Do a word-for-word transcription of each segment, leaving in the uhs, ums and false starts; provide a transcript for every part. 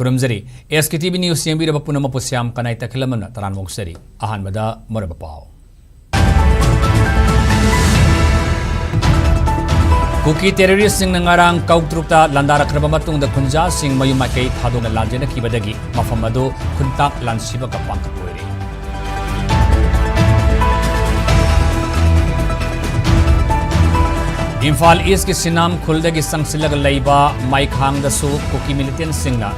ꯈꯨꯔꯨꯝꯖꯔꯤ꯫ ꯑꯦꯁ ꯀꯦ T V news ꯌꯦꯡꯕꯤꯔꯕ ꯄꯨꯝꯅꯃꯛꯄꯨ ꯁ꯭ꯌꯥꯝ ꯀꯅꯥꯏ ꯇꯈꯦꯜꯂꯝꯕꯅ ꯇꯔꯥꯝꯅ ꯑꯣꯛꯆꯔꯤ꯫ ꯑꯍꯥꯟꯕꯗ ꯃꯔꯨꯑꯣꯏꯕ ꯄꯥꯎ꯫ ꯀꯨꯀꯤ ꯇꯦꯔꯣꯔꯤꯁꯁꯤꯡꯅ ꯉꯔꯥꯡ ꯀꯧꯇ꯭ꯔꯨꯛꯇ ꯂꯥꯟꯗꯥꯔꯛꯈ꯭ꯔꯕ ꯃꯇꯨꯡꯗ ꯈꯨꯟꯖꯥꯁꯤꯡ ꯃꯌꯨꯝ ꯃꯀꯩ ꯊꯥꯗꯣꯛꯅ ꯂꯥꯟꯖꯦꯟꯅꯈꯤꯕꯗꯒꯤ ꯃꯐꯝ ꯑꯗꯨ ꯈꯨꯟꯇꯥꯛ ꯂꯥꯟꯁꯤꯕꯒ ꯄꯥꯡꯊꯛ ꯑꯣꯏꯔꯦ꯫ ꯏꯝꯐꯥꯜ ꯏꯁꯀꯤ ꯁꯤꯅꯥꯝ ꯈꯨꯜꯗꯒꯤ ꯆꯪꯁꯤꯜꯂꯒ ꯂꯩꯕ ꯃꯩꯈꯥꯡꯗꯁꯨ ꯀꯨꯀꯤ ꯃꯤꯂꯤꯇꯦꯟꯁꯤꯡꯅ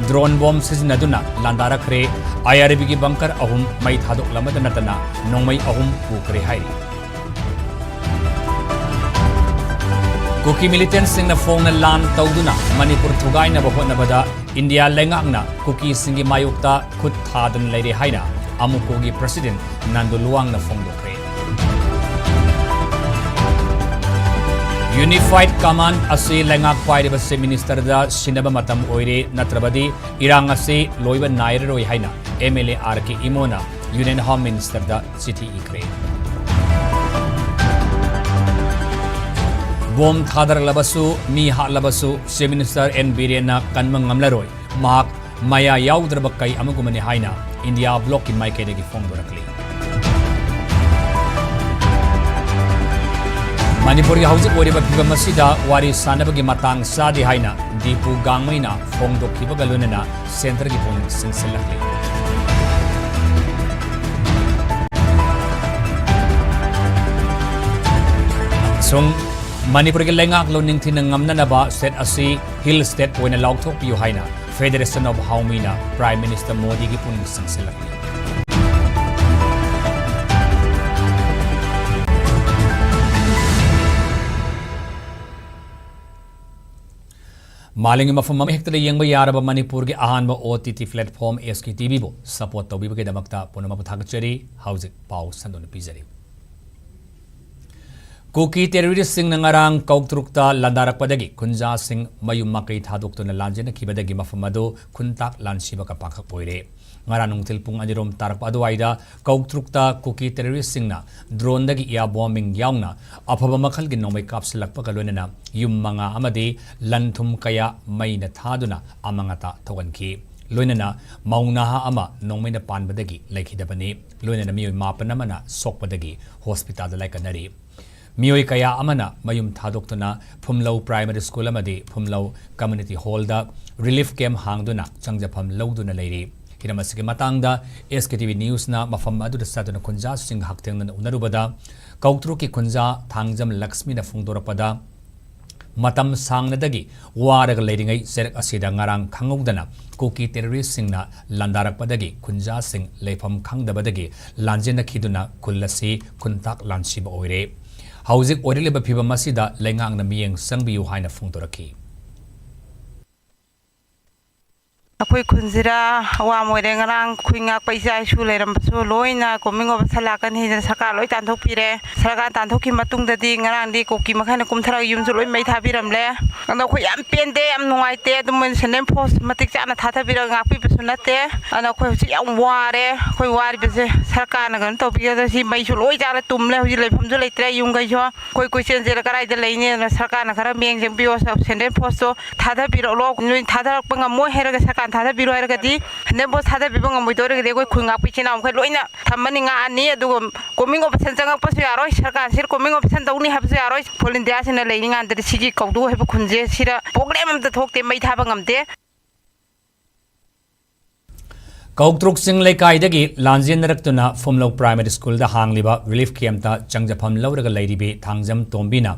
ꯗ꯭ꯔꯣꯟ ꯕꯣꯝ ꯁꯤꯖꯤꯟꯅꯗꯨꯅ ꯂꯥꯟꯗꯥꯔꯛꯈ꯭ꯔꯦ꯫ ꯑꯥꯏ ꯑꯥꯔ ꯕꯤꯒꯤ ꯕꯪꯀꯔ ꯑꯍꯨꯝ ꯃꯩ ꯊꯥꯗꯣꯛꯂꯝꯕꯗ ꯅꯠꯇꯅ ꯅꯣꯡꯃꯩ ꯑꯍꯨꯝ ꯄꯨꯈ꯭ꯔꯦ ꯍꯥꯏꯔꯤ꯫ ꯀꯨꯀꯤ ꯃꯤꯂꯤꯇꯦꯟꯁꯤꯡꯅ ꯐꯣꯡꯅ ꯂꯥꯟ ꯇꯧꯗꯨꯅ ꯃꯅꯤꯄꯨꯔ ꯊꯨꯒꯥꯏꯅꯕ ꯍꯣꯠꯅꯕꯗ ꯏꯟꯗꯤꯌꯥ ꯂꯩꯉꯥꯛꯅ ꯀꯨꯀꯤꯁꯤꯡꯒꯤ ꯃꯥꯌꯣꯛꯇ ꯈꯨꯠ ꯊꯥꯗꯨꯅ ꯂꯩꯔꯦ ꯍꯥꯏꯅ ꯑꯃꯨꯀꯣꯒꯤ ꯄ꯭ꯔꯁꯤꯗꯦꯟ ꯅꯟꯗꯨ ꯂꯨꯋꯥꯡꯅ ꯐꯣꯡꯗꯣꯛꯈ꯭ꯔꯦ꯫ ꯌꯨꯅꯤꯐꯥꯏꯗ ꯀꯃꯥꯟꯗ ꯑꯁꯤ ꯂꯩꯉꯥꯛ ꯄꯥꯏꯔꯤꯕ ꯆꯤꯐ ꯃꯤꯅꯤꯁꯇꯔꯗ ꯁꯤꯟꯅꯕ ꯃꯇꯝ ꯑꯣꯏꯔꯦ, ꯅꯠꯇ꯭ꯔꯕꯗꯤ ꯏꯔꯥꯡ ꯑꯁꯤ ꯂꯣꯏꯕ ꯅꯥꯏꯔꯔꯣꯏ ꯍꯥꯏꯅ M L A R K ꯏꯃꯣꯅ ꯌꯨꯅꯤꯌꯟ ꯍꯣꯝ ꯃꯤꯅꯤꯁꯇꯔꯗ ꯆꯤꯊꯤ ꯏꯈ꯭ꯔꯦ꯫ ꯕꯣꯝ ꯊꯥꯗꯔꯛꯂꯕꯁꯨ, ꯃꯤ ꯍꯥꯠꯂꯕꯁꯨ ꯆꯤꯐ ꯃꯤꯅꯤꯁꯇꯔ ꯑꯦꯟ ꯕꯤꯔꯦꯟꯅ ꯀꯟꯕ ꯉꯝꯂꯔꯣꯏ꯫ ꯃꯍꯥꯛ ꯃꯌꯥ ꯌꯥꯎꯗ꯭ꯔꯕ ꯀꯩ ꯑꯃꯒꯨꯝꯕꯅꯤ ꯍꯥꯏꯅ ꯏꯟꯗꯤꯌꯥ ꯕ꯭ꯂꯣꯛꯀꯤ ꯃꯥꯏꯀꯩꯗꯒꯤ ꯐꯣꯡꯗꯣꯔꯛꯂꯤ꯫ ꯃꯅꯤꯄꯨꯔꯒꯤ ꯍꯧꯖꯤꯛ ꯑꯣꯏꯔꯤꯕ ꯐꯤꯕꯝ ꯑꯁꯤꯗ ꯋꯥꯔꯤ ꯁꯥꯟꯅꯕꯒꯤ ꯃꯇꯥꯡ ꯆꯥꯗꯦ ꯍꯥꯏꯅ ꯗꯤꯄꯨ ꯒꯥꯡꯃꯩꯅ ꯐꯣꯡꯗꯣꯛꯈꯤꯕꯒ ꯂꯣꯏꯅꯅ ꯁꯦꯟꯇꯔꯒꯤ ꯄꯨꯛꯅꯤꯡ ꯆꯤꯡꯁꯤꯜꯂꯛꯂꯤ꯫ ꯑꯃꯁꯨꯡ ꯃꯅꯤꯄꯨꯔꯒꯤ ꯂꯩꯉꯥꯛꯂꯣꯟ ꯅꯤꯡꯊꯤꯅ ꯉꯝꯅꯅꯕ ꯁ꯭ꯇꯦꯠ ꯑꯁꯤ ꯍꯤꯜ ꯁ꯭ꯇꯦꯠ ꯑꯣꯏꯅ ꯂꯥꯎꯊꯣꯛꯄꯤꯌꯨ ꯍꯥꯏꯅ ꯐꯦꯗꯔꯦꯁꯟ ꯑꯣꯐ ꯍꯥꯎꯃꯤꯅ ꯄ꯭ꯔꯥꯏꯝ ꯃꯤꯅꯤꯁꯇꯔ ꯃꯣꯗꯤꯒꯤ ꯄꯨꯛꯅꯤꯡ ꯆꯤꯡꯁꯤꯜꯂꯛꯂꯤ꯫ ꯃꯥꯂꯦꯝꯒꯤ ꯃꯐꯝ ꯑꯃ ꯍꯦꯛꯇꯗ ꯌꯦꯡꯕ ꯌꯥꯔꯕ ꯃꯅꯤꯄꯨꯔꯒꯤ ꯑꯍꯥꯟꯕ ꯑꯣ ꯇꯤ ꯇꯤ ꯄ꯭ꯂꯦꯠꯐꯣꯝ ꯑꯦꯁ ꯀꯦ ꯇꯤ ꯚꯤꯕꯨ ꯁꯄꯣꯔꯠ ꯇꯧꯕꯤꯕꯒꯤꯗꯃꯛꯇ ꯄꯨꯝꯅꯃꯛꯄꯨ ꯊꯥꯒꯠꯆꯔꯤ꯫ ꯍꯧꯖꯤꯛ ꯄꯥꯎ ꯁꯟꯗꯣꯛꯅ ꯄꯤꯖꯔꯤ꯫ ꯀꯨꯀꯤ ꯇꯦꯔꯣꯔꯤꯁꯁꯤꯡꯅ ꯉꯔꯥꯡ ꯀꯧꯇ꯭ꯔꯨꯛꯇ ꯂꯥꯟꯗꯥꯔꯛꯄꯗꯒꯤ ꯈꯨꯟꯖꯥꯁꯤꯡ ꯃꯌꯨꯝ ꯃꯀꯩ ꯊꯥꯗꯣꯛꯇꯨꯅ ꯂꯥꯟꯖꯦꯟꯅꯈꯤꯕꯗꯒꯤ ꯃꯐꯝ ꯑꯗꯨ ꯈꯨꯟꯇꯥꯛ ꯂꯥꯟꯁꯤꯕꯒ ꯄꯥꯡꯈꯛ ꯑꯣꯏꯔꯦ꯫ ꯉꯔꯥꯡ ꯅꯨꯡꯊꯤꯜ ꯄꯨꯡ ꯑꯅꯤꯔꯣꯝ ꯇꯥꯔꯛꯄ ꯑꯗꯨꯋꯥꯏꯗ ꯀꯧꯇ꯭ꯔꯨꯛꯇ ꯀꯨꯀꯤ terroristꯁꯤꯡꯅ droneꯗꯒꯤ air bombing ꯌꯥꯎꯅ ꯑꯐꯕ ꯃꯈꯜꯒꯤ ꯅꯣꯡꯃꯩ ꯀꯥꯞꯁꯤꯜꯂꯛꯄꯒ ꯂꯣꯏꯅꯅ ꯌꯨꯝ ꯃꯉꯥ ꯑꯃꯗꯤ ꯂꯟ ꯊꯨꯝ ꯀꯌꯥ ꯃꯩꯅ ꯊꯥꯗꯨꯅ ꯑꯃꯥꯡ ꯑꯇꯥ ꯊꯣꯛꯍꯟꯈꯤ꯫ ꯂꯣꯏꯅꯅ ꯃꯧ ꯅꯍꯥ ꯑꯃ ꯅꯣꯡꯃꯩꯅ ꯄꯥꯟꯕꯗꯒꯤ ꯂꯩꯈꯤꯗꯕꯅꯤ꯫ ꯂꯣꯏꯅꯅ ꯃꯤꯑꯣꯏ ꯃꯥꯄꯟ ꯑꯃꯅ ꯁꯣꯛꯄꯗꯒꯤ ꯍꯣꯁꯄꯤꯇꯥꯜꯗ ꯂꯥꯏꯀꯠꯅꯔꯤ꯫ ꯃꯤꯑꯣꯏ ꯀꯌꯥ ꯑꯃꯅ ꯃꯌꯨꯝ ꯊꯥꯗꯣꯛꯇꯨꯅ ꯐꯨꯝꯂꯧ Primary School ꯑꯃꯗꯤ ꯐꯨꯝꯂꯧ Community Hallꯗ relief camp ꯍꯥꯡꯗꯨꯅ ꯆꯪꯖꯐꯝ ꯂꯧꯗꯨꯅ ꯂꯩꯔꯤ꯫ ꯍꯤꯔꯝ ꯑꯁꯤꯒꯤ ꯃꯇꯥꯡꯗ SKTV Newsꯅ ꯃꯐꯝ ꯑꯗꯨꯗ ꯆꯠꯇꯨꯅ ꯈꯨꯟꯖꯥꯁꯤꯡꯒ ꯍꯛꯊꯦꯡꯅꯅ ꯎꯅꯔꯨꯕꯗ, ꯀꯧꯇ꯭ꯔꯨꯛꯀꯤ ꯈꯨꯟꯖꯥ ꯊꯥꯡꯖꯝ ꯂꯛꯁꯃꯤꯅ ꯐꯣꯡꯗꯣꯔꯛꯄꯗ, ꯃꯇꯝ ꯁꯥꯡꯅꯗꯒꯤ ꯋꯥꯔꯒ ꯂꯩꯔꯤꯉꯩ ꯆꯩꯔꯛ ꯑꯁꯤꯗ ꯉꯔꯥꯡ ꯈꯪꯍꯧꯗꯅ ꯀꯨꯀꯤ terroristꯁꯤꯡꯅ ꯂꯥꯟꯗꯥꯔꯛꯄꯗꯒꯤ ꯈꯨꯟꯖꯥꯁꯤꯡ ꯂꯩꯐꯝ ꯈꯪꯗꯕꯗꯒꯤ ꯂꯥꯟꯖꯦꯟꯅꯈꯤꯗꯨꯅ ꯈꯨꯜ ꯑꯁꯤ ꯈꯨꯟꯇꯥꯛ ꯂꯥꯟꯁꯤꯕ ꯑꯣꯏꯔꯦ꯫ ꯍꯧꯖꯤꯛ ꯑꯣꯏꯔꯛꯂꯤꯕ ꯐꯤꯕꯝ ꯑꯁꯤꯗ ꯂꯩꯉꯥꯛꯅ ꯃꯤꯠꯌꯦꯡ ꯆꯪꯕꯤꯌꯨ ꯍꯥꯏꯅ ꯐꯣꯡꯗꯣꯔꯛꯈꯤ꯫ ꯑꯩꯈꯣꯏ ꯈꯨꯟꯁꯤꯗ ꯑꯋꯥ ꯑꯃ ꯑꯣꯏꯔꯦ꯫ ꯉꯔꯥꯡ ꯈꯨꯟ ꯉꯥꯛꯄ ꯏꯆꯥ ꯏꯁꯨ ꯂꯩꯔꯝꯕꯁꯨ ꯂꯣꯏꯅ combing operation ꯂꯥꯛꯀꯅꯤ ꯍꯥꯏꯗꯅ ꯁꯔꯀꯥꯔ ꯂꯣꯏ ꯇꯥꯟꯊꯣꯛꯄꯤꯔꯦ꯫ ꯁꯔꯀꯥꯔ ꯇꯥꯟꯊꯣꯛꯈꯤꯕ ꯃꯇꯨꯡꯗꯗꯤ ꯉꯔꯥꯡꯗꯤ ꯀꯨꯀꯤ ꯃꯈꯩꯅ ꯀꯨꯝꯊꯔꯒ ꯌꯨꯝꯁꯨ ꯂꯣꯏ ꯃꯩ ꯊꯥꯕꯤꯔꯝꯂꯦ꯫ ꯑꯗꯣ ꯑꯩꯈꯣꯏ ꯌꯥꯝ ꯄꯦꯟꯗꯦ, ꯌꯥꯝ ꯅꯨꯡꯉꯥꯏꯇꯦ꯫ ꯑꯗꯨꯝ ꯃꯣꯏꯅ central force ꯃꯇꯤꯛ ꯆꯥꯅ ꯊꯥꯗꯕꯤꯔꯒ ꯉꯥꯛꯄꯤꯕꯁꯨ ꯅꯠꯇꯦ꯫ ꯑꯗꯣ ꯑꯩꯈꯣꯏ ꯍꯧꯖꯤꯛ ꯌꯥꯝ ꯋꯥꯔꯦ꯫ ꯑꯩꯈꯣꯏ ꯋꯥꯔꯤꯕꯁꯦ ꯁꯔꯀꯥꯔꯅ ꯀꯩꯅꯣ ꯇꯧꯕꯤꯒꯗ꯭ꯔꯥ? ꯁꯤ ꯃꯩꯁꯨ ꯂꯣꯏ ꯆꯥꯔ ꯇꯨꯝꯂꯦ꯫ ꯍꯧꯖꯤꯛ ꯂꯩꯐꯝꯁꯨ ꯂꯩꯇ꯭ꯔꯦ꯫ ꯌꯨꯝꯈꯩꯁꯨ ꯑꯩꯈꯣꯏ ꯀꯣꯏꯆꯦꯟ ꯆꯦꯜꯂ ꯀꯗꯥꯏꯗ ꯂꯩꯅꯤ? ꯑꯗꯨꯅ ꯁꯔꯀꯥꯔꯅ ꯈꯔ ꯃꯤꯠꯌꯦꯡ ꯆꯪꯕꯤꯌꯣ꯫ Central forceꯇꯣ ꯊꯥꯗꯕꯤꯔꯛꯂꯣ꯫ ꯅꯣꯏ ꯊꯥꯗꯔꯛꯄ ꯉꯝꯃꯣꯏ ꯍꯥꯏꯔꯒ, ꯁꯔꯀꯥꯔꯅ ꯊꯥꯗꯕꯤꯔꯣ ꯍꯥꯏꯔꯒꯗꯤ, central force ꯊꯥꯗꯕꯤꯕ ꯉꯝꯃꯣꯏꯗꯣꯏꯔꯒꯗꯤ ꯑꯩꯈꯣꯏ ꯈꯨꯟ ꯉꯥꯛꯄ ꯏꯆꯤꯟ ꯏꯅꯥꯎ ꯃꯈꯩ ꯂꯣꯏꯅ ꯊꯝꯃꯅꯤ, ꯉꯥꯛꯑꯅꯤ꯫ ꯑꯗꯨꯒ combing operation ꯆꯪꯉꯛꯄꯁꯨ ꯌꯥꯔꯣꯏ, ꯁꯔꯀꯥꯔꯁꯤꯗ combing operation ꯇꯧꯅꯤ ꯍꯥꯏꯕꯁꯨ ꯌꯥꯔꯣꯏ꯫ Full Indiaꯁꯤꯅ ꯂꯩꯔꯤꯉꯥꯟꯗꯗꯤ ꯁꯤꯒꯤ ꯀꯧꯗꯨ ꯍꯥꯏꯕ ꯈꯨꯟꯁꯦ ꯁꯤꯗ problem ꯑꯝꯇ ꯊꯣꯛꯇꯦ, ꯃꯩ ꯊꯥꯕ ꯉꯝꯗꯦ꯫ ꯀꯧꯇ꯭ꯔꯨꯛ ꯆꯤꯡ ꯂꯩꯀꯥꯏꯗꯒꯤ ꯂꯥꯟꯖꯦꯟꯅꯔꯛꯇꯨꯅ ꯐꯨꯝꯂꯧ Primary Schoolꯗ ꯍꯥꯡꯂꯤꯕ relief campꯇ ꯆꯪꯖꯐꯝ ꯂꯧꯔꯒ ꯂꯩꯔꯤꯕꯤ ꯊꯥꯡꯖꯝ ꯇꯣꯝꯕꯤꯅ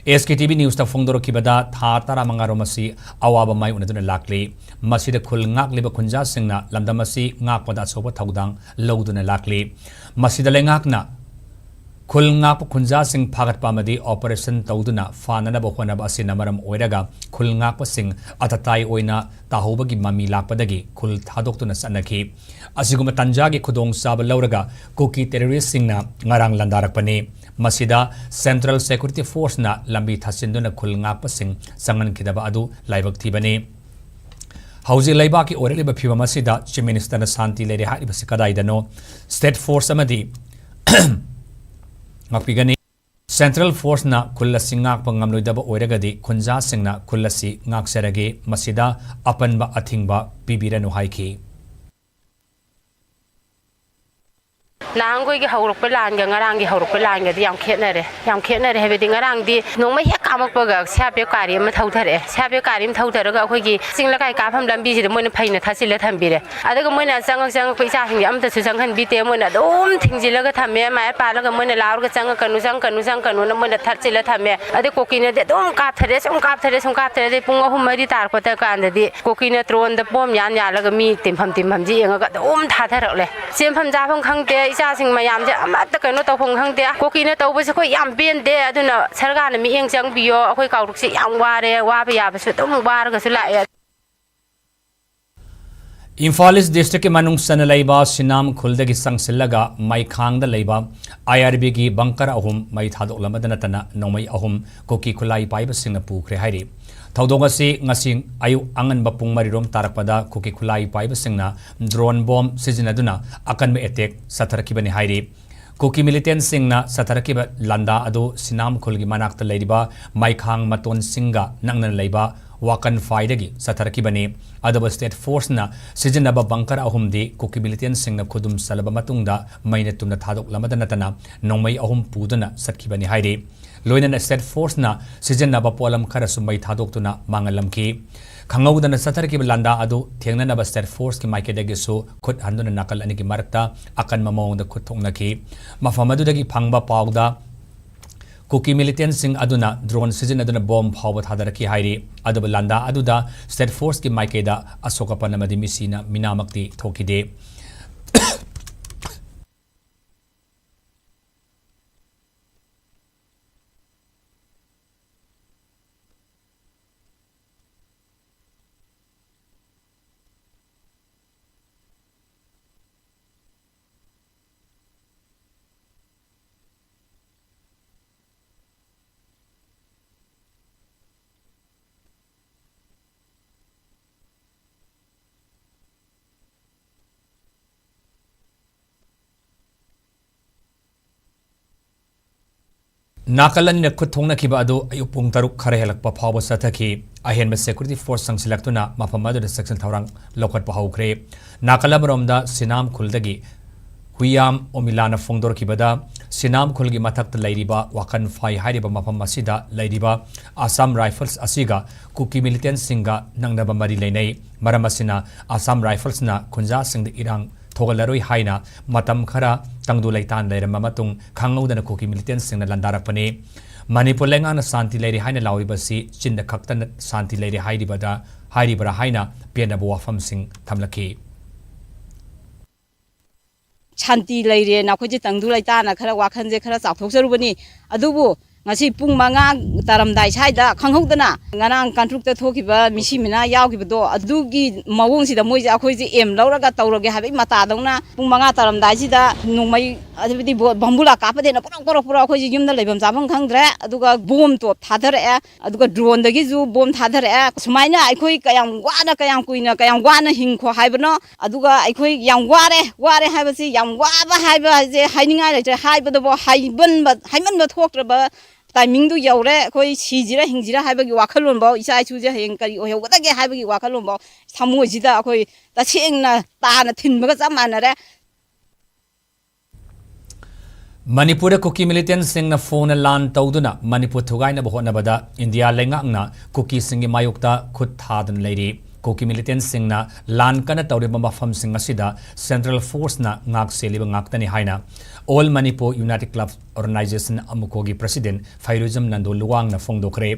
SKTV Newsꯇ ꯐꯣꯡꯗꯣꯔꯛꯈꯤꯕꯗ, ꯊꯥ ꯇꯔꯥꯃꯉꯥ ꯔꯣꯝ ꯑꯁꯤ ꯑꯋꯥꯕ ꯃꯥꯏꯌꯣꯛꯅꯗꯨꯅ ꯂꯥꯛꯂꯤ꯫ ꯃꯁꯤꯗ ꯈꯨꯜ ꯉꯥꯛꯂꯤꯕ ꯈꯨꯟꯖꯥꯁꯤꯡꯅ ꯂꯝꯗꯝ ꯑꯁꯤ ꯉꯥꯛꯄꯗ ꯑꯆꯧꯕ ꯊꯧꯗꯥꯡ ꯂꯧꯗꯨꯅ ꯂꯥꯛꯂꯤ꯫ ꯃꯁꯤꯗ ꯂꯩꯉꯥꯛꯅ ꯈꯨꯜ ꯉꯥꯛꯄ ꯈꯨꯟꯖꯥꯁꯤꯡ ꯐꯥꯒꯠꯄ ꯑꯃꯗꯤ operation ꯇꯧꯗꯨꯅ ꯐꯥꯅꯅꯕ ꯍꯣꯠꯅꯕ ꯑꯁꯤꯅ ꯃꯔꯝ ꯑꯣꯏꯔꯒ ꯈꯨꯜ ꯉꯥꯛꯄꯁꯤꯡ ꯑꯇꯇꯥꯏ ꯑꯣꯏꯅ ꯇꯥꯍꯧꯕꯒꯤ ꯃꯃꯤ ꯂꯥꯛꯄꯗꯒꯤ ꯈꯨꯜ ꯊꯥꯗꯣꯛꯇꯨꯅ ꯆꯠꯅꯈꯤ꯫ ꯑꯁꯤꯒꯨꯝꯕ ꯇꯥꯟꯖꯥꯒꯤ ꯈꯨꯗꯣꯡꯆꯥꯕ ꯂꯧꯔꯒ ꯀꯨꯀꯤ terroristꯁꯤꯡꯅ ꯉꯔꯥꯡ ꯂꯥꯟꯗꯥꯔꯛꯄꯅꯤ꯫ ꯃꯁꯤꯗ Central Security Forceꯅ ꯂꯝꯕꯤ ꯊꯠꯆꯤꯟꯗꯨꯅ ꯈꯨꯜ ꯉꯥꯛꯄꯁꯤꯡ ꯆꯪꯍꯟꯈꯤꯗꯕ ꯑꯗꯨ ꯂꯥꯏꯕꯛ ꯊꯤꯕꯅꯤ꯫ ꯍꯧꯖꯤꯛ ꯂꯩꯕꯥꯛꯀꯤ ꯑꯣꯏꯔꯛꯂꯤꯕ ꯐꯤꯕꯝ ꯑꯁꯤꯗ Chief Ministerꯅ ꯁꯥꯟꯇꯤ ꯂꯩꯔꯦ ꯍꯥꯏꯔꯤꯕꯁꯤ ꯀꯗꯥꯏꯗꯅꯣ? State Force ꯑꯃꯗꯤ ꯉꯥꯛꯄꯤꯒꯅꯤ꯫ Central Forceꯅ ꯈꯨꯜ ꯑꯁꯤ ꯉꯥꯛꯄ ꯉꯝꯂꯣꯏꯗꯕ ꯑꯣꯏꯔꯒꯗꯤ ꯈꯨꯟꯖꯥꯁꯤꯡꯅ ꯈꯨꯜ ꯑꯁꯤ ꯉꯥꯛꯆꯔꯒꯦ, ꯃꯁꯤꯗ ꯑꯄꯟꯕ ꯑꯊꯤꯡꯕ ꯄꯤꯕꯤꯔꯅꯨ ꯍꯥꯏꯈꯤ꯫ ꯅꯍꯥꯟꯈꯣꯏꯒꯤ ꯍꯧꯔꯛꯄ ꯂꯥꯟꯒ ꯉꯔꯥꯡꯒꯤ ꯍꯧꯔꯛꯄ ꯂꯥꯟꯒꯗꯤ ꯌꯥꯝ ꯈꯦꯠꯅꯔꯦ꯫ ꯌꯥꯝ ꯈꯦꯠꯅꯔꯦ ꯍꯥꯏꯕꯗꯤ ꯉꯔꯥꯡꯗꯤ ꯅꯣꯡꯃ ꯍꯦꯛ ꯀꯥꯝꯃꯛꯄꯒ ꯁꯤ ꯑꯥꯔ ꯄꯤ ꯑꯦꯐ ꯒꯥꯔꯤ ꯑꯃ ꯊꯧꯊꯔꯛꯑꯦ꯫ ꯁꯤ ꯑꯥꯔ ꯄꯤ ꯑꯦꯐ ꯒꯥꯔꯤ ꯑꯃ ꯊꯧꯊꯔꯒ ꯑꯩꯈꯣꯏꯒꯤ ꯆꯤꯡ ꯂꯩꯀꯥꯏ ꯀꯥꯐꯝ ꯂꯝꯕꯤꯁꯤꯗ ꯃꯣꯏꯅ ꯐꯩꯅ ꯊꯥꯠꯆꯤꯜꯂ ꯊꯝꯕꯤꯔꯦ꯫ ꯑꯗꯨꯒ ꯃꯣꯏꯅ ꯆꯪꯉꯛ ꯆꯪꯉꯛꯄ ꯏꯆꯥꯁꯤꯡꯁꯦ ꯑꯝꯇꯁꯨ ꯆꯪꯍꯟꯕꯤꯗꯦ꯫ ꯃꯣꯏꯅ ꯑꯗꯨꯝ ꯊꯤꯡꯖꯤꯜꯂꯒ ꯊꯝꯃꯦ꯫ ꯃꯥꯏ ꯄꯥꯜꯂꯒ ꯃꯣꯏꯅ ꯂꯥꯎꯔꯒ "ꯆꯪꯉꯛꯀꯅꯨ, ꯆꯪꯉꯛꯀꯅꯨ, ꯆꯪꯉꯛꯀꯅꯨꯅ" ꯃꯣꯏꯅ ꯊꯥꯠꯆꯤꯜꯂ ꯊꯝꯃꯦ꯫ ꯑꯗꯩ ꯀꯨꯀꯤꯅꯗꯤ ꯑꯗꯨꯝ ꯀꯥꯞꯊꯔꯦ, ꯁꯨꯝ ꯀꯥꯞꯊꯔꯦ, ꯁꯨꯝ ꯀꯥꯞꯊꯔꯦ꯫ ꯑꯗꯩ ꯄꯨꯡ ꯑꯍꯨꯝ ꯃꯔꯤ ꯇꯥꯔꯛꯄꯗ ꯀꯥꯟꯗꯗꯤ ꯀꯨꯀꯤꯅ ꯗ꯭ꯔꯣꯟꯗ ꯕꯣꯝ ꯌꯥꯟ ꯌꯥꯜꯂꯒ ꯃꯤ ꯇꯤꯟꯐꯝ ꯇꯤꯟꯐꯝꯁꯤ ꯌꯦꯡꯉꯒ ꯑꯗꯨꯝ ꯊꯥꯊꯔꯛꯂꯦ꯫ ꯆꯦꯟꯐꯝ ꯆꯥꯐꯝ ꯈꯪꯗꯦ, ꯏꯆꯥꯁꯤꯡ ꯃꯌꯥꯝꯁꯦ ꯑꯃꯠꯇ ꯀꯩꯅꯣ ꯇꯧꯐꯝ ꯈꯪꯗꯦ꯫ ꯀꯨꯀꯤꯅ ꯇꯧꯕꯁꯦ ꯑꯩꯈꯣꯏ ꯌꯥꯝ ꯄꯦꯟꯗꯦ꯫ ꯑꯗꯨꯅ ꯁꯔꯀꯥꯔꯅ ꯃꯤꯠꯌꯦꯡ ꯆꯪꯕꯤꯌꯣ꯫ ꯑꯩꯈꯣꯏ ꯀꯥꯡꯂꯨꯞꯁꯦ ꯌꯥꯝ ꯋꯥꯔꯦ, ꯋꯥꯕ ꯌꯥꯕꯁꯨ ꯑꯗꯨꯝ ꯋꯥꯔꯒꯁꯨ ꯂꯥꯛꯑꯦ꯫ ꯏꯝꯐꯥꯜ ꯏꯁ ꯗꯤꯁꯇ꯭ꯔꯤꯛꯀꯤ ꯃꯅꯨꯡ ꯆꯟꯅ ꯂꯩꯕ ꯁꯤꯅꯥꯝ ꯈꯨꯜꯗꯒꯤ ꯆꯪꯁꯤꯜꯂꯒ ꯃꯩꯈꯥꯡꯗ ꯂꯩꯕ ꯑꯥꯏ ꯑꯥꯔ ꯕꯤꯒꯤ ꯕꯪꯀꯔ ꯑꯍꯨꯝ ꯃꯩ ꯊꯥꯗꯣꯛꯂꯝꯕꯗ ꯅꯠꯇꯅ ꯅꯣꯡꯃꯩ ꯑꯍꯨꯝ ꯀꯨꯀꯤ ꯈꯨꯠꯂꯥꯏ ꯄꯥꯏꯕꯁꯤꯡꯅ ꯄꯨꯈ꯭ꯔꯦ ꯍꯥꯏꯔꯤ꯫ ꯊꯧꯗꯣꯛ ꯑꯁꯤ ꯉꯁꯤ ꯑꯌꯨꯛ ꯑꯉꯟꯕ ꯄꯨꯡ ꯃꯔꯤꯔꯣꯝ ꯇꯥꯔꯛꯄꯗ ꯀꯨꯀꯤ ꯈꯨꯠꯂꯥꯏ ꯄꯥꯏꯕꯁꯤꯡꯅ ꯗ꯭ꯔꯣꯟ ꯕꯣꯝ ꯁꯤꯖꯤꯟꯅꯗꯨꯅ ꯑꯀꯟꯕ ꯑꯦꯇꯦꯛ ꯆꯠꯊꯔꯛꯈꯤꯕꯅꯤ ꯍꯥꯏꯔꯤ꯫ ꯀꯨꯀꯤ ꯃꯤꯂꯤꯇꯦꯟꯁꯤꯡꯅ ꯆꯠꯊꯔꯛꯈꯤꯕ ꯂꯥꯟꯗꯥ ꯑꯗꯨ ꯁꯤꯅꯥꯝ ꯈꯨꯜꯒꯤ ꯃꯅꯥꯛꯇ ꯂꯩꯔꯤꯕ ꯃꯩꯈꯥꯡ ꯃꯇꯣꯟꯁꯤꯡꯒ ꯅꯛꯅꯅ ꯂꯩꯕ ꯋꯥꯀꯟꯐꯥꯏꯗꯒꯤ ꯆꯠꯊꯔꯛꯈꯤꯕꯅꯤ꯫ ꯑꯗꯨꯕꯨ ꯁ꯭ꯇꯦꯠ ꯐꯣꯔꯁꯅ ꯁꯤꯖꯤꯟꯅꯕ ꯕꯪꯀꯔ ꯑꯍꯨꯝꯗꯤ ꯀꯨꯀꯤ ꯃꯤꯂꯤꯇꯦꯟꯁꯤꯡꯅ ꯈꯨꯗꯨꯝ ꯆꯜꯂꯕ ꯃꯇꯨꯡꯗ ꯃꯩꯅ ꯇꯨꯝꯅ ꯊꯥꯗꯣꯛꯂꯝꯕꯗ ꯅꯠꯇꯅ ꯅꯣꯡꯃꯩ ꯑꯍꯨꯝ ꯄꯨꯗꯨꯅ ꯆꯠꯈꯤꯕꯅꯤ ꯍꯥꯏꯔꯤ꯫ ꯂꯣꯏꯅꯅ ꯁ꯭ꯇꯦꯠ ꯐꯣꯔꯁꯅ ꯁꯤꯖꯤꯟꯅꯕ ꯄꯣꯠꯂꯝ ꯈꯔꯁꯨ ꯃꯩ ꯊꯥꯗꯣꯛꯇꯨꯅ ꯃꯥꯡꯍꯜꯂꯝꯈꯤ꯫ ꯈꯪꯍꯧꯗꯅ ꯆꯠꯊꯔꯛꯈꯤꯕ ꯂꯥꯟꯗꯥ ꯑꯗꯨ ꯊꯦꯡꯅꯅꯕ ꯁ꯭ꯇꯦꯠ ꯐꯣꯔꯁꯀꯤ ꯃꯥꯏꯀꯩꯗꯒꯤꯁꯨ ꯈꯨꯠ ꯍꯟꯗꯨꯅ ꯅꯥꯀꯜ ꯑꯅꯤꯒꯤ ꯃꯔꯛꯇ ꯑꯀꯟꯕ ꯃꯑꯣꯡꯗ ꯈꯨꯠ ꯊꯣꯛꯅꯈꯤ꯫ ꯃꯐꯝ ꯑꯗꯨꯗꯒꯤ ꯐꯪꯕ ꯄꯥꯎꯗ ꯀꯨꯀꯤ ꯃꯤꯂꯤꯇꯦꯟꯁꯤꯡ ꯑꯗꯨꯅ ꯗ꯭ꯔꯣꯟ ꯁꯤꯖꯤꯟꯅꯗꯨꯅ ꯕꯣꯝ ꯐꯥꯎꯕ ꯊꯥꯗꯔꯛꯈꯤ ꯍꯥꯏꯔꯤ꯫ ꯑꯗꯨꯕꯨ ꯂꯥꯟꯗꯥ ꯑꯗꯨꯗ ꯁ꯭ꯇꯦꯠ ꯐꯣꯔꯁꯀꯤ ꯃꯥꯏꯀꯩꯗ ꯑꯁꯣꯛ ꯑꯄꯟ ꯑꯃꯗꯤ ꯃꯤꯁꯤꯅ ꯃꯤꯅꯥꯃꯛꯇꯤ ꯊꯣꯛꯈꯤꯗꯦ꯫ ꯅꯥꯀꯜ ꯑꯅꯤꯅ ꯈꯨꯠ ꯊꯣꯛꯅꯈꯤꯕ ꯑꯗꯨ ꯑꯌꯨꯛ ꯄꯨꯡ ꯇꯔꯨꯛ ꯈꯔ ꯍꯦꯜꯂꯛꯄ ꯐꯥꯎꯕ ꯆꯠꯊꯈꯤ꯫ ꯑꯍꯦꯟꯕ security force ꯆꯪꯁꯤꯜꯂꯛꯇꯨꯅ ꯃꯐꯝ ꯑꯗꯨꯗ ꯆꯦꯛꯁꯤꯟ ꯊꯧꯔꯥꯡ ꯂꯧꯈꯠꯄ ꯍꯧꯈ꯭ꯔꯦ꯫ ꯅꯥꯀꯜ ꯑꯃꯔꯣꯝꯗ ꯁꯤꯅꯥꯝ ꯈꯨꯜꯗꯒꯤ ꯍꯨꯏꯌꯥꯝ ꯑꯣꯃꯤꯂꯥꯅ ꯐꯣꯡꯗꯣꯔꯛꯈꯤꯕꯗ, ꯁꯤꯅꯥꯝ ꯈꯨꯜꯒꯤ ꯃꯊꯛꯇ ꯂꯩꯔꯤꯕ ꯋꯥꯈꯟ ꯐꯥꯏ ꯍꯥꯏꯔꯤꯕ ꯃꯐꯝ ꯑꯁꯤꯗ ꯂꯩꯔꯤꯕ ꯑꯁꯥꯝ ꯔꯥꯏꯐꯜꯁ ꯑꯁꯤꯒ ꯀꯨꯀꯤ ꯃꯤꯂꯤꯇꯦꯟꯁꯤꯡꯒ ꯅꯛꯅꯕ ꯃꯔꯤ ꯂꯩꯅꯩ꯫ ꯃꯔꯝ ꯑꯁꯤꯅ ꯑꯁꯥꯝ ꯔꯥꯏꯐꯜꯁꯅ ꯈꯨꯟꯖꯥꯁꯤꯡꯗ ꯏꯔꯥꯡ ꯊꯣꯛꯍꯜꯂꯔꯣꯏ ꯍꯥꯏꯅ ꯃꯇꯝ ꯈꯔ ꯇꯪꯗꯨ ꯂꯩꯇꯥꯟ ꯂꯩꯔꯝꯕ ꯃꯇꯨꯡ, ꯈꯪꯍꯧꯗꯅ ꯀꯨꯀꯤ ꯃꯤꯂꯤꯇꯦꯟꯁꯤꯡꯅ ꯂꯥꯟꯗꯥꯔꯛꯄꯅꯤ꯫ ꯃꯅꯤꯄꯨꯔ ꯂꯩꯉꯥꯛꯅ ꯁꯥꯟꯇꯤ ꯂꯩꯔꯦ ꯍꯥꯏꯅ ꯂꯥꯎꯔꯤꯕꯁꯤ ꯆꯤꯟꯗ ꯈꯛꯇ ꯁꯥꯟꯇꯤ ꯂꯩꯔꯦ ꯍꯥꯏꯔꯤꯕꯗ, ꯍꯥꯏꯔꯤꯕ꯭ꯔꯥ ꯍꯥꯏꯅ ꯄꯦꯟꯗꯕ ꯋꯥꯐꯝꯁꯤꯡ ꯊꯝꯂꯛꯈꯤ꯫ ꯁꯥꯟꯇꯤ ꯂꯩꯔꯦꯅ ꯑꯩꯈꯣꯏꯁꯦ ꯇꯪꯗꯨ ꯂꯩꯇꯥꯅ ꯈꯔ ꯋꯥꯈꯜꯁꯦ ꯈꯔ ꯆꯥꯎꯊꯣꯛꯆꯔꯨꯕꯅꯤ꯫ ꯑꯗꯨꯕꯨ ꯉꯁꯤ ꯄꯨꯡ ꯃꯉꯥ ꯇꯥꯔꯝꯗꯥꯏ ꯁ꯭ꯋꯥꯏꯗ ꯈꯪꯍꯧꯗꯅ ꯉꯔꯥꯡ ꯀꯥꯡꯇ꯭ꯔꯨꯛꯇ ꯊꯣꯛꯈꯤꯕ ꯃꯤꯁꯤ ꯃꯤꯅꯥ ꯌꯥꯎꯈꯤꯕꯗꯣ, ꯑꯗꯨꯒꯤ ꯃꯑꯣꯡꯁꯤꯗ ꯃꯣꯏꯁꯦ ꯑꯩꯈꯣꯏꯁꯦ ꯑꯦꯝ ꯂꯧꯔꯒ ꯇꯧꯔꯒꯦ ꯍꯥꯏꯕꯒꯤ ꯃꯇꯥꯗꯧꯅ ꯄꯨꯡ ꯃꯉꯥ ꯇꯥꯔꯝꯗꯥꯏꯁꯤꯗ ꯅꯣꯡꯃꯩ, ꯑꯗꯨꯕꯨꯗꯤ ꯕꯣ-, ꯕꯝꯕꯨꯂꯥ ꯀꯥꯞꯄꯗꯩꯅ ꯄꯨꯔꯛ ꯄꯨꯔꯛ ꯄꯨꯔꯛ ꯑꯩꯈꯣꯏꯁꯦ ꯌꯨꯝꯗ ꯂꯩꯐꯝ ꯆꯥꯐꯝ ꯈꯪꯗ꯭ꯔꯦ꯫ ꯑꯗꯨꯒ ꯕꯣꯝ ꯇꯣꯞ ꯊꯥꯗꯔꯛꯑꯦ, ꯑꯗꯨꯒ ꯗ꯭ꯔꯣꯟꯗꯒꯤꯁꯨ ꯕꯣꯝ ꯊꯥꯗꯔꯛꯑꯦ꯫ ꯁꯨꯃꯥꯏꯅ ꯑꯩꯈꯣꯏ ꯀꯌꯥꯝ ꯋꯥꯅ, ꯀꯌꯥꯝ ꯀꯨꯏꯅ, ꯀꯌꯥꯝ ꯋꯥꯅ ꯍꯤꯡꯈꯣ ꯍꯥꯏꯕꯅꯣ? ꯑꯗꯨꯒ ꯑꯩꯈꯣꯏ ꯌꯥꯝ ꯋꯥꯔꯦ, ꯋꯥꯔꯦ ꯍꯥꯏꯕꯁꯤ, ꯌꯥꯝ ꯋꯥꯕ ꯍꯥꯏꯕ ꯍꯥꯏꯁꯦ ꯍꯥꯏꯅꯤꯡꯉꯥꯏ ꯂꯩꯇ꯭ꯔꯦ꯫ ꯍꯥꯏꯕꯗꯕꯨ ꯍꯥꯏꯃꯟꯕ, ꯍꯥꯏꯃꯟꯕ ꯊꯣꯛꯇ꯭ꯔꯕ timing ꯗꯨ ꯌꯧꯔꯦ꯫ ꯑꯩꯈꯣꯏ ꯁꯤꯁꯤꯔ ꯍꯤꯡꯁꯤꯔ ꯍꯥꯏꯕꯒꯤ ꯋꯥꯈꯜꯂꯣꯟꯐꯥꯎ, ꯏꯆꯥ ꯏꯁꯨꯁꯦ ꯍꯌꯦꯡ ꯀꯔꯤ ꯑꯣꯏꯍꯧꯒꯗꯒꯦ ꯍꯥꯏꯕꯒꯤ ꯋꯥꯈꯜꯂꯣꯟꯐꯥꯎ ꯊꯃꯣꯏꯁꯤꯗ ꯑꯩꯈꯣꯏ ꯇꯁꯦꯡꯅ ꯇꯥꯅ ꯊꯤꯟꯕꯒ ꯆꯞ ꯃꯥꯟꯅꯔꯦ꯫ ꯃꯅꯤꯄꯨꯔꯗ ꯀꯨꯀꯤ ꯃꯤꯂꯤꯇꯦꯟꯁꯤꯡꯅ ꯐꯣꯡꯅ ꯂꯥꯟ ꯇꯧꯗꯨꯅ ꯃꯅꯤꯄꯨꯔ ꯊꯨꯒꯥꯏꯅꯕ ꯍꯣꯠꯅꯕꯗ ꯏꯟꯗꯤꯌꯥ ꯂꯩꯉꯥꯛꯅ ꯀꯨꯀꯤꯁꯤꯡꯒꯤ ꯃꯥꯌꯣꯛꯇ ꯈꯨꯠ ꯊꯥꯗꯨꯅ ꯂꯩꯔꯤ꯫ ꯀꯨꯀꯤ ꯃꯤꯂꯤꯇꯦꯟꯁꯤꯡꯅ ꯂꯥꯟ ꯀꯟꯅ ꯇꯧꯔꯤꯕ ꯃꯐꯝꯁꯤꯡ ꯑꯁꯤꯗ ꯁꯦꯟꯇ꯭ꯔꯦꯜ ꯐꯣꯔꯁꯅ ꯉꯥꯛ ꯁꯦꯜꯂꯤꯕ ꯉꯥꯛꯇꯅꯤ ꯍꯥꯏꯅ All Manipur United Club Organization, ꯑꯃꯨꯀꯣꯒꯤ president ꯐꯩꯔꯨꯖꯝ Nando ꯂꯨꯋꯥꯡꯅ ꯐꯣꯡꯗꯣꯛꯈ꯭ꯔꯦ꯫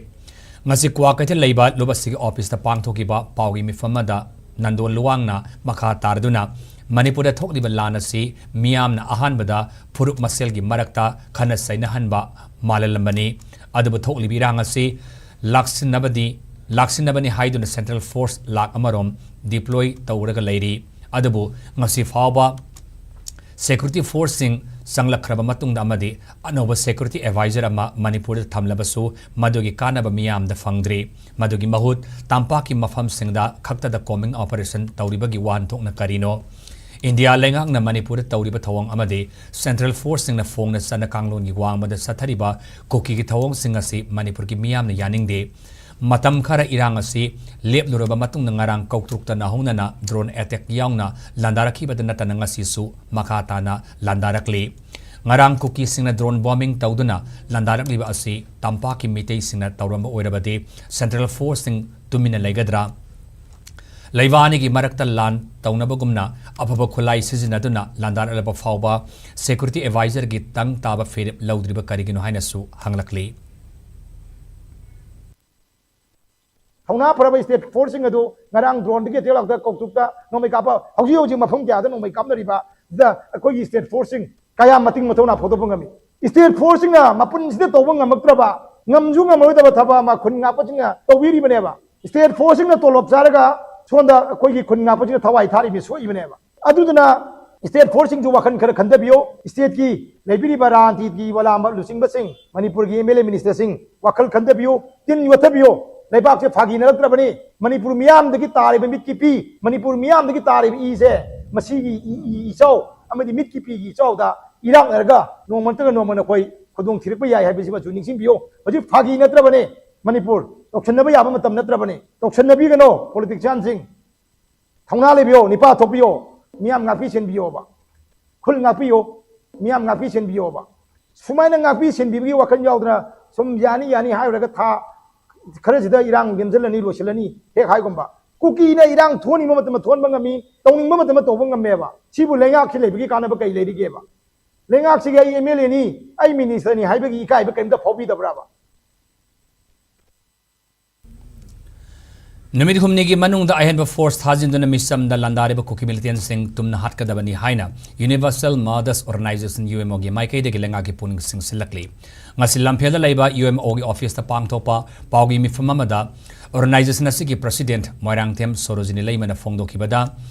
ꯉꯁꯤ ꯀ꯭ꯋꯥꯀꯩꯊꯦꯜ ꯂꯩꯕ ꯂꯨꯞ ꯑꯁꯤꯒꯤ ꯑꯣꯐꯤꯁꯇ ꯄꯥꯡꯊꯣꯛꯈꯤꯕ ꯄꯥꯎꯒꯤ ꯃꯤꯐꯝ ꯑꯃꯗ ꯅꯟꯗꯣ ꯂꯨꯋꯥꯡꯅ ꯃꯈꯥ ꯇꯥꯔꯗꯨꯅ, ꯃꯅꯤꯄꯨꯔꯗ ꯊꯣꯛꯂꯤꯕ ꯂꯥꯟ ꯑꯁꯤ ꯃꯤꯌꯥꯝꯅ ꯑꯍꯥꯟꯕꯗ ꯐꯨꯔꯨꯞ ꯃꯁꯦꯜꯒꯤ ꯃꯔꯛꯇ ꯈꯠꯅ ꯆꯩꯅꯍꯟꯕ ꯃꯥꯜꯍꯜꯂꯝꯕꯅꯤ꯫ ꯑꯗꯨꯕꯨ ꯊꯣꯛꯂꯤꯕ ꯏꯔꯥꯡ ꯑꯁꯤ ꯂꯥꯛꯁꯤꯟꯅꯕꯗꯤ, ꯂꯥꯛꯁꯤꯟꯅꯕꯅꯤ ꯍꯥꯏꯗꯨꯅ ꯁꯦꯟꯇ꯭ꯔꯦꯜ ꯐꯣꯔꯁ ꯂꯥꯛ ꯑꯃꯔꯣꯝ deploy ꯇꯧꯔꯒ ꯂꯩꯔꯤ꯫ ꯑꯗꯨꯕꯨ ꯉꯁꯤ ꯐꯥꯎꯕ security force ꯁꯤꯡ ꯆꯪꯂꯛꯈ꯭ꯔꯕ ꯃꯇꯨꯡꯗ ꯑꯃꯗꯤ ꯑꯅꯧꯕ security advisor ꯑꯃ ꯃꯅꯤꯄꯨꯔꯗ ꯊꯝꯂꯕꯁꯨ, ꯃꯗꯨꯒꯤ ꯀꯥꯟꯅꯕ ꯃꯤꯌꯥꯝꯗ ꯐꯪꯗ꯭ꯔꯤ꯫ ꯃꯗꯨꯒꯤ ꯃꯍꯨꯠ ꯇꯝꯄꯥꯛꯀꯤ ꯃꯐꯝꯁꯤꯡꯗ ꯈꯛꯇꯗ combing operation ꯇꯧꯔꯤꯕꯒꯤ ꯋꯥꯍꯟꯊꯣꯛꯅ ꯀꯔꯤꯅꯣ? ꯏꯟꯗꯤꯌꯥ ꯂꯩꯉꯥꯛꯅ ꯃꯅꯤꯄꯨꯔꯗ ꯇꯧꯔꯤꯕ ꯊꯧꯑꯣꯡ ꯑꯃꯗꯤ ꯁꯦꯟꯇ꯭ꯔꯦꯜ ꯐꯣꯔꯁꯁꯤꯡꯅ ꯐꯣꯡꯅ ꯆꯠꯅ ꯀꯥꯡꯂꯣꯟꯒꯤ ꯋꯥꯡꯃꯗ ꯆꯠꯊꯔꯤꯕ ꯀꯨꯀꯤꯒꯤ ꯊꯧꯑꯣꯡꯁꯤꯡ ꯑꯁꯤ ꯃꯅꯤꯄꯨꯔꯒꯤ ꯃꯤꯌꯥꯝꯅ ꯌꯥꯅꯤꯡꯗꯦ꯫ ꯃꯇꯝ ꯈꯔ ꯏꯔꯥꯡ ꯑꯁꯤ ꯂꯦꯞꯂꯨꯔꯕ ꯃꯇꯨꯡꯗ ꯉꯔꯥꯡ ꯀꯧꯇ꯭ꯔꯨꯛꯇ ꯅꯧꯍꯧꯅꯅ drone attack ꯌꯥꯎꯅ ꯂꯥꯟꯗꯥꯔꯛꯈꯤꯕꯗ ꯅꯠꯇꯅ ꯉꯁꯤꯁꯨ ꯃꯈꯥ ꯇꯥꯅ ꯂꯥꯟꯗꯥꯔꯛꯂꯤ꯫ ꯉꯔꯥꯡ ꯀꯨꯀꯤꯁꯤꯡꯅ drone bombing ꯇꯧꯗꯨꯅ ꯂꯥꯟꯗꯥꯔꯛꯂꯤꯕ ꯑꯁꯤ ꯇꯝꯄꯥꯛꯀꯤ ꯃꯤꯇꯩꯁꯤꯡꯅ ꯇꯧꯔꯝꯕ ꯑꯣꯏꯔꯕꯗꯤ ꯁꯦꯟꯇ꯭ꯔꯦꯜ ꯐꯣꯔꯁꯁꯤꯡ ꯇꯨꯃꯤꯟꯅ ꯂꯩꯒꯗ꯭ꯔꯥ? ꯂꯩꯕꯥꯛ ꯑꯅꯤꯒꯤ ꯃꯔꯛꯇ ꯂꯥꯟ ꯇꯧꯅꯕꯒꯨꯝꯅ ꯑꯐꯕ ꯈꯨꯠꯂꯥꯏ ꯁꯤꯖꯤꯟꯅꯗꯨꯅ ꯂꯥꯟꯗꯥꯔꯛꯂꯕ ꯐꯥꯎꯕ security advisorꯒꯤ ꯇꯪ ꯇꯥꯕ ꯐꯤꯔꯦꯞ ꯂꯧꯗ꯭ꯔꯤꯕ ꯀꯔꯤꯒꯤꯅꯣ ꯍꯥꯏꯅꯁꯨ ꯍꯪꯂꯛꯂꯤ꯫ ꯊꯧꯅꯥ ꯐꯔꯕ state forceꯁꯤꯡ ꯑꯗꯨ ꯉꯔꯥꯡ droneꯗꯒꯤ attack ꯂꯥꯛꯇ ꯀꯧꯇ꯭ꯔꯨꯛꯇ ꯅꯣꯡꯃꯩ ꯀꯥꯞꯄ ꯍꯧꯖꯤꯛ ꯍꯧꯖꯤꯛ ꯃꯐꯝ ꯀꯌꯥꯗ ꯅꯣꯡꯃꯩ ꯀꯥꯞꯅꯔꯤꯕꯗ ꯑꯩꯈꯣꯏꯒꯤ state forceꯁꯤꯡ ꯀꯌꯥ ꯃꯇꯤꯛ ꯃꯊꯧꯅꯥ ꯐꯣꯡꯗꯣꯛꯄ ꯉꯝꯃꯤ? State forceꯁꯤꯡꯅ ꯃꯄꯨꯟꯁꯤꯗ ꯇꯧꯕ ꯉꯝꯃꯛꯇ꯭ꯔꯕ, ꯉꯝꯁꯨ ꯉꯝꯃꯔꯣꯏꯗꯕ ꯊꯕꯛ ꯑꯃ ꯈꯨꯟ ꯉꯥꯛꯄꯁꯤꯡꯅ ꯇꯧꯕꯤꯔꯤꯕꯅꯦꯕ꯫ State forceꯁꯤꯡꯅ ꯇꯣꯂꯣꯞ ꯆꯥꯔꯒ ꯁꯣꯝꯗ ꯑꯩꯈꯣꯏꯒꯤ ꯈꯨꯟ ꯉꯥꯛꯄꯁꯤꯡꯅ ꯊꯋꯥꯏ ꯊꯥꯔꯤꯕꯅꯤ, ꯁꯣꯛꯏꯕꯅꯦꯕ꯫ ꯑꯗꯨꯗꯨꯅ state forceꯁꯤꯡꯁꯨ ꯋꯥꯈꯜ ꯈꯔ ꯈꯟꯊꯕꯤꯌꯨ꯫ Stateꯀꯤ ꯂꯩꯕꯤꯔꯤꯕ ꯔꯥꯖꯅꯤꯇꯤꯒꯤ ꯋꯥꯂꯥ ꯂꯨꯆꯤꯡꯕꯁꯤꯡ, ꯃꯅꯤꯄꯨꯔꯒꯤ MLA ministerꯁꯤꯡ ꯋꯥꯈꯜ ꯈꯟꯊꯕꯤꯌꯨ, ꯇꯤꯟ ꯌꯣꯠꯊꯕꯤꯌꯨ꯫ ꯂꯩꯕꯥꯛꯁꯦ ꯐꯥꯒꯤ ꯅꯠꯇ꯭ꯔꯕꯅꯤ꯫ ꯃꯅꯤꯄꯨꯔ ꯃꯤꯌꯥꯝꯗꯒꯤ ꯇꯥꯔꯤꯕ ꯃꯤꯠꯀꯤ ꯄꯤ, ꯃꯅꯤꯄꯨꯔ ꯃꯤꯌꯥꯝꯗꯒꯤ ꯇꯥꯔꯤꯕ ꯏꯁꯦ ꯃꯁꯤꯒꯤ ꯏ, ꯏ ꯏꯆꯥꯎ ꯑꯃꯗꯤ ꯃꯤꯠꯀꯤ ꯄꯤꯒꯤ ꯏꯆꯥꯎꯗ ꯏꯔꯥꯛꯅꯔꯒ ꯅꯣꯡꯃ ꯅꯠꯇ꯭ꯔꯒ ꯅꯣꯡꯃ ꯅꯈꯣꯏ ꯈꯨꯗꯣꯡ ꯊꯤꯔꯛꯄ ꯌꯥꯏ ꯍꯥꯏꯕꯁꯤꯃꯁꯨ ꯅꯤꯡꯁꯤꯡꯕꯤꯌꯨ꯫ ꯍꯧꯖꯤꯛ ꯐꯥꯒꯤ ꯅꯠꯇ꯭ꯔꯕꯅꯤ, ꯃꯅꯤꯄꯨꯔ ꯇꯧꯁꯟꯅꯕ ꯌꯥꯕ ꯃꯇꯝ ꯅꯠꯇ꯭ꯔꯕꯅꯤ꯫ ꯇꯧꯁꯟꯅꯕꯤꯒꯅꯣ politicianꯁꯤꯡ꯫ ꯊꯧꯅꯥ ꯂꯩꯕꯤꯌꯣ, ꯅꯤꯄꯥ ꯊꯣꯛꯄꯤꯌꯣ, ꯃꯤꯌꯥꯝ ꯉꯥꯛꯄꯤ ꯁꯦꯟꯕꯤꯌꯣꯕ, ꯈꯨꯜ ꯉꯥꯛꯄꯤꯌꯣ, ꯃꯤꯌꯥꯝ ꯉꯥꯛꯄꯤ ꯁꯦꯟꯕꯤꯌꯣꯕ꯫ ꯁꯨꯃꯥꯏꯅ ꯉꯥꯛꯄꯤ ꯁꯦꯟꯕꯤꯕꯒꯤ ꯋꯥꯈꯜ ꯌꯥꯎꯗꯅ ꯁꯨꯝ ꯌꯥꯅꯤ ꯌꯥꯅꯤ ꯍꯥꯏꯔꯨꯔꯒ ꯊꯥ ꯈꯔꯁꯤꯗ ꯏꯔꯥꯡ ꯅꯦꯝꯁꯤꯜꯂꯅꯤ, ꯂꯣꯏꯁꯤꯜꯂꯅꯤ ꯍꯦꯛ ꯍꯥꯏꯒꯨꯝꯕ꯫ ꯀꯨꯀꯤꯅ ꯏꯔꯥꯡ ꯊꯣꯛꯍꯟꯅꯤꯡꯕ ꯃꯇꯝꯗ ꯊꯣꯛꯍꯟꯕ ꯉꯝꯃꯤ, ꯇꯧꯅꯤꯡꯕ ꯃꯇꯝꯗ ꯇꯧꯕ ꯉꯝꯃꯦꯕ꯫ ꯁꯤꯕꯨ ꯂꯩꯉꯥꯛꯁꯤ ꯂꯩꯕꯒꯤ ꯀꯥꯟꯅꯕ ꯀꯩ ꯂꯩꯔꯤꯒꯦꯕ? ꯂꯩꯉꯥꯛꯁꯤꯒꯤ ꯑꯩ MLAꯅꯤ, ꯑꯩ ministerꯅꯤ ꯍꯥꯏꯕꯒꯤ ꯏꯀꯥꯏꯕ ꯀꯔꯤꯝꯇ ꯐꯥꯎꯕꯤꯗꯕ꯭ꯔꯕ? ꯅꯨꯃꯤꯠ ꯍꯨꯝꯅꯤꯒꯤ ꯃꯅꯨꯡꯗ ꯑꯍꯦꯟꯕ force ꯊꯥꯖꯤꯟꯗꯨꯅ ꯃꯤꯆꯝꯗ ꯂꯥꯟꯗꯥꯔꯤꯕ ꯀꯨꯀꯤ militantꯁꯤꯡ ꯇꯨꯝꯅ ꯍꯥꯠꯀꯗꯕꯅꯤ ꯍꯥꯏꯅ Universal Mothers Organization, UMOꯒꯤ ꯃꯥꯏꯀꯩꯗꯒꯤ ꯂꯩꯉꯥꯛꯀꯤ ꯄꯨꯛꯅꯤꯡ ꯆꯤꯡꯁꯤꯜꯂꯛꯂꯤ꯫ ꯉꯁꯤ ꯂꯝꯐꯦꯜꯗ ꯂꯩꯕ UMOꯒꯤ officeꯇ ꯄꯥꯡꯊꯣꯛꯄ ꯄꯥꯎꯒꯤ ꯃꯤꯐꯝ ꯑꯃꯗ organization ꯑꯁꯤꯒꯤ president ꯃꯣꯏꯔꯥꯡꯊꯦꯝ ꯁꯣꯔꯣꯖꯤꯅꯤ ꯂꯩꯃꯅ ꯐꯣꯡꯗꯣꯛꯈꯤꯕꯗ,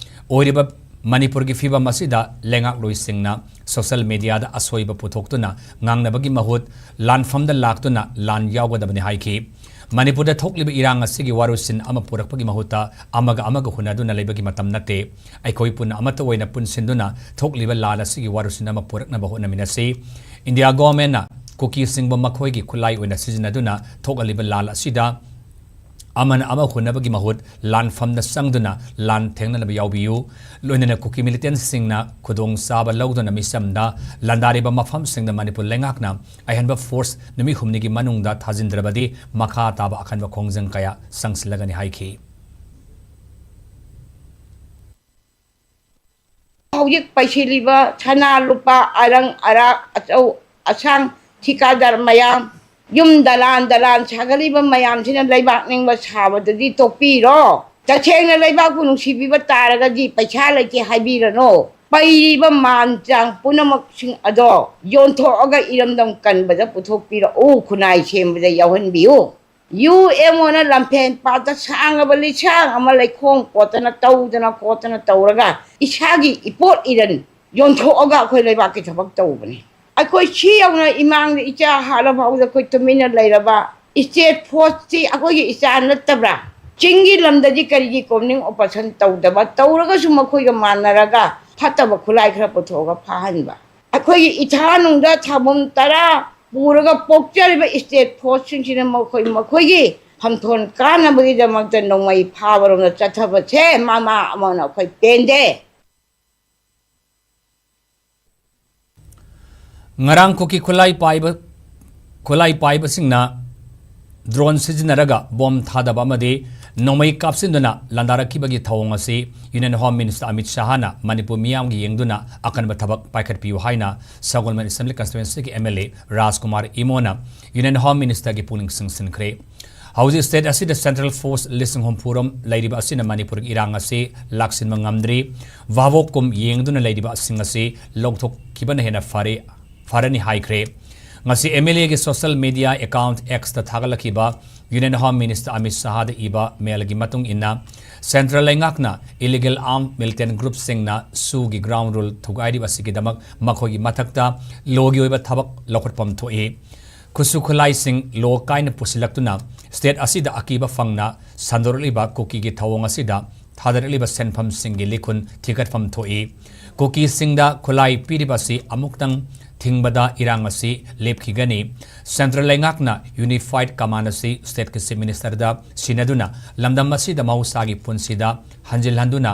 ꯑꯣꯏꯔꯤꯕ ꯃꯅꯤꯄꯨꯔꯒꯤ ꯐꯤꯕꯝ ꯑꯁꯤꯗ ꯂꯩꯉꯥꯛꯂꯣꯏꯁꯤꯡꯅ social mediaꯗ ꯑꯁꯣꯏꯕ ꯄꯨꯊꯣꯛꯇꯨꯅ ꯉꯥꯡꯅꯕꯒꯤ ꯃꯍꯨꯠ ꯂꯥꯟꯐꯝꯗ ꯂꯥꯛꯇꯨꯅ ꯂꯥꯟ ꯌꯥꯎꯒꯗꯕꯅꯤ ꯍꯥꯏꯈꯤ꯫ ꯃꯅꯤꯄꯨꯔꯗ ꯊꯣꯛꯂꯤꯕ ꯏꯔꯥꯡ ꯑꯁꯤꯒꯤ ꯋꯥꯔꯨꯁꯤꯟ ꯑꯃ ꯄꯨꯔꯛꯄꯒꯤ ꯃꯍꯨꯠꯇ ꯑꯃꯒ ꯑꯃꯒ ꯍꯨꯟꯅꯗꯨꯅ ꯂꯩꯕꯒꯤ ꯃꯇꯝ ꯅꯠꯇꯦ꯫ ꯑꯩꯈꯣꯏ ꯄꯨꯟꯅ ꯑꯃꯠꯇ ꯑꯣꯏꯅ ꯄꯨꯟꯁꯤꯟꯗꯨꯅ ꯊꯣꯛꯂꯤꯕ ꯂꯥꯟ ꯑꯁꯤꯒꯤ ꯋꯥꯔꯨꯁꯤꯟ ꯑꯃ ꯄꯨꯔꯛꯅꯕ ꯍꯣꯠꯅꯃꯤꯟꯅꯁꯤ꯫ ꯏꯟꯗꯤꯌꯥ ꯒꯣꯚꯔꯟꯃꯦꯟꯠꯅ ꯀꯨꯀꯤꯁꯤꯡꯕꯨ ꯃꯈꯣꯏꯒꯤ ꯈꯨꯠꯂꯥꯏ ꯑꯣꯏꯅ ꯁꯤꯖꯤꯟꯅꯗꯨꯅ ꯊꯣꯛꯍꯜꯂꯤꯕ ꯂꯥꯟ ꯑꯁꯤꯗ ꯑꯃꯅ ꯑꯃ ꯍꯨꯟꯅꯕꯒꯤ ꯃꯍꯨꯠ ꯂꯥꯟꯐꯝꯗ ꯆꯪꯗꯨꯅ ꯂꯥꯟ ꯊꯦꯡꯅꯅꯕ ꯌꯥꯎꯕꯤꯌꯨ꯫ ꯂꯣꯏꯅꯅ ꯀꯨꯀꯤ ꯃꯤꯂꯤꯇꯦꯟꯠꯁꯤꯡꯅ ꯈꯨꯗꯣꯡꯆꯥꯕ ꯂꯧꯗꯨꯅ ꯃꯤꯆꯝꯗ ꯂꯥꯟꯗꯥꯔꯤꯕ ꯃꯐꯝꯁꯤꯡꯗ ꯃꯅꯤꯄꯨꯔ ꯂꯩꯉꯥꯛꯅ ꯑꯍꯦꯟꯕ ꯐꯣꯔꯁ ꯅꯨꯃꯤꯠ ꯍꯨꯝꯅꯤꯒꯤ ꯃꯅꯨꯡꯗ ꯊꯥꯖꯤꯟꯗ꯭ꯔꯕꯗꯤ ꯃꯈꯥ ꯇꯥꯕ ꯑꯀꯟꯕ ꯈꯣꯡꯖꯪ ꯀꯌꯥ ꯆꯪꯁꯤꯜꯂꯒꯅꯤ ꯍꯥꯏꯈꯤ꯫ ꯍꯧꯖꯤꯛ ꯄꯩꯁꯤꯜꯂꯤꯕ ꯁꯅꯥ ꯂꯨꯄꯥ, ꯑꯔꯪ ꯑꯔꯥꯛ, ꯑꯆꯧ ꯑꯁꯥꯡ, ꯊꯤꯀꯥꯗꯥꯔ ꯃꯌꯥꯝ, ꯌꯨꯝ ꯗꯂꯥꯟ ꯗꯂꯥꯟ ꯁꯥꯒꯠꯂꯤꯕ ꯃꯌꯥꯝꯁꯤꯅ ꯂꯩꯕꯥꯛ ꯅꯤꯡꯕ ꯁꯥꯕꯗꯨꯗꯤ ꯇꯣꯛꯄꯤꯔꯣ꯫ ꯇꯁꯦꯡꯅ ꯂꯩꯕꯥꯛꯄꯨ ꯅꯨꯡꯁꯤꯕꯤꯕ ꯇꯥꯔꯒꯗꯤ ꯄꯩꯁꯥ ꯂꯩꯇꯦ ꯍꯥꯏꯕꯤꯔꯅꯨ꯫ ꯄꯩꯔꯤꯕ ꯃꯥꯟ ꯆꯥꯡ ꯄꯨꯝꯅꯃꯛꯁꯤꯡ ꯑꯗꯣ ꯌꯣꯟꯊꯣꯛꯑꯒ ꯏꯔꯝꯗꯝ ꯀꯟꯕꯗ ꯄꯨꯊꯣꯛꯄꯤꯔꯛꯎ, ꯈꯨꯟꯅꯥꯏ ꯁꯦꯝꯕꯗ ꯌꯥꯎꯍꯟꯕꯤꯌꯨ꯫ ꯌꯨ ꯑꯦꯝ ꯑꯣꯅ ꯂꯝꯐꯦꯟ ꯄꯥꯠꯇ ꯁꯥꯡꯉꯕ ꯂꯤꯁꯥꯡ ꯑꯃ ꯂꯩꯈꯣꯝ ꯀꯣꯠꯇꯅ ꯇꯧꯗꯅ ꯈꯣꯠꯇꯅ ꯇꯧꯔꯒ ꯏꯁꯥꯒꯤ ꯏꯄꯣꯠ ꯏꯔꯟ ꯌꯣꯟꯊꯣꯛꯑꯒ ꯑꯩꯈꯣꯏ ꯂꯩꯕꯥꯛꯀꯤ ꯊꯕꯛ ꯇꯧꯕꯅꯤ꯫ ꯑꯩꯈꯣꯏ ꯁꯤ ꯌꯧꯅ ꯏꯃꯥꯡꯗ ꯏꯆꯥ ꯍꯥꯠꯂ ꯐꯥꯎꯗ ꯑꯩꯈꯣꯏ ꯇꯨꯃꯤꯟꯅ ꯂꯩꯔꯕ ꯏꯁꯇꯦꯠ ꯐꯣꯔꯁꯇꯤ ꯑꯩꯈꯣꯏꯒꯤ ꯏꯆꯥ ꯅꯠꯇꯕ꯭ꯔꯥ? ꯆꯤꯡꯒꯤ ꯂꯝꯗꯗꯤ ꯀꯔꯤꯒꯤ ꯀꯣꯝꯅꯤꯡ ꯑꯣꯄꯔꯦꯁꯟ ꯇꯧꯗꯕ? ꯇꯧꯔꯒꯁꯨ ꯃꯈꯣꯏꯒ ꯃꯥꯟꯅꯔꯒ ꯐꯠꯇꯕ ꯈꯨꯠꯂꯥꯏ ꯈꯔ ꯄꯨꯊꯣꯛꯑꯒ ꯐꯥꯍꯟꯕ꯫ ꯑꯩꯈꯣꯏꯒꯤ ꯏꯊꯥ ꯅꯨꯡꯗ ꯊꯥꯕꯝ ꯇꯔꯥ ꯄꯨꯔꯒ ꯄꯣꯛꯆꯔꯤꯕ ꯏꯁꯇꯦꯠ ꯐꯣꯔꯁꯁꯤꯡꯁꯤꯅ ꯃꯈꯣꯏ ꯃꯈꯣꯏꯒꯤ ꯐꯝꯊꯣꯟ ꯀꯥꯅꯕꯒꯤꯗꯃꯛꯇ ꯅꯣꯡꯃꯩ ꯐꯥꯕꯔꯣꯝꯗ ꯆꯠꯊꯕꯁꯦ ꯃꯃꯥ ꯑꯃꯅ ꯑꯩꯈꯣꯏ ꯄꯦꯟꯗꯦ꯫ ꯉꯔꯥꯡ ꯀꯨꯀꯤ ꯈꯨꯠꯂꯥꯏ ꯄꯥꯏꯕ, ꯈꯨꯠꯂꯥꯏ ꯄꯥꯏꯕꯁꯤꯡꯅ ꯗ꯭ꯔꯣꯟ ꯁꯤꯖꯤꯟꯅꯔꯒ ꯕꯣꯝ ꯊꯥꯗꯕ ꯑꯃꯗꯤ ꯅꯣꯡꯃꯩ ꯀꯥꯞꯁꯤꯟꯗꯨꯅ ꯂꯥꯟꯗꯥꯔꯛꯈꯤꯕꯒꯤ ꯊꯧꯑꯣꯡ ꯑꯁꯤ ꯌꯨꯅꯤꯌꯟ ꯍꯣꯝ ꯃꯤꯅꯤꯁꯇꯔ ꯑꯃꯤꯠ ꯁꯥꯍꯅ ꯃꯅꯤꯄꯨꯔ ꯃꯤꯌꯥꯝꯒꯤ ꯌꯦꯡꯗꯨꯅ ꯑꯀꯟꯕ ꯊꯕꯛ ꯄꯥꯏꯈꯠꯄꯤꯌꯨ ꯍꯥꯏꯅ ꯁꯒꯣꯜꯕꯟ ꯑꯦꯁꯦꯝꯕ꯭ꯂꯤ ꯀꯟꯁꯇꯤꯇ꯭ꯋꯦꯟꯁꯤꯒꯤ ꯑꯦꯝ ꯑꯦꯜ ꯑꯦ ꯔꯥꯖꯀꯨꯃꯥꯔ ꯏꯃꯣꯅ ꯌꯨꯅꯤꯌꯟ ꯍꯣꯝ ꯃꯤꯅꯤꯁꯇꯔꯒꯤ ꯄꯨꯛꯅꯤꯡ ꯆꯤꯡꯁꯤꯟꯈ꯭ꯔꯦ꯫ ꯍꯧꯖꯤꯛ ꯁ꯭ꯇꯦꯠ ꯑꯁꯤꯗ ꯁꯦꯟꯇ꯭ꯔꯦꯜ ꯐꯣꯔꯁ ꯂꯤꯁꯤꯡ ꯍꯨꯝꯐꯨ ꯔꯣꯝ ꯂꯩꯔꯤꯕ ꯑꯁꯤꯅ ꯃꯅꯤꯄꯨꯔꯒꯤ ꯏꯔꯥꯡ ꯑꯁꯤ ꯂꯥꯛꯁꯤꯟꯕ ꯉꯝꯗ꯭ꯔꯤ꯫ ꯚꯥꯕꯣꯛꯀꯨꯝ ꯌꯦꯡꯗꯨꯅ ꯂꯩꯔꯤꯕꯁꯤꯡ ꯑꯁꯤ ꯂꯧꯊꯣꯛꯈꯤꯕꯅ ꯍꯦꯟꯅ ꯐꯔꯦ, ꯐꯔꯅꯤ ꯍꯥꯏꯈ꯭ꯔꯦ꯫ ꯉꯁꯤ ꯑꯦꯝ ꯑꯦꯜ ꯑꯦꯒꯤ ꯁꯣꯁꯤꯌꯦꯜ ꯃꯤꯗꯤꯌꯥ ꯑꯦꯀꯥꯎꯟꯠ ꯑꯦꯛꯁꯇ ꯊꯥꯒꯠꯂꯛꯈꯤꯕ ꯌꯨꯅꯤꯌꯟ ꯍꯣꯝ ꯃꯤꯅꯤꯁꯇꯔ ꯑꯃꯤꯠ ꯁꯥꯍꯗ ꯏꯕ ꯃꯦꯜꯒꯤ ꯃꯇꯨꯡ ꯏꯟꯅ, ꯁꯦꯟꯇ꯭ꯔꯦꯜ ꯂꯩꯉꯥꯛꯅ ꯏꯂꯤꯒꯦꯜ ꯑꯥꯔꯝ ꯃꯤꯂꯤꯇꯦꯟꯠ ꯒ꯭ꯔꯨꯞꯁꯤꯡꯅ ꯁꯨꯒꯤ ꯒ꯭ꯔꯥꯎꯟ ꯔꯨꯜ ꯊꯨꯒꯥꯏꯔꯤꯕ ꯑꯁꯤꯒꯤꯗꯃꯛ ꯃꯈꯣꯏꯒꯤ ꯃꯊꯛꯇ ꯂꯣꯒꯤ ꯑꯣꯏꯕ ꯊꯕꯛ ꯂꯧꯈꯠꯐꯝ ꯊꯣꯛꯏ꯫ ꯈꯨꯠꯁꯨ ꯈꯨꯠꯂꯥꯏꯁꯤꯡ ꯂꯣ ꯀꯥꯏꯅ ꯄꯨꯁꯤꯜꯂꯛꯇꯨꯅ state ꯑꯁꯤꯗ ꯑꯀꯤꯕ ꯐꯪꯅ ꯁꯟꯗꯣꯔꯛꯂꯤꯕ ꯀꯨꯀꯤꯒꯤ ꯊꯧꯑꯣꯡ ꯑꯁꯤꯗ ꯊꯥꯗꯔꯛꯂꯤꯕ ꯁꯦꯟꯐꯝꯁꯤꯡꯒꯤ ꯂꯤꯈꯨꯟ ꯊꯤꯒꯠꯐꯝ ꯊꯣꯛꯏ꯫ ꯀꯨꯀꯤꯁꯤꯡꯗ ꯈꯨꯠꯂꯥꯏ ꯄꯤꯔꯤꯕ ꯑꯁꯤ ꯑꯃꯨꯛꯇꯪ ꯊꯤꯡꯕꯗ ꯏꯔꯥꯡ ꯑꯁꯤ ꯂꯦꯞꯈꯤꯒꯅꯤ꯫ Central ꯂꯩꯉꯥꯛꯅ Unified Command ꯑꯁꯤ stateꯀꯤ Chief Ministerꯗ ꯁꯤꯟꯅꯗꯨꯅ ꯂꯝꯗꯝ ꯑꯁꯤꯗ ꯃꯍꯧꯁꯥꯒꯤ ꯄꯨꯟꯁꯤꯗ ꯍꯟꯖꯤꯜꯍꯟꯗꯨꯅ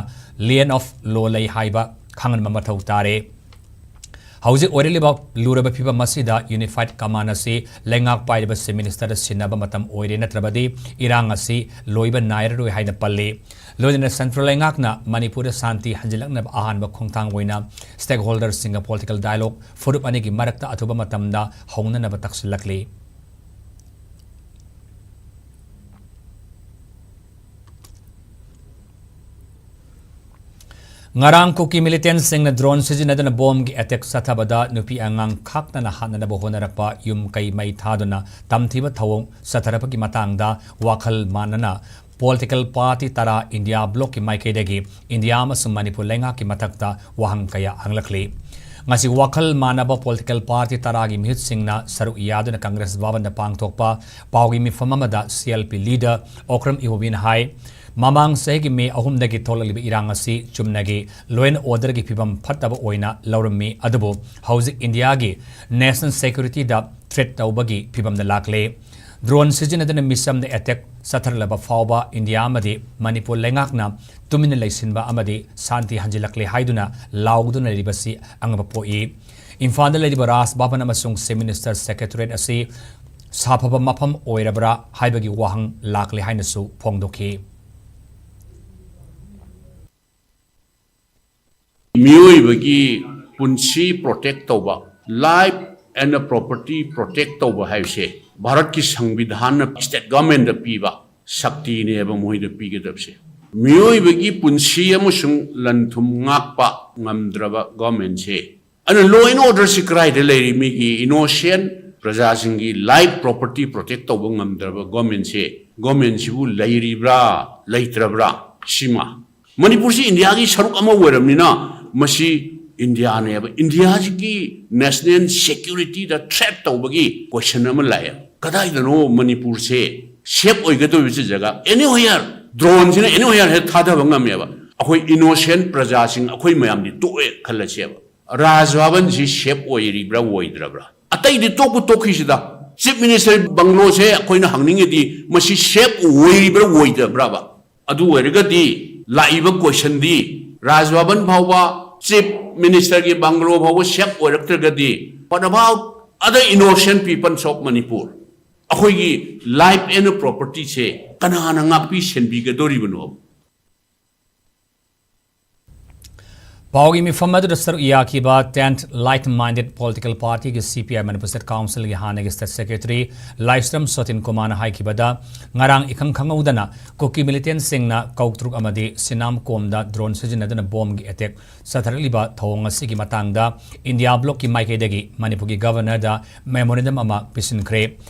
land of law ꯂꯩ ꯍꯥꯏꯕ ꯈꯪꯍꯟꯕ ꯃꯊꯧ ꯇꯥꯔꯦ꯫ ꯍꯧꯖꯤꯛ ꯑꯣꯏꯔꯛꯂꯤꯕ ꯂꯨꯔꯕ ꯐꯤꯕꯝ ꯑꯁꯤꯗ Unified Command ꯑꯁꯤ ꯂꯩꯉꯥꯛ ꯄꯥꯏꯔꯤꯕ Chief Ministerꯗ ꯁꯤꯟꯅꯕ ꯃꯇꯝ ꯑꯣꯏꯔꯦ, ꯅꯠꯇ꯭ꯔꯕꯗꯤ ꯏꯔꯥꯡ ꯑꯁꯤ ꯂꯣꯏꯕ ꯅꯥꯏꯔꯔꯣꯏ ꯍꯥꯏꯅ ꯄꯜꯂꯤ꯫ ꯂꯣꯏꯅꯅ Central ꯂꯩꯉꯥꯛꯅ ꯃꯅꯤꯄꯨꯔꯗ ꯁꯥꯟꯇꯤ ꯍꯟꯖꯤꯜꯂꯛꯅꯕ ꯑꯍꯥꯟꯕ ꯈꯣꯡꯊꯥꯡ ꯑꯣꯏꯅ stakeholderꯁꯤꯡꯒ political dialogue ꯐꯨꯔꯨꯞ ꯑꯅꯤꯒꯤ ꯃꯔꯛꯇ ꯑꯊꯨꯕ ꯃꯇꯝꯗ ꯍꯧꯅꯅꯕ ꯇꯛꯁꯤꯜꯂꯛꯂꯤ꯫ ꯉꯔꯥꯡ ꯀꯨꯀꯤ militantꯁꯤꯡꯅ drone ꯁꯤꯖꯤꯟꯅꯗꯨꯅ ꯕꯣꯝꯒꯤ attack ꯆꯠꯊꯕꯗ ꯅꯨꯄꯤ ꯑꯉꯥꯡ ꯈꯥꯛꯇꯅ ꯍꯥꯠꯅꯅꯕ ꯍꯣꯠꯅꯔꯛꯄ ꯌꯨꯝ ꯀꯩ ꯃꯩ ꯊꯥꯗꯨꯅ ꯇꯝꯊꯤꯕ ꯊꯧꯑꯣꯡ ꯆꯠꯊꯔꯛꯄꯒꯤ ꯃꯇꯥꯡꯗ ꯋꯥꯈꯜ ꯃꯥꯟꯅꯅ political party ꯇꯔꯥ India blocꯀꯤ ꯃꯥꯏꯀꯩꯗꯒꯤ India ꯑꯃꯁꯨꯡ ꯃꯅꯤꯄꯨꯔ ꯂꯩꯉꯥꯛꯀꯤ ꯃꯊꯛꯇ ꯋꯥꯍꯪ ꯀꯌꯥ ꯍꯪꯂꯛꯂꯤ꯫ ꯉꯁꯤ ꯋꯥꯈꯜ ꯃꯥꯟꯅꯕ political party ꯇꯔꯥꯒꯤ ꯃꯤꯍꯨꯠꯁꯤꯡꯅ ꯁꯔꯨꯛ ꯌꯥꯗꯨꯅ Congress ꯚꯕꯟꯗ ꯄꯥꯡꯊꯣꯛꯄ ꯄꯥꯎꯒꯤ ꯃꯤꯐꯝ ꯑꯃꯗ C L P leader Okram ꯏꯕꯣꯕꯤꯅ ꯍꯥꯏ, ꯃꯃꯥꯡ ꯆꯍꯤꯒꯤ ꯃꯦ ꯑꯍꯨꯝꯗꯒꯤ ꯊꯣꯛꯂꯛꯂꯤꯕ ꯏꯔꯥꯡ ꯑꯁꯤ ꯆꯨꯝꯅꯒꯤ law and orderꯒꯤ ꯐꯤꯕꯝ ꯐꯠꯇꯕ ꯑꯣꯏꯅ ꯂꯧꯔꯝꯃꯤ, ꯑꯗꯨꯕꯨ ꯍꯧꯖꯤꯛ ꯏꯟꯗꯤꯌꯥꯒꯤ national securityꯗ threat ꯇꯧꯕꯒꯤ ꯐꯤꯕꯝꯗ ꯂꯥꯛꯂꯦ꯫ Drone ꯁꯤꯖꯤꯟꯅꯗꯨꯅ ꯃꯤꯆꯝꯗ attack ꯆꯠꯊꯔꯛꯂꯕ ꯐꯥꯎꯕ ꯏꯟꯗꯤꯌꯥ ꯑꯃꯗꯤ ꯃꯅꯤꯄꯨꯔ ꯂꯩꯉꯥꯛꯅ ꯇꯨꯃꯤꯟꯅ ꯂꯩꯁꯤꯟꯕ ꯑꯃꯗꯤ ꯁꯥꯟꯇꯤ ꯍꯟꯖꯤꯜꯂꯛꯂꯦ ꯍꯥꯏꯗꯨꯅ ꯂꯥꯎꯗꯨꯅ ꯂꯩꯔꯤꯕꯁꯤ ꯑꯉꯛꯄ ꯄꯣꯛꯏ꯫ ꯏꯝꯐꯥꯜꯗ ꯂꯩꯔꯤꯕ ꯔꯥꯖ ꯚꯕꯟ ꯑꯃꯁꯨꯡ Chief Minister Secretariat ꯑꯁꯤ ꯁꯥꯐꯕ ꯃꯐꯝ ꯑꯣꯏꯔꯕ꯭ꯔꯥ ꯍꯥꯏꯕꯒꯤ ꯋꯥꯍꯪ ꯂꯥꯛꯂꯦ ꯍꯥꯏꯅꯁꯨ ꯐꯣꯡꯗꯣꯛꯈꯤ꯫ ꯃꯤꯑꯣꯏꯕꯒꯤ ꯄꯨꯟꯁꯤ protect ꯇꯧꯕ, life and property protect ꯇꯧꯕ ꯍꯥꯏꯕꯁꯦ ꯚꯥꯔꯠꯀꯤ ꯁꯪꯕꯤꯙꯥꯟꯅ state governmentꯗ ꯄꯤꯕ ꯁꯛꯇꯤꯅꯦꯕ ꯃꯣꯏꯗ ꯄꯤꯒꯗꯕꯁꯦ꯫ ꯃꯤꯑꯣꯏꯕꯒꯤ ꯄꯨꯟꯁꯤ ꯑꯃꯁꯨꯡ ꯂꯟ ꯊꯨꯝ ꯉꯥꯛꯄ ꯉꯝꯗ꯭ꯔꯕ governmentꯁꯦ, ꯑꯗꯨꯅ law and orderꯁꯤ ꯀꯗꯥꯏꯗ ꯂꯩꯔꯤ? ꯃꯤꯒꯤ innocent ꯄ꯭ꯔꯖꯥꯁꯤꯡꯒꯤ life property protect ꯇꯧꯕ ꯉꯝꯗ꯭ꯔꯕ governmentꯁꯦ, governmentꯁꯤꯕꯨ ꯂꯩꯔꯤꯕ꯭ꯔꯥ ꯂꯩꯇ꯭ꯔꯕ꯭ꯔꯥ? ꯁꯤꯃ ꯃꯅꯤꯄꯨꯔꯁꯤ ꯏꯟꯗꯤꯌꯥꯒꯤ ꯁꯔꯨꯛ ꯑꯃ ꯑꯣꯏꯔꯕꯅꯤꯅ ꯃꯁꯤ ꯏꯟꯗꯤꯌꯥꯅꯦꯕ꯫ ꯏꯟꯗꯤꯌꯥꯁꯤꯒꯤ ꯅꯦꯁꯅꯦꯜ ꯁꯦꯀ꯭ꯌꯨꯔꯤꯇꯤꯗ ꯊ꯭ꯔꯦꯠ ꯇꯧꯕꯒꯤ ꯀꯣꯏꯁꯟ ꯑꯃ ꯂꯥꯛꯑꯦ꯫ ꯀꯗꯥꯏꯗꯅꯣ ꯃꯅꯤꯄꯨꯔꯁꯦ ꯁꯦꯐ ꯑꯣꯏꯒꯗꯧꯔꯤꯕꯁꯤ ꯖꯒꯥ? ꯑꯦꯅꯤꯋꯦꯌꯔ꯫ ꯗ꯭ꯔꯣꯟꯁꯤꯅ ꯑꯦꯅꯤꯋꯦꯌꯔ ꯍꯦꯛ ꯊꯥꯗꯕ ꯉꯝꯃꯦꯕ꯫ ꯑꯩꯈꯣꯏ ꯏꯅꯣꯁꯦꯟ ꯄ꯭ꯔꯖꯥꯁꯤꯡ, ꯑꯩꯈꯣꯏ ꯃꯌꯥꯝꯗꯤ ꯇꯣꯛꯑꯦ ꯈꯜꯂꯁꯦꯕ꯫ ꯔꯥꯖ ꯚꯕꯟꯁꯤ ꯁꯦꯐ ꯑꯣꯏꯔꯤꯕ꯭ꯔꯥ ꯑꯣꯏꯗ꯭ꯔꯕ꯭ꯔꯥ? ꯑꯇꯩꯗꯤ ꯇꯣꯛꯄꯨ ꯇꯣꯛꯈꯤꯁꯤꯗ, ꯆꯤꯐ ꯃꯤꯅꯤꯁꯇꯔ ꯕꯪꯒ꯭ꯂꯣꯁꯦ ꯑꯩꯈꯣꯏꯅ ꯍꯪꯅꯤꯡꯉꯤꯗꯤ ꯃꯁꯤ ꯁꯦꯐ ꯑꯣꯏꯔꯤꯕ꯭ꯔꯥ ꯑꯣꯏꯗꯕ꯭ꯔꯕ? ꯑꯗꯨ ꯑꯣꯏꯔꯒꯗꯤ ꯂꯥꯛꯏꯕ ꯀꯣꯏꯁꯟꯗꯤ, ꯔꯥꯖ ꯚꯕꯟ ꯐꯥꯎꯕ, ꯆꯤꯐ ꯃꯤꯅꯤꯁꯇꯔꯒꯤ ꯕꯪꯒ꯭ꯂꯣ ꯐꯥꯎꯕ ꯁꯦꯐ ꯑꯣꯏꯔꯛꯇ꯭ꯔꯒꯗꯤ, what about other innocent peoples of Manipur? ꯑꯩꯈꯣꯏꯒꯤ ꯂꯥꯏꯐ ꯑꯦꯟ ꯄ꯭ꯔꯣꯄꯔꯇꯤꯁꯦ ꯀꯅꯥꯅ ꯉꯥꯛꯄꯤ ꯁꯦꯟꯕꯤꯒꯗꯧꯔꯤꯕꯅꯣ? ꯄꯥꯎꯒꯤ ꯃꯤꯐꯝ ꯑꯗꯨꯗ ꯁꯔꯨꯛ ꯌꯥꯈꯤꯕ tenth Like Minded Political Partyꯒꯤ, C P I Manipur State Councilꯒꯤ ꯍꯥꯟꯅꯒꯤ state secretary ꯂꯥꯏꯁ꯭ꯔꯝ ꯁꯣꯇꯤꯟ ꯀꯨꯃꯥꯔꯅ ꯍꯥꯏꯈꯤꯕꯗ, ꯉꯔꯥꯡ ꯏꯈꯪ ꯈꯪꯍꯧꯗꯅ ꯀꯨꯀꯤ ꯃꯤꯂꯤꯇꯦꯟꯁꯤꯡꯅ ꯀꯧꯇ꯭ꯔꯨꯛ ꯑꯃꯗꯤ ꯁꯤꯅꯥꯝ ꯀꯣꯝꯗ ꯗ꯭ꯔꯣꯟ ꯁꯤꯖꯤꯟꯅꯗꯨꯅ ꯕꯣꯝꯒꯤ ꯑꯦꯇꯦꯛ ꯆꯠꯊꯔꯛꯂꯤꯕ ꯊꯧꯑꯣꯡ ꯑꯁꯤꯒꯤ ꯃꯇꯥꯡꯗ ꯏꯟꯗꯤꯌꯥ ꯕ꯭ꯂꯣꯛꯀꯤ ꯃꯥꯏꯀꯩꯗꯒꯤ ꯃꯅꯤꯄꯨꯔꯒꯤ ꯒꯕꯔꯅꯔꯗ ꯃꯦꯃꯣꯔꯦꯟꯗꯝ ꯑꯃ ꯄꯤꯁꯤꯟꯈ꯭ꯔꯦ꯫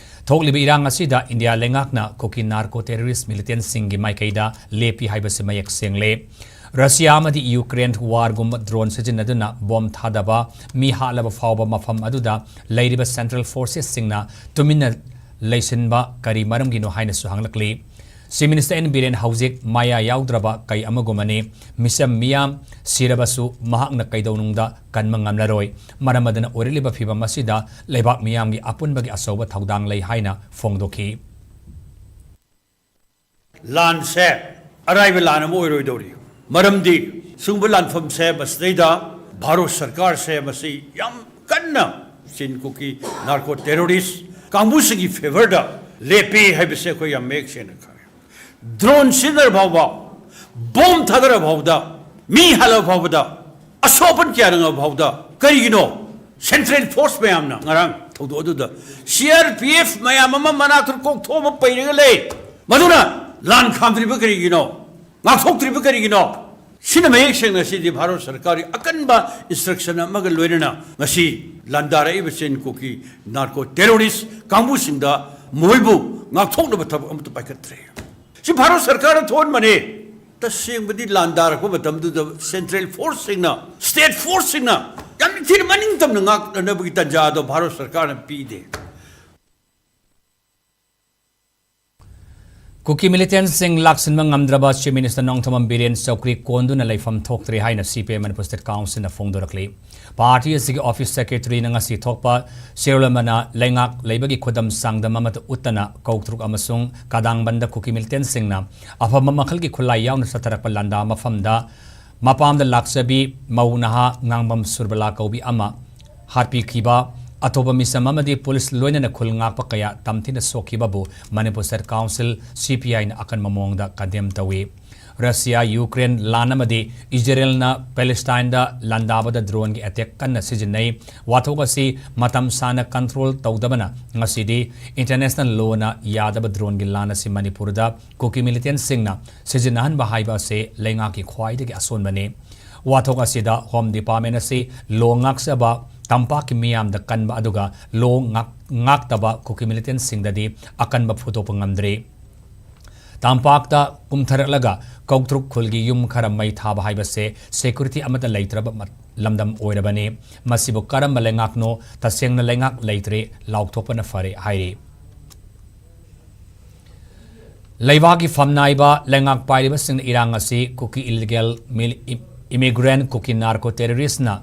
ꯊꯣꯛꯂꯤꯕ ꯏꯔꯥꯡ ꯑꯁꯤꯗ ꯏꯟꯗꯤꯌꯥ ꯂꯩꯉꯥꯛꯅ ꯀꯨꯀꯤ ꯅꯥꯔꯀꯣ ꯇꯦꯔꯣꯔꯤꯁ ꯃꯤꯂꯤꯇꯦꯟꯁꯤꯡꯒꯤ ꯃꯥꯏꯀꯩꯗ ꯂꯦꯞꯄꯤ ꯍꯥꯏꯕꯁꯤ ꯃꯌꯦꯛ ꯁꯦꯡꯂꯦ꯫ ꯔꯁꯤꯌꯥ ꯑꯃꯗꯤ ꯌꯨꯀ꯭ꯔꯦꯟ ꯋꯥꯔꯒꯨꯝꯕ ꯗ꯭ꯔꯣꯟ ꯁꯤꯖꯤꯟꯅꯗꯨꯅ ꯕꯣꯝ ꯊꯥꯗꯕ, ꯃꯤ ꯍꯥꯠꯂꯕ ꯐꯥꯎꯕ ꯃꯐꯝ ꯑꯗꯨꯗ ꯂꯩꯔꯤꯕ ꯁꯦꯟꯇ꯭ꯔꯦꯜ ꯐꯣꯔꯁꯦꯁꯁꯤꯡꯅ ꯇꯨꯃꯤꯟꯅ ꯂꯩꯁꯤꯟꯕ ꯀꯔꯤ ꯃꯔꯝꯒꯤꯅꯣ ꯍꯥꯏꯅꯁꯨ ꯍꯪꯂꯛꯂꯤ꯫ ꯆꯤꯐ ꯃꯤꯅꯤꯁꯇꯔ ꯑꯦꯟ ꯕꯤꯔꯦꯟ ꯍꯧꯖꯤꯛ ꯃꯌꯥ ꯌꯥꯎꯗ꯭ꯔꯕ ꯀꯩ ꯑꯃꯒꯨꯝꯕꯅꯤ꯫ ꯃꯤꯆꯝ ꯃꯤꯌꯥꯝ ꯁꯤꯔꯕꯁꯨ ꯃꯍꯥꯛꯅ ꯀꯩꯗꯧꯅꯨꯡꯗ ꯀꯟꯕ ꯉꯝꯂꯔꯣꯏ꯫ ꯃꯔꯝ ꯑꯗꯨꯅ ꯑꯣꯏꯔꯛꯂꯤꯕ ꯐꯤꯚꯝ ꯑꯁꯤꯗ ꯂꯩꯕꯥꯛ ꯃꯤꯌꯥꯝꯒꯤ ꯑꯄꯨꯟꯕꯒꯤ ꯑꯆꯧꯕ ꯊꯧꯗꯥꯡ ꯂꯩ ꯍꯥꯏꯅ ꯐꯣꯡꯗꯣꯛꯈꯤ꯫ ꯂꯥꯟꯁꯦ ꯑꯔꯥꯏꯕ ꯂꯥꯟ ꯑꯃ ꯑꯣꯏꯔꯣꯏꯗꯧꯔꯤ꯫ ꯃꯔꯝꯗꯤ ꯁꯤꯒꯨꯝꯕ ꯂꯥꯟꯐꯝꯁꯦ ꯃꯁꯤꯗꯩꯗ ꯚꯥꯔꯠ ꯁꯔꯀꯥꯔꯁꯦ ꯃꯁꯤ ꯌꯥꯝ ꯀꯟꯅ ꯆꯤꯟ ꯀꯨꯀꯤ ꯅꯥꯔꯀꯣ ꯇꯦꯔꯣꯔꯤꯁ ꯀꯥꯡꯕꯨꯁꯤꯡꯒꯤ ꯐꯦꯚꯔꯗ ꯂꯦꯞꯄꯤ ꯍꯥꯏꯕꯁꯦ ꯑꯩꯈꯣꯏ ꯌꯥꯝ ꯃꯌꯦꯛ ꯁꯦꯡꯅ ꯈꯪꯉꯦ꯫ ꯗ꯭ꯔꯣꯟ ꯁꯤꯖꯤꯟꯅꯔ ꯐꯥꯎꯕ, ꯕꯣꯝ ꯊꯥꯗꯔ ꯐꯥꯎꯕꯗ, ꯃꯤ ꯍꯥꯠꯂ ꯐꯥꯎꯕꯗ, ꯑꯁꯣꯛ ꯑꯄꯟ ꯀꯌꯥ ꯅꯪꯉ ꯐꯥꯎꯕꯗ ꯀꯔꯤꯒꯤꯅꯣ? ꯁꯦꯟꯇ꯭ꯔꯦꯜ ꯐꯣꯔꯁ ꯃꯌꯥꯝꯅ ꯉꯔꯥꯡ ꯊꯧꯗꯣꯛ ꯑꯗꯨꯗ ꯁꯤ ꯑꯥꯔ ꯄꯤ ꯑꯦꯐ ꯃꯌꯥꯝ ꯑꯃ ꯃꯅꯥꯛꯇ ꯀꯣꯛꯊꯣꯛꯑ ꯑꯃ ꯄꯩꯔꯒ ꯂꯩ꯫ ꯃꯗꯨꯅ ꯂꯥꯟ ꯈꯥꯝꯗ꯭ꯔꯤꯕ ꯀꯔꯤꯒꯤꯅꯣ? ꯉꯥꯛꯊꯣꯛꯇ꯭ꯔꯤꯕ ꯀꯔꯤꯒꯤꯅꯣ? ꯁꯤꯅ ꯃꯌꯦꯛ ꯁꯦꯡꯅ ꯁꯤꯗꯤ ꯚꯥꯔꯠ ꯁꯔꯀꯥꯔꯒꯤ ꯑꯀꯟꯕ ꯏꯟꯁꯇ꯭ꯔꯛꯁꯟ ꯑꯃꯒ ꯂꯣꯏꯅꯅ ꯉꯁꯤ ꯂꯥꯟꯗꯥꯔꯛꯏꯕ ꯆꯤꯟ ꯀꯨꯀꯤ ꯅꯥꯔꯀꯣ ꯇꯦꯔꯣꯔꯤꯁ ꯀꯥꯡꯕꯨꯁꯤꯡꯗ ꯃꯈꯣꯏꯕꯨ ꯉꯥꯛꯊꯣꯛꯅꯕ ꯊꯕꯛ ꯑꯃꯠꯇ ꯄꯥꯏꯈꯠꯇ꯭ꯔꯦ꯫ ꯁꯤ ꯚꯥꯔꯠ ꯁꯔꯀꯥꯔꯅ ꯊꯣꯛꯍꯟꯕꯅꯤ꯫ ꯇꯁꯦꯡꯕꯗꯤ ꯂꯥꯟꯗꯥꯔꯛꯄ ꯃꯇꯝꯗꯨꯗ ꯁꯦꯟꯇ꯭ꯔꯦꯜ ꯐꯣꯔꯁꯁꯤꯡꯅ, ꯁ꯭ꯇꯦꯠ ꯐꯣꯔꯁꯁꯤꯡꯅ ꯌꯥꯝ ꯊꯤꯅ ꯃꯅꯤꯡ ꯇꯝꯅ ꯉꯥꯛꯅꯅꯕꯒꯤ ꯇꯥꯟꯖꯥꯗꯣ ꯚꯥꯔꯠ ꯁꯔꯀꯥꯔꯅ ꯄꯤꯗꯦ꯫ ꯀꯨꯀꯤ ꯃꯤꯂꯤꯇꯦꯟꯁꯤꯡ ꯂꯥꯛꯁꯤꯟꯕ ꯉꯝꯗ꯭ꯔꯕ ꯆꯤꯐ ꯃꯤꯅꯤꯁꯇꯔ ꯅꯣꯡꯊꯣꯝꯕꯝ ꯕꯤꯔꯦꯟ ꯆꯧꯀ꯭ꯔꯤ ꯀꯣꯟꯗꯨꯅ ꯂꯩꯐꯝ ꯊꯣꯛꯇ꯭ꯔꯦ ꯍꯥꯏꯅ ꯁꯤ ꯄꯤ ꯑꯥꯏ ꯃꯅꯤꯄꯨꯔ ꯁ꯭ꯇꯦꯠ ꯀꯥꯎꯟꯁꯤꯜꯅ ꯐꯣꯡꯗꯣꯔꯛꯂꯤ꯫ ꯄꯥꯔꯇꯤ ꯑꯁꯤꯒꯤ ꯑꯣꯐꯤꯁ ꯁꯦꯀ꯭ꯔꯦꯇꯔꯤꯅ ꯉꯁꯤ ꯊꯣꯛꯄ ꯆꯦꯔꯣꯜ ꯑꯃꯅ ꯂꯩꯉꯥꯛ ꯂꯩꯕꯒꯤ ꯈꯨꯗꯝ ꯆꯥꯡꯗꯝ ꯑꯃꯠꯇ ꯎꯠꯇꯅ ꯀꯧꯇ꯭ꯔꯨꯛ ꯑꯃꯁꯨꯡ ꯀꯥꯗꯥꯡꯕꯟꯗ ꯀꯨꯀꯤ ꯃꯤꯂꯤꯇꯦꯟꯁꯤꯡꯅ ꯑꯐꯕ ꯃꯈꯜꯒꯤ ꯈꯨꯠꯂꯥꯏ ꯌꯥꯎꯅ ꯆꯠꯊꯔꯛꯄ ꯂꯥꯟꯗꯥ ꯃꯐꯝꯗ ꯃꯄꯥꯝꯗ ꯂꯥꯛꯆꯕꯤ ꯃꯧ ꯅꯍꯥ ꯉꯥꯡꯕꯝ ꯁꯨꯔꯕꯂꯥ ꯀꯧꯕꯤ ꯑꯃ ꯍꯥꯠꯄꯤꯈꯤꯕ, ꯑꯇꯣꯞꯄ ꯃꯤꯆꯝ ꯑꯃꯗꯤ ꯄꯨꯂꯤꯁ ꯂꯣꯏꯅꯅ ꯈꯨꯜ ꯉꯥꯛꯄ ꯀꯌꯥ ꯇꯝꯊꯤꯅ ꯁꯣꯛꯈꯤꯕꯕꯨ ꯃꯅꯤꯄꯨꯔ ꯁ꯭ꯇꯦꯠ ꯀꯥꯎꯟꯁꯤꯜ, ꯁꯤ ꯄꯤ ꯑꯥꯏꯅ ꯑꯀꯟꯕ ꯃꯑꯣꯡꯗ ꯀꯟꯗꯦꯝ ꯇꯧꯏ꯫ ꯔꯁꯤꯌꯥ, ꯌꯨꯀ꯭ꯔꯦꯟ ꯂꯥꯟ ꯑꯃꯗꯤ ꯏꯖꯔꯦꯜꯅ ꯄꯦꯂꯦꯁꯇꯥꯏꯟꯗ ꯂꯥꯟꯗꯥꯕꯗ ꯗ꯭ꯔꯣꯟꯒꯤ ꯑꯦꯇꯦꯛ ꯀꯟꯅ ꯁꯤꯖꯤꯟꯅꯩ꯫ ꯋꯥꯊꯣꯛ ꯑꯁꯤ ꯃꯇꯝ ꯁꯥꯡꯅ ꯀꯟꯇ꯭ꯔꯣꯜ ꯇꯧꯗꯕꯅ ꯉꯁꯤꯗꯤ ꯏꯟꯇꯔꯅꯦꯁꯅꯦꯜ ꯂꯣꯅ ꯌꯥꯗꯕ ꯗ꯭ꯔꯣꯟꯒꯤ ꯂꯥꯟ ꯑꯁꯤ ꯃꯅꯤꯄꯨꯔꯗ ꯀꯨꯀꯤ ꯃꯤꯂꯤꯇꯦꯟꯁꯤꯡꯅ ꯁꯤꯖꯤꯟꯅꯍꯟꯕ ꯍꯥꯏꯕ ꯑꯁꯤ ꯂꯩꯉꯥꯛꯀꯤ ꯈ꯭ꯋꯥꯏꯗꯒꯤ ꯑꯁꯣꯟꯕꯅꯤ꯫ ꯋꯥꯊꯣꯛ ꯑꯁꯤꯗ ꯍꯣꯝ ꯗꯤꯄꯥꯔꯠꯃꯦꯟ ꯑꯁꯤ ꯂꯣ ꯉꯥꯛꯆꯕ ꯇꯝꯄꯥꯛꯀꯤ ꯃꯤꯌꯥꯝꯗ ꯀꯟꯕ ꯑꯗꯨꯒ ꯂꯣ ꯉꯥꯛ-, ꯉꯥꯛꯇꯕ ꯀꯨꯀꯤ ꯃꯤꯂꯤꯇꯦꯟꯁꯤꯡꯗꯗꯤ ꯑꯀꯟꯕ ꯐꯨꯗꯣꯛꯄ ꯉꯝꯗ꯭ꯔꯤ꯫ ꯇꯝꯄꯥꯛꯇ ꯀꯨꯝꯊꯔꯛꯂꯒ ꯀꯧꯇ꯭ꯔꯨꯛ ꯈꯨꯜꯒꯤ ꯌꯨꯝ ꯈꯔ ꯃꯩ ꯊꯥꯕ ꯍꯥꯏꯕꯁꯦ ꯁꯦꯀ꯭ꯌꯨꯔꯤꯇꯤ ꯑꯃꯠꯇ ꯂꯩꯇ꯭ꯔꯕ ꯃ-, ꯂꯝꯗꯝ ꯑꯣꯏꯔꯕꯅꯤ꯫ ꯃꯁꯤꯕꯨ ꯀꯔꯝꯕ ꯂꯩꯉꯥꯛꯅꯣ? ꯇꯁꯦꯡꯅ ꯂꯩꯉꯥꯛ ꯂꯩꯇ꯭ꯔꯦ, ꯂꯥꯎꯊꯣꯛꯄꯅ ꯐꯔꯦ ꯍꯥꯏꯔꯤ꯫ ꯂꯩꯕꯥꯛꯀꯤ ꯐꯝꯅꯥꯏꯕ ꯂꯩꯉꯥꯛ ꯄꯥꯏꯔꯤꯕꯁꯤꯡꯅ ꯏꯔꯥꯡ ꯑꯁꯤ ꯀꯨꯀꯤ ꯏꯂꯤꯒꯦꯜ ꯃꯤꯂꯤ-, ꯏ-, ꯏꯃꯤꯒ꯭ꯔꯦꯟ ꯀꯨꯀꯤ ꯅꯥꯔꯀꯣ ꯇꯦꯔꯣꯔꯤꯁ꯭ꯠꯅ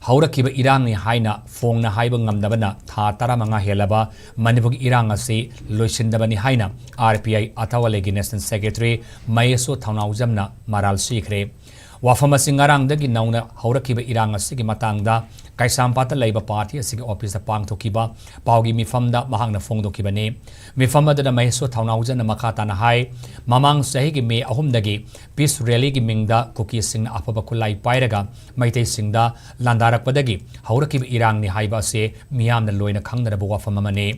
ꯍꯧꯔꯛꯈꯤꯕ ꯏꯔꯥꯡꯅꯤ ꯍꯥꯏꯅ ꯐꯣꯡꯅ ꯍꯥꯏꯕ ꯉꯝꯗꯕꯅ ꯊꯥ ꯇꯔꯥꯃꯉꯥ ꯍꯦꯜꯂꯕ ꯃꯅꯤꯄꯨꯔꯒꯤ ꯏꯔꯥꯡ ꯑꯁꯤ ꯂꯣꯏꯁꯤꯟꯗꯕꯅꯤ ꯍꯥꯏꯅ ꯑꯥꯔ ꯄꯤ ꯑꯥꯏ ꯑꯊꯋꯥꯂꯦꯒꯤ ꯅꯦꯁꯅꯦꯜ ꯁꯦꯀ꯭ꯔꯦꯇꯔꯤ ꯃꯍꯦꯁꯣ ꯊꯧꯅꯥꯎꯖꯝꯅ ꯃꯔꯥꯜ ꯁꯤꯈ꯭ꯔꯦ꯫ ꯋꯥꯐꯝ ꯑꯁꯤ ꯉꯔꯥꯡꯗꯒꯤ ꯅꯧꯅ ꯍꯧꯔꯛꯈꯤꯕ ꯏꯔꯥꯡ ꯑꯁꯤꯒꯤ ꯃꯇꯥꯡꯗ ꯀꯩꯁꯥꯝꯄꯥꯠꯇ ꯂꯩꯕ ꯄꯥꯔꯇꯤ ꯑꯁꯤꯒꯤ ꯑꯣꯐꯤꯁꯇ ꯄꯥꯡꯊꯣꯛꯈꯤꯕ ꯄꯥꯎꯒꯤ ꯃꯤꯐꯝꯗ ꯃꯍꯥꯛꯅ ꯐꯣꯡꯗꯣꯛꯈꯤꯕꯅꯤ꯫ ꯃꯤꯐꯝ ꯑꯗꯨꯗ ꯃꯍꯦꯁꯣ ꯊꯧꯅꯥꯎꯖꯝꯅ ꯃꯈꯥ ꯇꯥꯅ ꯍꯥꯏ, ꯃꯃꯥꯡ ꯆꯍꯤꯒꯤ ꯃꯦ ꯑꯍꯨꯝꯗꯒꯤ ꯄꯤꯁ ꯔꯦꯂꯤꯒꯤ ꯃꯤꯡꯗ ꯀꯨꯀꯤꯁꯤꯡꯅ ꯑꯐꯕ ꯈꯨꯠꯂꯥꯏ ꯄꯥꯏꯔꯒ ꯃꯩꯇꯩꯁꯤꯡꯗ ꯂꯥꯟꯗꯥꯔꯛꯄꯗꯒꯤ ꯍꯧꯔꯛꯈꯤꯕ ꯏꯔꯥꯡꯅꯤ ꯍꯥꯏꯕ ꯑꯁꯤ ꯃꯤꯌꯥꯝꯅ ꯂꯣꯏꯅ ꯈꯪꯅꯔꯕ ꯋꯥꯐꯝ ꯑꯃꯅꯤ꯫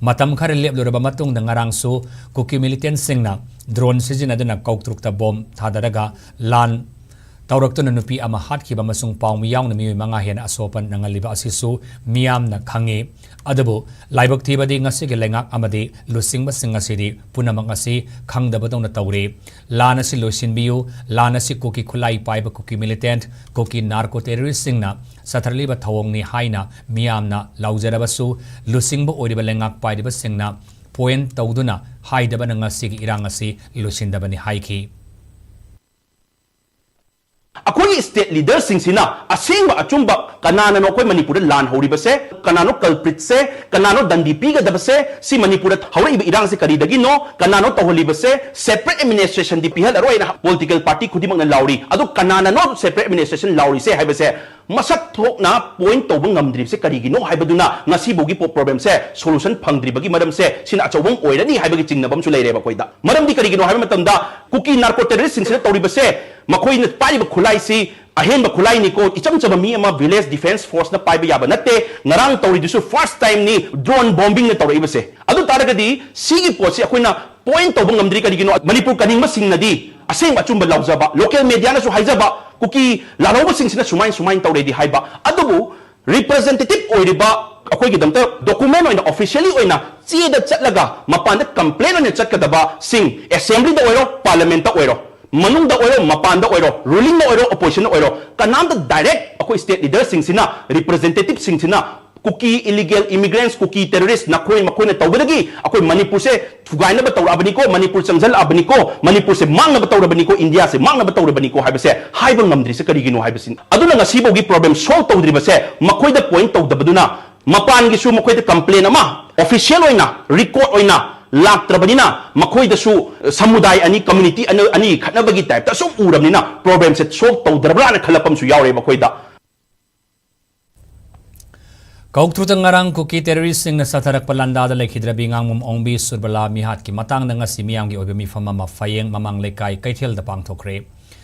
ꯃꯇꯝ ꯈꯔ ꯂꯦꯞꯂꯨꯔꯕ ꯃꯇꯨꯡꯗ ꯉꯔꯥꯡꯁꯨ ꯀꯨꯀꯤ ꯃꯤꯂꯤꯇꯦꯟꯁꯤꯡꯅ ꯗ꯭ꯔꯣꯟ ꯁꯤꯖꯤꯟꯅꯗꯨꯅ ꯀꯧꯇ꯭ꯔꯨꯛꯇ ꯕꯣꯝ ꯊꯥꯗꯔꯒ ꯂꯥꯟ ꯇꯧꯔꯛꯇꯨꯅ ꯅꯨꯄꯤ ꯑꯃ ꯍꯥꯠꯈꯤꯕ ꯑꯃꯁꯨꯡ ꯄꯥꯎꯃꯤ ꯌꯥꯎꯅ ꯃꯤꯑꯣꯏ ꯃꯉꯥ ꯍꯦꯟꯅ ꯑꯁꯣꯛꯄ ꯅꯪꯍꯜꯂꯤꯕ ꯑꯁꯤꯁꯨ ꯃꯤꯌꯥꯝꯅ ꯈꯪꯉꯤ꯫ ꯑꯗꯨꯕꯨ ꯂꯥꯏꯕꯛ ꯊꯤꯕꯗꯤ ꯉꯁꯤꯒꯤ ꯂꯩꯉꯥꯛ ꯑꯃꯗꯤ ꯂꯨꯆꯤꯡꯕꯁꯤꯡ ꯑꯁꯤꯗꯤ ꯄꯨꯝꯅꯃꯛ ꯑꯁꯤ ꯈꯪꯗꯕꯗꯧꯅ ꯇꯧꯔꯤ꯫ ꯂꯥꯟ ꯑꯁꯤ ꯂꯣꯏꯁꯤꯟꯕꯤꯌꯨ, ꯂꯥꯟ ꯑꯁꯤ ꯀꯨꯀꯤ ꯈꯨꯠꯂꯥꯏ ꯄꯥꯏꯕ ꯀꯨꯀꯤ ꯃꯤꯂꯤꯇꯦꯟꯠ, ꯀꯨꯀꯤ ꯅꯥꯔꯀꯣ ꯇꯦꯔꯣꯔꯤꯁ꯭ꯠꯁꯤꯡꯅ ꯆꯠꯊꯔꯛꯂꯤꯕ ꯊꯧꯑꯣꯡꯅꯤ ꯍꯥꯏꯅ ꯃꯤꯌꯥꯝꯅ ꯂꯥꯎꯖꯔꯕꯁꯨ, ꯂꯨꯆꯤꯡꯕ ꯑꯣꯏꯔꯤꯕ ꯂꯩꯉꯥꯛ ꯄꯥꯏꯔꯤꯕꯁꯤꯡꯅ ꯄꯣꯏꯟꯠ ꯇꯧꯗꯨꯅ ꯍꯥꯏꯗꯕꯅ ꯉꯁꯤꯒꯤ ꯏꯔꯥꯡ ꯑꯁꯤ ꯂꯣꯏꯁꯤꯟꯗꯕꯅꯤ ꯍꯥꯏꯈꯤ꯫ ꯑꯩꯈꯣꯏꯒꯤ ꯁ꯭ꯇꯦꯠ ꯂꯤꯗꯔꯁꯤꯡꯁꯤꯅ ꯑꯁꯦꯡꯕ ꯑꯆꯨꯝꯕ ꯀꯅꯥꯅꯅꯣ ꯑꯩꯈꯣꯏ ꯃꯅꯤꯄꯨꯔꯗ ꯂꯥꯟ ꯍꯧꯔꯤꯕꯁꯦ, ꯀꯅꯥꯅꯣ ꯀꯜꯄ꯭ꯔꯤꯠꯁꯦ, ꯀꯅꯥꯅꯣ ꯗꯟꯗꯤ ꯄꯤꯒꯗꯕꯁꯦ, ꯁꯤ ꯃꯅꯤꯄꯨꯔꯗ ꯍꯧꯔꯛꯏꯕ ꯏꯔꯥꯡꯁꯦ ꯀꯔꯤꯗꯒꯤꯅꯣ, ꯀꯅꯥꯅꯣ ꯇꯧꯍꯜꯂꯤꯕꯁꯦ, ꯁꯦꯄꯔꯦꯠ ꯑꯦꯗꯃꯤꯅꯤꯁꯇ꯭ꯔꯦꯁꯟꯗꯤ ꯄꯤꯍꯜꯂꯔꯣꯏꯅ ꯄꯣꯂꯤꯇꯤꯀꯦꯜ ꯄꯥꯔꯇꯤ ꯈꯨꯗꯤꯡꯃꯛꯅ ꯂꯥꯎꯔꯤ꯫ ꯑꯗꯣ ꯀꯅꯥꯅꯅꯣ ꯁꯦꯄꯔꯦꯠ ꯑꯦꯗꯃꯤꯅꯤꯁꯇ꯭ꯔꯦꯁꯟ ꯂꯥꯎꯔꯤꯁꯦ ꯍꯥꯏꯕꯁꯦ ꯃꯁꯛ ꯊꯣꯛꯅ ꯄꯣꯏꯟꯠ ꯇꯧꯕ ꯉꯝꯗ꯭ꯔꯤꯕꯁꯦ ꯀꯔꯤꯒꯤꯅꯣ ꯍꯥꯏꯕꯗꯨꯅ ꯉꯁꯤꯐꯥꯎꯒꯤ ꯄꯣ-, ꯄ꯭ꯔꯣꯕ꯭ꯂꯦꯝꯁꯦ ꯁꯣꯂꯨꯁꯟ ꯐꯪꯗ꯭ꯔꯤꯕꯒꯤ ꯃꯔꯝꯁꯦ ꯁꯤꯅ ꯑꯆꯧꯕ ꯑꯃ ꯑꯣꯏꯔꯅꯤ ꯍꯥꯏꯕꯒꯤ ꯆꯤꯡꯅꯕ ꯑꯃꯁꯨ ꯂꯩꯔꯦꯕ ꯑꯩꯈꯣꯏꯗ꯫ ꯃꯔꯝꯗꯤ ꯀꯔꯤꯒꯤꯅꯣ ꯍꯥꯏꯕ ꯃꯇꯝꯗ ꯀꯨꯀꯤ ꯅꯥꯔꯀꯣ ꯇꯦꯔꯣꯔꯤꯁ꯭ꯠꯁꯤꯡꯁꯤꯅ ꯇꯧꯔꯤꯕꯁꯦ, ꯃꯈꯣꯏꯅ ꯄꯥꯏꯔꯤꯕ ꯈꯨꯠꯂꯥꯏꯁꯤ ꯑꯍꯦꯟꯕ ꯈꯨꯠꯂꯥꯏꯅꯤꯀꯣ, ꯏꯆꯝ ꯆꯝꯕ ꯃꯤ ꯑꯃ ꯚꯤꯂꯦꯖ ꯗꯤꯐꯦꯟꯁ ꯐꯣꯔꯁꯅ ꯄꯥꯏꯕ ꯌꯥꯕ ꯅꯠꯇꯦ꯫ ꯉꯔꯥꯡ ꯇꯧꯔꯤꯗꯨꯁꯨ ꯐꯥꯔꯁ ꯇꯥꯏꯝꯅꯤ ꯗ꯭ꯔꯣꯟ ꯕꯣꯝꯕꯤꯡꯅ ꯇꯧꯔꯛꯏꯕꯁꯦ꯫ ꯑꯗꯨ ꯇꯥꯔꯒꯗꯤ ꯁꯤꯒꯤ ꯄꯣꯠꯁꯤ ꯑꯩꯈꯣꯏꯅ ꯄꯣꯏꯟꯠ ꯇꯧꯕ ꯉꯝꯗ꯭ꯔꯤ꯫ ꯀꯔꯤꯒꯤꯅꯣ? ꯃꯅꯤꯄꯨꯔ ꯀꯅꯤꯡꯕꯁꯤꯡꯅꯗꯤ ꯑꯁꯦꯡꯕ ꯑꯆꯨꯝꯕ ꯂꯥꯎꯖꯕ, ꯂꯣꯀꯦꯜ ꯃꯦꯗꯤꯌꯥꯅꯁꯨ ꯍꯥꯏꯖꯕ, ꯀꯨꯀꯤ ꯂꯥꯜꯍꯧꯕꯁꯤꯡꯁꯤꯅ ꯁꯨꯃꯥꯏꯅ ꯁꯨꯃꯥꯏꯅ ꯇꯧꯔꯦꯗꯤ ꯍꯥꯏꯕ, ꯑꯗꯨꯕꯨ ꯔꯤꯄ꯭ꯔꯖꯦꯟꯇꯦꯇꯤꯚ ꯑꯣꯏꯔꯤꯕ ꯑꯩꯈꯣꯏꯒꯤꯗꯃꯛꯇ ꯗꯣꯀꯨꯃꯦꯟ ꯑꯣꯏꯅ, ꯑꯣꯐꯤꯁꯤꯌꯦꯜꯂꯤ ꯑꯣꯏꯅ ꯆꯦꯗ ꯆꯠꯂꯒ ꯃꯄꯥꯟꯗ ꯀꯝꯄ꯭ꯂꯦꯟ ꯑꯣꯏꯅ ꯆꯠꯀꯗꯕꯁꯤꯡ, ꯑꯦꯁꯦꯝꯕ꯭ꯂꯤꯗ ꯑꯣꯏꯔꯣ, ꯄꯥꯔꯂꯤꯌꯥꯃꯦꯟꯠꯇ ꯑꯣꯏꯔꯣ, ꯃꯅꯨꯡꯗ ꯑꯣꯏꯔꯣ, ꯃꯄꯥꯟꯗ ꯑꯣꯏꯔꯣ, ꯔꯨꯂꯤꯡꯗ ꯑꯣꯏꯔꯣ, ꯑꯣꯄꯣꯖꯤꯁꯟꯗ ꯑꯣꯏꯔꯣ, ꯀꯅꯥꯝꯇ ꯗꯥꯏꯔꯦꯛ ꯑꯩꯈꯣꯏ ꯁ꯭ꯇꯦꯠ ꯂꯤꯗꯔꯁꯤꯡꯁꯤꯅ, ꯔꯤꯄ꯭ꯔꯖꯦꯟꯇꯦꯇꯤꯚꯁꯤꯡꯁꯤꯅ ꯀꯨꯀꯤ ꯏꯂꯤꯒꯦꯜ ꯏꯃꯤꯒ꯭ꯔꯦꯟꯠꯁ, ꯀꯨꯀꯤ ꯇꯦꯔꯣꯔꯤꯁ꯭ꯠ, ꯅꯈꯣꯏ ꯃꯈꯣꯏꯅ ꯇꯧꯕꯗꯒꯤ ꯑꯩꯈꯣꯏ ꯃꯅꯤꯄꯨꯔꯁꯦ ꯊꯨꯒꯥꯏꯅꯕ ꯇꯧꯔꯛꯑꯕꯅꯤꯀꯣ, ꯃꯅꯤꯄꯨꯔ ꯆꯪꯁꯤꯜꯂꯛꯑꯕꯅꯤꯀꯣ, ꯃꯅꯤꯄꯨꯔꯁꯦ ꯃꯥꯡꯅꯕ ꯇꯧꯔꯕꯅꯤꯀꯣ, ꯏꯟꯗꯤꯌꯥꯁꯦ ꯃꯥꯡꯅꯕ ꯇꯧꯔꯕꯅꯤꯀꯣ ꯍꯥꯏꯕꯁꯦ ꯍꯥꯏꯕ ꯉꯝꯗ꯭ꯔꯤꯁꯦ ꯀꯔꯤꯒꯤꯅꯣ ꯍꯥꯏꯕꯁꯤꯅꯤ꯫ ꯑꯗꯨꯅ ꯉꯁꯤꯐꯥꯎꯒꯤ ꯄ꯭ꯔꯣꯕ꯭ꯂꯦꯝ ꯁꯣꯜꯕ ꯇꯧꯗ꯭ꯔꯤꯕꯁꯦ ꯃꯈꯣꯏꯗ ꯄꯣꯏꯟꯠ ꯇꯧꯗꯕꯗꯨꯅ ꯃꯄꯥꯟꯒꯤꯁꯨ ꯃꯈꯣꯏꯗ ꯀꯝꯄ꯭ꯂꯦꯟ ꯑꯃ ꯑꯣꯐꯤꯁꯤꯌꯦꯜ ꯑꯣꯏꯅ, ꯔꯦꯀꯣꯔꯗ ꯑꯣꯏꯅ ꯂꯥꯛꯇ꯭ꯔꯕꯅꯤꯅ ꯃꯈꯣꯏꯗꯁꯨ, ꯑ, ꯁꯃꯨꯗꯥꯏ ꯑꯅꯤ, ꯀꯝꯃ꯭ꯌꯨꯅꯤꯇꯤ ꯑꯅꯤ, ꯑꯅꯤ ꯈꯠꯅꯕꯒꯤ ꯇꯥꯏꯞꯇ ꯁꯨꯝ ꯎꯔꯕꯅꯤꯅ ꯄ꯭ꯔꯣꯕ꯭ꯂꯦꯝꯁꯦ ꯁꯣꯜꯕ ꯇꯧꯗ꯭ꯔꯕ꯭ꯔꯥꯅ ꯈꯜꯂꯛꯄ ꯑꯃꯁꯨ ꯌꯥꯎꯔꯦꯕ ꯑꯩꯈꯣꯏꯗ꯫ ꯀꯧꯇ꯭ꯔꯨꯗ ꯉꯔꯥꯡ ꯀꯨꯀꯤ ꯇꯦꯔꯣꯔꯤꯁ꯭ꯠꯁꯤꯡꯅ ꯆꯠꯊꯔꯛꯄ ꯂꯥꯟꯗꯥꯗ ꯂꯩꯈꯤꯗ꯭ꯔꯕꯤ ꯉꯥꯉꯣꯝ ꯑꯣꯡꯕꯤ ꯁꯨꯔꯕꯂꯥ ꯃꯤꯍꯥꯠꯀꯤ ꯃꯇꯥꯡꯗ ꯉꯁꯤ ꯃꯤꯌꯥꯝꯒꯤ ꯑꯣꯏꯕ ꯃꯤꯐꯝ ꯑꯃ ꯐꯌꯦꯡ ꯃꯃꯥꯡ ꯂꯩꯀꯥꯏ ꯀꯩꯊꯦꯜꯗ ꯄꯥꯡꯊꯣꯛꯈ꯭ꯔꯦ꯫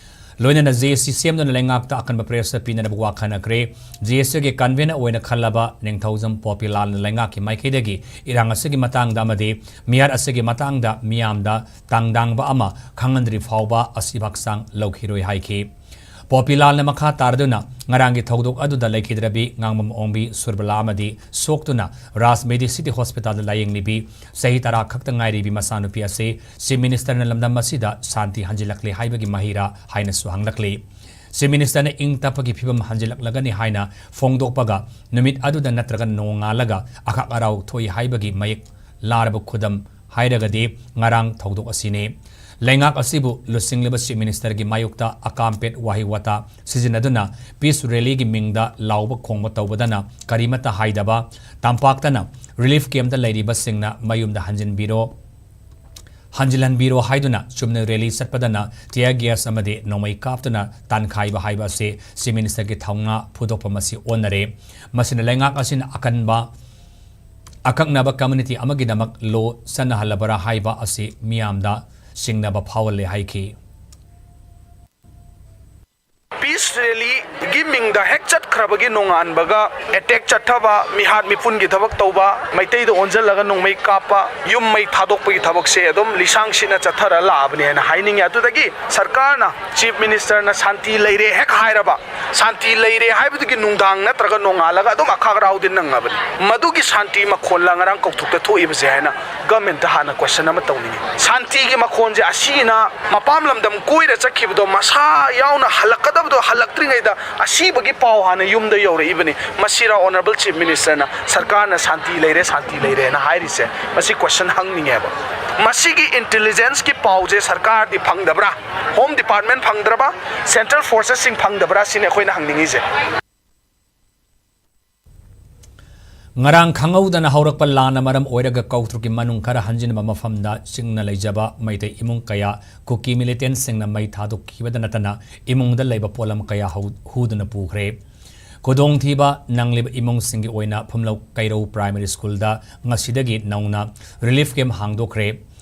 ꯂꯣꯏꯅꯅ ꯖꯦ ꯑꯦꯁ ꯁꯤ ꯁꯦꯝꯗꯨꯅ ꯂꯩꯉꯥꯛꯇ ꯑꯀꯟꯕ ꯄ꯭ꯔꯦꯁꯔ ꯄꯤꯅꯅꯕ ꯋꯥꯈꯜꯅꯈ꯭ꯔꯦ꯫ ꯖꯦ ꯑꯦꯁ ꯁꯤꯒꯤ ꯀꯟꯚꯦꯅꯔ ꯑꯣꯏꯅ ꯈꯜꯂꯕ ꯅꯤꯡꯊꯧꯖꯝ ꯄꯣꯄꯤꯂꯥꯜꯅ ꯂꯩꯉꯥꯛꯀꯤ ꯃꯥꯏꯀꯩꯗꯒꯤ ꯏꯔꯥꯡ ꯑꯁꯤꯒꯤ ꯃꯇꯥꯡꯗ ꯑꯃꯗꯤ ꯃꯤꯍꯥꯠ ꯑꯁꯤꯒꯤ ꯃꯇꯥꯡꯗ ꯃꯤꯌꯥꯝꯗ ꯇꯥꯡꯗꯥꯡꯕ ꯑꯃ ꯈꯪꯍꯟꯗ꯭ꯔꯤ ꯐꯥꯎꯕ ꯑꯁꯤꯕ ꯍꯛꯆꯥꯡ ꯂꯧꯈꯤꯔꯣꯏ ꯍꯥꯏꯈꯤ꯫ ꯄꯣꯄꯤꯂꯥꯜꯅ ꯃꯈꯥ ꯇꯥꯔꯗꯨꯅ ꯉꯔꯥꯡꯒꯤ ꯊꯧꯗꯣꯛ ꯑꯗꯨꯗ ꯂꯩꯈꯤꯗ꯭ꯔꯕꯤ ꯉꯥꯉꯝ ꯑꯣꯡꯕꯤ ꯁꯨꯔꯕꯂꯥ ꯑꯃꯗꯤ ꯁꯣꯛꯇꯨꯅ ꯔꯥꯖ ꯃꯦꯗꯤꯁꯤꯇꯤ ꯍꯣꯁꯄꯤꯇꯥꯜꯗ ꯂꯥꯌꯦꯡꯂꯤꯕꯤ ꯆꯍꯤ ꯇꯔꯥ ꯈꯛꯇ ꯉꯥꯏꯔꯤꯕꯤ ꯃꯆꯥꯅꯨꯄꯤ ꯑꯁꯤ ꯆꯤꯐ ꯃꯤꯅꯤꯁꯇꯔꯅ ꯂꯝꯗꯝ ꯑꯁꯤꯗ ꯁꯥꯟꯇꯤ ꯍꯟꯖꯤꯜꯂꯛꯂꯦ ꯍꯥꯏꯕꯒꯤ ꯃꯍꯩꯔꯥ ꯍꯥꯏꯅꯁꯨ ꯍꯪꯂꯛꯂꯤ꯫ ꯆꯤꯐ ꯃꯤꯅꯤꯁꯇꯔꯅ ꯏꯪ ꯇꯞꯄꯒꯤ ꯐꯤꯕꯝ ꯍꯟꯖꯤꯜꯂꯛꯂꯒꯅꯤ ꯍꯥꯏꯅ ꯐꯣꯡꯗꯣꯛꯄꯒ ꯅꯨꯃꯤꯠ ꯑꯗꯨꯗ ꯅꯠꯇ꯭ꯔꯒ ꯅꯣꯡꯉꯥꯜꯂꯒ ꯑꯈꯥꯛ ꯑꯔꯥꯎ ꯊꯣꯛꯏ ꯍꯥꯏꯕꯒꯤ ꯃꯌꯦꯛ ꯂꯥꯔꯕ ꯈꯨꯗꯝ ꯍꯥꯏꯔꯒꯗꯤ ꯉꯔꯥꯡ ꯊꯧꯗꯣꯛ ꯑꯁꯤꯅꯤ꯫ ꯂꯩꯉꯥꯛ ꯑꯁꯤꯕꯨ ꯂꯨꯆꯤꯡꯂꯤꯕ ꯆꯤꯐ ꯃꯤꯅꯤꯁꯇꯔꯒꯤ ꯃꯥꯌꯣꯛꯇ ꯑꯀꯥꯝꯄꯦꯠ ꯋꯥꯍꯩ ꯋꯥꯇꯥ ꯁꯤꯖꯤꯟꯅꯗꯨꯅ ꯄꯤꯁ ꯔꯦꯂꯤꯒꯤ ꯃꯤꯡꯗ ꯂꯥꯎꯕ ꯈꯣꯡꯕ ꯇꯧꯕꯗꯅ ꯀꯔꯤꯃꯠꯇ ꯍꯥꯏꯗꯕ, ꯇꯝꯄꯥꯛꯇꯅ ꯔꯤꯂꯤꯐ ꯀꯦꯝꯞꯇ ꯂꯩꯔꯤꯕꯁꯤꯡꯅ ꯃꯌꯨꯝꯗ ꯍꯟꯖꯤꯟꯕꯤꯔꯣ, ꯍꯟꯖꯤꯜꯍꯟꯕꯤꯔꯣ ꯍꯥꯏꯗꯨꯅ ꯆꯨꯝꯅ ꯔꯦꯂꯤ ꯆꯠꯄꯗꯅ ꯇꯤꯌꯔ ꯒ꯭ꯌꯥꯁ ꯑꯃꯗꯤ ꯅꯣꯡꯃꯩ ꯀꯥꯞꯇꯨꯅ ꯇꯥꯟꯈꯥꯏꯕ ꯍꯥꯏꯕ ꯑꯁꯤ ꯆꯤꯐ ꯃꯤꯅꯤꯁꯇꯔꯒꯤ ꯊꯧꯅꯥ ꯐꯨꯗꯣꯛꯐꯝ ꯑꯁꯤ ꯑꯣꯟꯅꯔꯦ꯫ ꯃꯁꯤꯅ ꯂꯩꯉꯥꯛ ꯑꯁꯤꯅ ꯑꯀꯟꯕ ꯑꯀꯛꯅꯕ ꯀꯝꯃ꯭ꯌꯨꯅꯤꯇꯤ ꯑꯃꯒꯤꯗꯃꯛ ꯂꯣ ꯆꯠꯅꯍꯜꯂꯕꯔꯥ ꯍꯥꯏꯕ ꯑꯁꯤ ꯃꯤꯌꯥꯝꯗ ꯆꯤꯡꯅꯕ ꯐꯥꯎꯍꯜꯂꯦ ꯍꯥꯏꯈꯤ꯫ ꯄꯤꯁ ꯔꯦꯂꯤꯒꯤ ꯃꯤꯡꯗ ꯍꯦꯛ ꯆꯠꯈ꯭ꯔꯕꯒꯤ ꯅꯣꯡꯉꯥꯟꯕꯒ ꯑꯦꯇꯦꯛ ꯆꯠꯊꯕ, ꯃꯤꯍꯥꯠ ꯃꯤꯄꯨꯟꯒꯤ ꯊꯕꯛ ꯇꯧꯕ, ꯃꯩꯇꯩꯗ ꯑꯣꯟꯁꯤꯜꯂꯒ ꯅꯣꯡꯃꯩ ꯀꯥꯞꯄ, ꯌꯨꯝ ꯃꯩ ꯊꯥꯗꯣꯛꯄꯒꯤ ꯊꯕꯛꯁꯦ ꯑꯗꯨꯝ ꯂꯤꯁꯥꯡ ꯁꯤꯠꯅ ꯆꯠꯊꯔ ꯂꯥꯛꯑꯕꯅꯦꯅ ꯍꯥꯏꯅꯤꯡꯉꯤ꯫ ꯑꯗꯨꯗꯒꯤ ꯁꯔꯀꯥꯔꯅ, ꯆꯤꯐ ꯃꯤꯅꯤꯁꯇꯔꯅ ꯁꯥꯟꯇꯤ ꯂꯩꯔꯦ ꯍꯦꯛ ꯍꯥꯏꯔꯕ, ꯁꯥꯟꯇꯤ ꯂꯩꯔꯦ ꯍꯥꯏꯕꯗꯨꯒꯤ ꯅꯨꯡꯗꯥꯡ ꯅꯠꯇ꯭ꯔꯒ ꯅꯣꯡꯉꯥꯜꯂꯒ ꯑꯗꯨꯝ ꯑꯈꯥꯛ ꯑꯔꯥꯎꯗꯤ ꯅꯪꯉꯕꯅꯤ꯫ ꯃꯗꯨꯒꯤ ꯁꯥꯟꯇꯤ ꯃꯈꯣꯜꯂ ꯉꯔꯥꯡ ꯀꯧꯊꯣꯛꯇ ꯊꯣꯛꯏꯕꯁꯦ ꯍꯥꯏꯅ ꯒꯃꯦꯟꯇ ꯍꯥꯟꯅ ꯀꯣꯏꯁꯟ ꯑꯃ ꯇꯧꯅꯤꯡꯉꯤ꯫ ꯁꯥꯟꯇꯤꯒꯤ ꯃꯈꯣꯟꯁꯦ ꯑꯁꯤꯅ ꯃꯄꯥꯝ ꯂꯝꯗꯝ ꯀꯣꯏꯔ ꯆꯠꯈꯤꯕꯗꯣ ꯃꯁꯥ ꯌꯥꯎꯅ ꯍꯜꯂꯛꯀꯗꯕꯗꯣ ꯍꯜꯂꯛꯇ꯭ꯔꯤꯉꯩꯗ ꯑꯁꯤꯕꯒꯤ ꯄꯥꯎ ꯍꯥꯟꯅ ꯌꯨꯝꯗ ꯌꯧꯔꯛꯏꯕꯅꯤ꯫ ꯃꯁꯤꯔ ꯑꯣꯅꯔꯦꯕꯜ ꯆꯤꯐ ꯃꯤꯅꯤꯁꯇꯔꯅ ꯁꯔꯀꯥꯔꯅ ꯁꯥꯟꯇꯤ ꯂꯩꯔꯦ, ꯁꯥꯟꯇꯤ ꯂꯩꯔꯦꯅ ꯍꯥꯏꯔꯤꯁꯦ? ꯃꯁꯤ ꯀꯣꯏꯁꯟ ꯍꯪꯅꯤꯡꯉꯦꯕ꯫ ꯃꯁꯤꯒꯤ ꯏꯟꯇꯦꯂꯤꯖꯦꯟꯁꯀꯤ ꯄꯥꯎꯁꯦ ꯁꯔꯀꯥꯔꯗꯤ ꯐꯪꯗꯕ꯭ꯔꯥ? ꯍꯣꯝ ꯗꯤꯄꯥꯔꯠꯃꯦꯟ ꯐꯪꯗ꯭ꯔꯕ? ꯁꯦꯟꯇ꯭ꯔꯦꯜ ꯐꯣꯔꯁꯦꯁꯁꯤꯡ ꯐꯪꯗꯕ꯭ꯔꯥ? ꯁꯤꯅꯤ ꯑꯩꯈꯣꯏꯅ ꯍꯪꯅꯤꯡꯉꯤꯁꯦ꯫ ꯉꯔꯥꯡ ꯈꯪꯍꯧꯗꯅ ꯍꯧꯔꯛꯄ ꯂꯥꯟꯅ ꯃꯔꯝ ꯑꯣꯏꯔꯒ ꯀꯧꯇ꯭ꯔꯨꯛꯀꯤ ꯃꯅꯨꯡ ꯈꯔ ꯍꯟꯖꯤꯟꯕ ꯃꯐꯝꯗ ꯆꯤꯡꯅ ꯂꯩꯖꯕ ꯃꯩꯇꯩ ꯏꯃꯨꯡ ꯀꯌꯥ ꯀꯨꯀꯤ ꯃꯤꯂꯤꯇꯦꯟꯁꯤꯡꯅ ꯃꯩ ꯊꯥꯗꯣꯛꯈꯤꯕꯗ ꯅꯠꯇꯅ ꯏꯃꯨꯡꯗ ꯂꯩꯕ ꯄꯣꯠꯂꯝ ꯀꯌꯥ ꯍꯧ-, ꯍꯨꯗꯨꯅ ꯄꯨꯈ꯭ꯔꯦ꯫ ꯈꯨꯗꯣꯡꯊꯤꯕ ꯅꯪꯂꯤꯕ ꯏꯃꯨꯡꯁꯤꯡꯒꯤ ꯑꯣꯏꯅ ꯐꯨꯝꯂꯧ ꯀꯩꯔꯧ ꯄ꯭ꯔꯥꯏꯃꯔꯤ ꯁ꯭ꯀꯨꯜꯗ ꯉꯁꯤꯗꯒꯤ ꯅꯧꯅ ꯔꯤꯂꯤꯐ ꯀꯦꯝꯞ ꯍꯥꯡꯗꯣꯛꯈ꯭ꯔꯦ꯫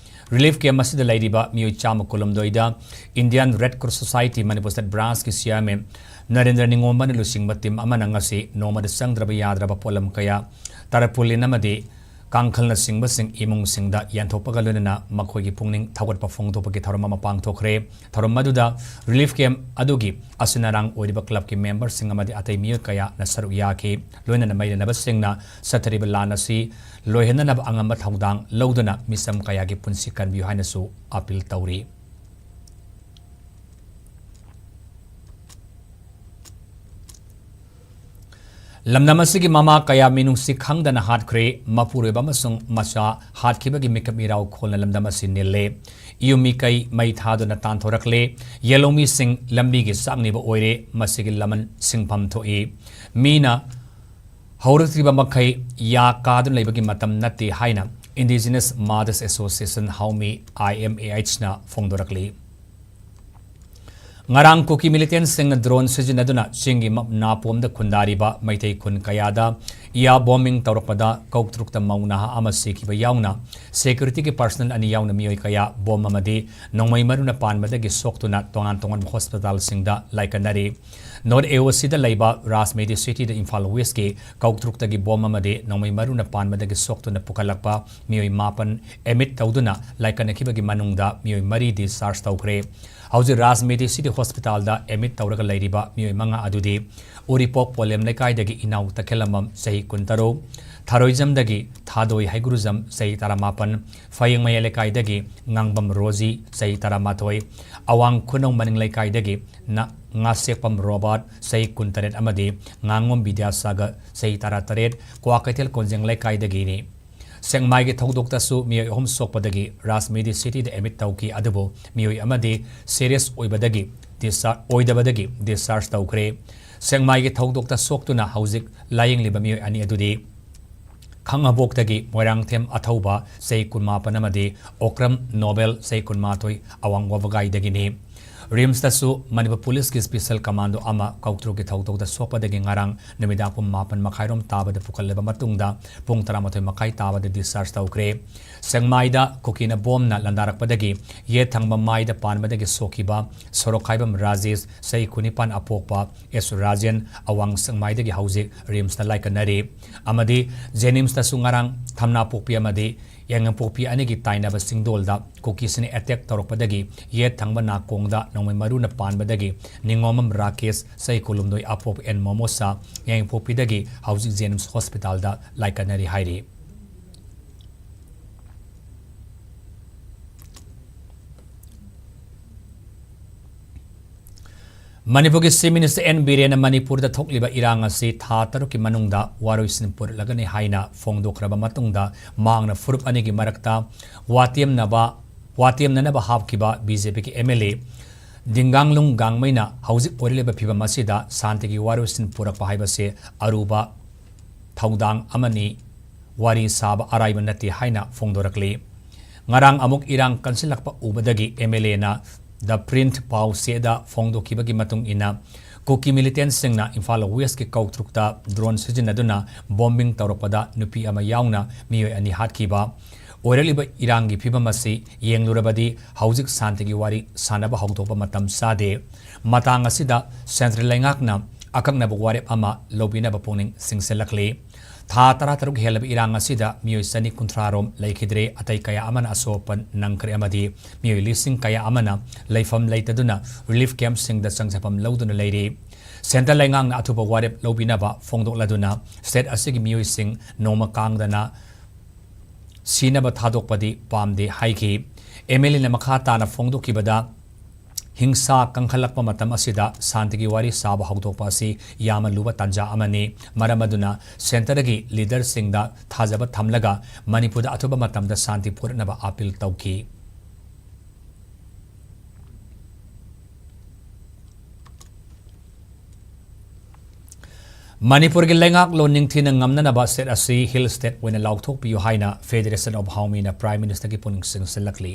ꯔꯤꯂꯤꯐ ꯀꯦꯝꯞ ꯑꯁꯤꯗ ꯂꯩꯔꯤꯕ ꯃꯤꯑꯣꯏ ꯆꯥꯝꯃ ꯀꯨꯟꯍꯨꯝꯗꯣꯏꯗ Indian red cross society Manipur state ꯕ꯭ꯔꯥꯟꯁꯀꯤ ꯆꯤꯌꯥꯔꯃꯦꯟ ꯅꯔꯦꯟꯗ꯭ꯔ ꯅꯤꯉꯣꯝꯕꯅ ꯂꯨꯆꯤꯡꯕ ꯇꯤꯝ ꯑꯃꯅ ꯉꯁꯤ ꯅꯣꯡꯃꯗ ꯆꯪꯗ꯭ꯔꯕ ꯌꯥꯗ꯭ꯔꯕ ꯄꯣꯠꯂꯝ ꯀꯌꯥ, ꯇꯔꯄꯨꯂꯤꯟ ꯑꯃꯗꯤ ꯀꯥꯡꯈꯜꯅꯆꯤꯡꯕꯁꯤꯡ ꯏꯃꯨꯡꯁꯤꯡꯗ ꯌꯦꯟꯊꯣꯛꯄꯒ ꯂꯣꯏꯅꯅ ꯃꯈꯣꯏꯒꯤ ꯄꯨꯛꯅꯤꯡ ꯊꯧꯒꯠꯄ ꯐꯣꯡꯗꯣꯛꯄꯒꯤ ꯊꯧꯔꯝ ꯑꯃ ꯄꯥꯡꯊꯣꯛꯈ꯭ꯔꯦ꯫ ꯊꯧꯔꯝ ꯑꯗꯨꯗ relief camp ꯑꯗꯨꯒꯤ ꯑꯁꯤꯟ ꯑꯔꯥꯡ ꯑꯣꯏꯔꯤꯕ clubꯀꯤ memberꯁꯤꯡ ꯑꯃꯗꯤ ꯑꯇꯩ ꯃꯤꯑꯣꯏ ꯀꯌꯥꯅ ꯁꯔꯨꯛ ꯌꯥꯈꯤ꯫ ꯂꯣꯏꯅꯅ ꯃꯩ ꯂꯩꯅꯕꯁꯤꯡꯅ ꯆꯠꯊꯔꯤꯕ ꯂꯥꯟ ꯑꯁꯤ ꯂꯣꯏꯍꯟꯅꯅꯕ ꯑꯉꯝꯕ ꯊꯧꯗꯥꯡ ꯂꯧꯗꯨꯅ ꯃꯤꯆꯝ ꯀꯌꯥꯒꯤ ꯄꯨꯟꯁꯤ ꯀꯟꯕꯤꯌꯨ ꯍꯥꯏꯅꯁꯨ appeal ꯇꯧꯔꯤ꯫ ꯂꯝꯗꯝ ꯑꯁꯤꯒꯤ ꯃꯃꯥ ꯀꯌꯥ ꯃꯤꯅꯨꯡꯁꯤ ꯈꯪꯗꯅ ꯍꯥꯠꯈ꯭ꯔꯦ꯫ ꯃꯄꯨꯔꯣꯏꯕ ꯑꯃꯁꯨꯡ ꯃꯆꯥ ꯍꯥꯠꯈꯤꯕꯒꯤ ꯃꯤꯀꯞ ꯃꯤꯔꯥꯎ ꯈꯣꯜꯅ ꯂꯝꯗꯝ ꯑꯁꯤ ꯅꯤꯜꯂꯦ꯫ ꯌꯨꯝ ꯃꯤꯀꯩ ꯃꯩ ꯊꯥꯗꯨꯅ ꯇꯥꯟꯊꯣꯔꯛꯂꯦ꯫ ꯌꯦꯜꯍꯧꯃꯤꯁꯤꯡ ꯂꯝꯕꯤꯒꯤ ꯆꯥꯛꯅꯤꯕ ꯑꯣꯏꯔꯦ꯫ ꯃꯁꯤꯒꯤ ꯂꯃꯟ ꯁꯤꯡꯐꯝ ꯊꯣꯛꯏ꯫ ꯃꯤꯅ ꯍꯧꯔꯛꯇ꯭ꯔꯤꯕ ꯃꯈꯩ ꯌꯥ ꯀꯥꯗꯨꯅ ꯂꯩꯕꯒꯤ ꯃꯇꯝ ꯅꯠꯇꯦ ꯍꯥꯏꯅ Indigenous Mothers Association ꯍꯥꯎꯃꯤ, I M A H ꯅ ꯐꯣꯡꯗꯣꯔꯛꯂꯤ꯫ ꯉꯔꯥꯡ ꯀꯨꯀꯤ militantꯁꯤꯡꯅ drone ꯁꯤꯖꯤꯟꯅꯗꯨꯅ ꯆꯤꯡꯒꯤ ꯃ-, ꯅꯥꯄꯣꯝꯗ ꯈꯨꯟꯗꯥꯔꯤꯕ ꯃꯩꯇꯩ ꯈꯨꯟ ꯀꯌꯥꯗ air bombing ꯇꯧꯔꯛꯄꯗ ꯀꯧꯇ꯭ꯔꯨꯛꯇ ꯃꯧ ꯅꯍꯥ ꯑꯃ ꯁꯤꯈꯤꯕ ꯌꯥꯎꯅ securityꯒꯤ personnel ꯑꯅꯤ ꯌꯥꯎꯅ ꯃꯤꯑꯣꯏ ꯀꯌꯥ bomb ꯑꯃꯗꯤ ꯅꯣꯡꯃꯩ ꯃꯔꯨꯅ ꯄꯥꯟꯕꯗꯒꯤ ꯁꯣꯛꯇꯨꯅ ꯇꯣꯉꯥꯟ ꯇꯣꯉꯥꯟꯕ hospitalꯁꯤꯡꯗ ꯂꯥꯏꯀꯠꯅꯔꯤ꯫ North A O Cꯗ ꯂꯩꯕ ꯔꯥꯖꯃꯦꯗꯤ ꯁꯤꯇꯤꯗ ꯏꯝꯐꯥꯜ ꯋꯦꯁꯀꯤ ꯀꯧꯇ꯭ꯔꯨꯛꯇꯒꯤ bomb ꯑꯃꯗꯤ ꯅꯣꯡꯃꯩ ꯃꯔꯨꯅ ꯄꯥꯟꯕꯗꯒꯤ ꯁꯣꯛꯇꯨꯅ ꯄꯨꯈꯠꯂꯛꯄ ꯃꯤꯑꯣꯏ ꯃꯥꯄꯟ admit ꯇꯧꯗꯨꯅ ꯂꯥꯏꯀꯠꯅꯈꯤꯕꯒꯤ ꯃꯅꯨꯡꯗ ꯃꯤꯑꯣꯏ ꯃꯔꯤ discharge ꯇꯧꯈ꯭ꯔꯦ꯫ ꯍꯧꯖꯤꯛ ꯔꯥꯖꯃꯦꯗꯤ ꯁꯤꯇꯤ hospitalꯗ admit ꯇꯧꯔꯒ ꯂꯩꯔꯤꯕ ꯃꯤꯑꯣꯏ ꯃꯉꯥ ꯑꯗꯨꯗꯤ ꯎꯔꯤꯄꯣꯛ ꯄꯣꯂꯦꯝ ꯂꯩꯀꯥꯏꯗꯒꯤ ꯏꯅꯥꯎ ꯇꯈꯦꯜꯂꯝꯕꯝ ꯆꯍꯤ ꯀꯨꯟꯇꯔꯨꯛ, ꯊꯔꯣꯏꯖꯝꯗꯒꯤ ꯊꯥꯗꯣꯏ ꯍꯩꯒ꯭ꯔꯨꯖꯝ ꯆꯍꯤ ꯇꯔꯥꯃꯥꯄꯟ, ꯐꯌꯦꯡꯃꯩ ꯂꯩꯀꯥꯏꯗꯒꯤ ꯉꯥꯡꯕꯝ ꯔꯣꯖꯤ ꯆꯍꯤ ꯇꯔꯥꯃꯥꯊꯣꯏ, ꯑꯋꯥꯡ ꯈꯨꯅꯧ ꯃꯅꯤꯡ ꯂꯩꯀꯥꯏꯗꯒꯤ ꯅ-, ꯉꯥꯁꯦꯛꯄꯝ ꯔꯣꯕꯥꯔꯠ ꯆꯍꯤ ꯀꯨꯟꯇꯔꯦꯠ ꯑꯃꯗꯤ ꯉꯥꯉꯣꯝ ꯕꯤꯗ꯭ꯌꯥꯁꯥꯒꯔ ꯆꯍꯤ ꯇꯔꯥꯇꯔꯦꯠ ꯀ꯭ꯋꯥꯀꯩꯊꯦꯜ ꯀꯣꯟꯖꯦꯡ ꯂꯩꯀꯥꯏꯗꯒꯤꯅꯤ꯫ ꯁꯦꯛꯃꯥꯏꯒꯤ ꯊꯧꯗꯣꯛꯇꯁꯨ ꯃꯤꯑꯣꯏ ꯑꯍꯨꯝ ꯁꯣꯛꯄꯗꯒꯤ ꯔꯥꯖꯃꯦꯗꯤ ꯁꯤꯇꯤꯗ admit ꯇꯧꯈꯤ, ꯑꯗꯨꯕꯨ ꯃꯤꯑꯣꯏ ꯑꯃꯗꯤ serious ꯑꯣꯏꯕꯗꯒꯤ discharge, ꯑꯣꯏꯗꯕꯗꯒꯤ discharge ꯇꯧꯈ꯭ꯔꯦ꯫ ꯁꯦꯛꯃꯥꯏꯒꯤ ꯊꯧꯗꯣꯛꯇ ꯁꯣꯛꯇꯨꯅ ꯍꯧꯖꯤꯛ ꯂꯥꯌꯦꯡꯂꯤꯕ ꯃꯤꯑꯣꯏ ꯑꯅꯤ ꯑꯗꯨꯗꯤ ꯈꯥꯉꯕꯣꯛꯇꯒꯤ ꯃꯣꯏꯔꯥꯡꯊꯦꯝ ꯑꯊꯧꯕ ꯆꯍꯤ ꯀꯨꯟꯃꯥꯄꯟ ꯑꯃꯗꯤ ꯑꯣꯀ꯭ꯔꯝ ꯅꯣꯕꯦꯜ ꯆꯍꯤ ꯀꯨꯟꯃꯥꯊꯣꯏ ꯑꯋꯥꯡ ꯋꯥꯕꯒꯥꯏꯗꯒꯤꯅꯤ꯫ ꯔꯤꯝꯁꯇꯁꯨ ꯃꯅꯤꯄꯨꯔ ꯄꯨꯂꯤꯁꯀꯤ ꯁ꯭ꯄꯦꯁꯦꯜ ꯀꯃꯥꯟꯗꯣ ꯑꯃ ꯀꯧꯇ꯭ꯔꯨꯛꯀꯤ ꯊꯧꯗꯣꯛꯇ ꯁꯣꯛꯄꯗꯒꯤ ꯉꯔꯥꯡ ꯅꯨꯃꯤꯗꯥꯡ ꯄꯨꯡ ꯃꯥꯄꯟ ꯃꯈꯥꯏꯔꯣꯝ ꯇꯥꯕꯗ ꯄꯨꯈꯠꯂꯕ ꯃꯇꯨꯡꯗ ꯄꯨꯡ ꯇꯔꯥꯃꯥꯊꯣꯏ ꯃꯈꯥꯏ ꯇꯥꯕꯗ ꯗꯤꯁꯆꯥꯔꯖ ꯇꯧꯈ꯭ꯔꯦ꯫ ꯁꯦꯛꯃꯥꯏꯗ ꯀꯨꯀꯤꯅ ꯕꯣꯝꯅ ꯂꯥꯟꯗꯥꯔꯛꯄꯗꯒꯤ ꯌꯦꯠ ꯊꯪꯕ ꯃꯥꯏꯗ ꯄꯥꯟꯕꯗꯒꯤ ꯁꯣꯛꯈꯤꯕ ꯁꯣꯔꯣꯛꯈꯥꯏꯕꯝ ꯔꯥꯖꯦꯁ, ꯆꯍꯤ ꯀꯨꯟꯅꯤꯄꯥꯟ, ꯑꯄꯣꯛꯄ ꯑꯦꯁ ꯔꯥꯖꯦꯟ, ꯑꯋꯥꯡ ꯁꯦꯛꯃꯥꯏꯗꯒꯤ ꯍꯧꯖꯤꯛ ꯔꯤꯝꯁꯇ ꯂꯥꯏꯀꯠꯅꯔꯤ꯫ ꯑꯃꯗꯤ ꯖꯦꯅꯤꯝꯁꯇꯁꯨ ꯉꯔꯥꯡ ꯊꯝꯅꯥꯄꯣꯛꯄꯤ ꯑꯃꯗꯤ ꯌꯥꯏꯉꯪꯄꯣꯛꯄꯤ ꯑꯅꯤꯒꯤ ꯇꯥꯏꯅꯕ ꯆꯤꯡꯗꯣꯜꯗ ꯀꯨꯀꯤꯁꯤꯡꯅ ꯑꯦꯇꯦꯛ ꯇꯧꯔꯛꯄꯗꯒꯤ ꯌꯦꯠ ꯊꯪꯕ ꯅꯥꯀꯣꯡꯗ ꯅꯣꯡꯃꯩ ꯃꯔꯨꯅ ꯄꯥꯟꯕꯗꯒꯤ ꯅꯤꯉꯣꯝꯕꯝ ꯔꯥꯀꯦꯁ, ꯆꯍꯤ ꯀꯨꯟꯍꯨꯝꯗꯣꯏ, ꯑꯄꯣꯛꯄ ꯑꯦꯟ ꯃꯣꯃꯣꯁꯥ, ꯌꯥꯏꯉꯪꯄꯣꯛꯄꯤꯗꯒꯤ ꯍꯧꯖꯤꯛ ꯖꯦꯅꯤꯝꯁ ꯍꯣꯁꯄꯤꯇꯥꯜꯗ ꯂꯥꯏꯀꯠꯅꯔꯤ ꯍꯥꯏꯔꯤ꯫ ꯃꯅꯤꯄꯨꯔꯒꯤ ꯆꯤꯐ ꯃꯤꯅꯤꯁꯇꯔ ꯑꯦꯟ ꯕꯤꯔꯦꯟꯅ ꯃꯅꯤꯄꯨꯔꯗ ꯊꯣꯛꯂꯤꯕ ꯏꯔꯥꯡ ꯑꯁꯤ ꯊꯥ ꯇꯔꯨꯛꯀꯤ ꯃꯅꯨꯡꯗ ꯋꯥꯔꯣꯏꯁꯤꯟ ꯄꯨꯔꯛꯂꯒꯅꯤ ꯍꯥꯏꯅ ꯐꯣꯡꯗꯣꯛꯈ꯭ꯔꯕ ꯃꯇꯨꯡꯗ ꯃꯍꯥꯛꯅ ꯐꯨꯔꯨꯞ ꯑꯅꯤꯒꯤ ꯃꯔꯛꯇ ꯋꯥꯇꯦꯝꯅꯕ, ꯋꯥꯇꯦꯝꯅꯅꯕ ꯍꯥꯞꯈꯤꯕ ꯕꯤ ꯖꯦ ꯄꯤꯒꯤ ꯑꯦꯝ ꯑꯦꯜ ꯑꯦ ꯗꯤꯡꯒꯥꯡꯂꯨꯡ ꯒꯥꯡꯃꯩꯅ ꯍꯧꯖꯤꯛ ꯑꯣꯏꯔꯛꯂꯤꯕ ꯐꯤꯚꯝ ꯑꯁꯤꯗ ꯁꯥꯟꯇꯤꯒꯤ ꯋꯥꯔꯣꯏꯁꯤꯟ ꯄꯨꯔꯛꯄ ꯍꯥꯏꯕꯁꯤ ꯑꯔꯨꯕ ꯊꯧꯗꯥꯡ ꯑꯃꯅꯤ, ꯋꯥꯔꯤ ꯁꯥꯕ ꯑꯔꯥꯏꯕ ꯅꯠꯇꯦ ꯍꯥꯏꯅ ꯐꯣꯡꯗꯣꯔꯛꯂꯤ꯫ ꯉꯔꯥꯡ ꯑꯃꯨꯛ ꯏꯔꯥꯡ ꯀꯟꯁꯤꯜꯂꯛꯄ ꯎꯕꯗꯒꯤ ꯑꯦꯝ ꯑꯦꯜ ꯑꯦꯅ ꯗ ꯄ꯭ꯔꯤꯟꯠ ꯄꯥꯎꯆꯦꯗ ꯐꯣꯡꯗꯣꯛꯈꯤꯕꯒꯤ ꯃꯇꯨꯡ ꯏꯟꯅ, ꯀꯨꯀꯤ ꯃꯤꯂꯤꯇꯦꯟꯠꯁꯤꯡꯅ ꯏꯝꯐꯥꯜ ꯋꯦꯁ꯭ꯠꯀꯤ ꯀꯧꯇ꯭ꯔꯨꯛꯇ ꯗ꯭ꯔꯣꯟ ꯁꯤꯖꯤꯟꯅꯗꯨꯅ ꯕꯣꯝꯕꯤꯡ ꯇꯧꯔꯛꯄꯗ ꯅꯨꯄꯤ ꯑꯃ ꯌꯥꯎꯅ ꯃꯤꯑꯣꯏ ꯑꯅꯤ ꯍꯥꯠꯈꯤꯕ꯫ ꯑꯣꯏꯔꯛꯂꯤꯕ ꯏꯔꯥꯡꯒꯤ ꯐꯤꯚꯝ ꯑꯁꯤ ꯌꯦꯡꯂꯨꯔꯕꯗꯤ ꯍꯧꯖꯤꯛ ꯁꯥꯟꯇꯤꯒꯤ ꯋꯥꯔꯤ ꯁꯥꯟꯅꯕ ꯍꯧꯗꯣꯛꯄ ꯃꯇꯝ ꯆꯥꯗꯦ꯫ ꯃꯇꯥꯡ ꯑꯁꯤꯗ ꯁꯦꯟꯇ꯭ꯔꯦꯜ ꯂꯩꯉꯥꯛꯅ ꯑꯀꯛꯅꯕ ꯋꯥꯔꯦꯞ ꯑꯃ ꯂꯧꯕꯤꯅꯕ ꯄꯨꯛꯅꯤꯡ ꯆꯤꯡꯁꯤꯜꯂꯛꯂꯤ꯫ ꯊꯥ ꯇꯔꯥꯇꯔꯨꯛ ꯍꯦꯜꯂꯕ ꯏꯔꯥꯡ ꯑꯁꯤꯗ ꯃꯤꯑꯣꯏ ꯆꯅꯤ ꯀꯨꯟꯊ꯭ꯔꯥ ꯔꯣꯝ ꯂꯩꯈꯤꯗ꯭ꯔꯦ, ꯑꯇꯩ ꯀꯌꯥ ꯑꯃꯅ ꯑꯁꯣꯛ ꯑꯄꯟ ꯅꯪꯈ꯭ꯔꯦ ꯑꯃꯗꯤ ꯃꯤꯑꯣꯏ ꯂꯤꯁꯤꯡ ꯀꯌꯥ ꯑꯃꯅ ꯂꯩꯐꯝ ꯂꯩꯇꯗꯨꯅ ꯔꯤꯂꯤꯐ ꯀꯦꯝꯞꯁꯤꯡꯗ ꯆꯪꯖꯐꯝ ꯂꯧꯗꯨꯅ ꯂꯩꯔꯤ꯫ ꯁꯦꯟꯇ꯭ꯔꯦꯜ ꯂꯩꯉꯥꯛꯅ ꯑꯊꯨꯕ ꯋꯥꯔꯦꯞ ꯂꯧꯕꯤꯅꯕ ꯐꯣꯡꯗꯣꯛꯂꯗꯨꯅ ꯁ꯭ꯇꯦꯠ ꯑꯁꯤꯒꯤ ꯃꯤꯑꯣꯏꯁꯤꯡ ꯅꯣꯡꯃ ꯀꯥꯡꯗꯅ ꯁꯤꯅꯕ ꯊꯥꯗꯣꯛꯄꯗꯤ ꯄꯥꯝꯗꯦ ꯍꯥꯏꯈꯤ꯫ ꯑꯦꯝ ꯑꯦꯜ ꯑꯦꯅ ꯃꯈꯥ ꯇꯥꯅ ꯐꯣꯡꯗꯣꯛꯈꯤꯕꯗ, ꯍꯤꯡꯁꯥ ꯀꯟꯈꯠꯂꯛꯄ ꯃꯇꯝ ꯑꯁꯤꯗ ꯁꯥꯟꯇꯤꯒꯤ ꯋꯥꯔꯤ ꯁꯥꯕ ꯍꯧꯗꯣꯛꯄ ꯑꯁꯤ ꯌꯥꯝꯅ ꯂꯨꯕ ꯇꯥꯟꯖꯥ ꯑꯃꯅꯤ꯫ ꯃꯔꯝ ꯑꯗꯨꯅ ꯁꯦꯟꯇꯔꯒꯤ ꯂꯤꯗꯔꯁꯤꯡꯗ ꯊꯥꯖꯕ ꯊꯝꯂꯒ ꯃꯅꯤꯄꯨꯔꯗ ꯑꯊꯨꯕ ꯃꯇꯝꯗ ꯁꯥꯟꯇꯤ ꯄꯨꯔꯛꯅꯕ ꯑꯥꯄꯤꯜ ꯇꯧꯈꯤ꯫ ꯃꯅꯤꯄꯨꯔꯒꯤ ꯂꯩꯉꯥꯛꯂꯣꯟ ꯅꯤꯡꯊꯤꯅ ꯉꯝꯅꯅꯕ state ꯑꯁꯤ hill state ꯑꯣꯏꯅ ꯂꯥꯎꯊꯣꯛꯄꯤꯌꯨ ꯍꯥꯏꯅ Federation of Haomiꯅ Prime Ministerꯒꯤ ꯄꯨꯛꯅꯤꯡ ꯆꯤꯡꯁꯤꯜꯂꯛꯂꯤ꯫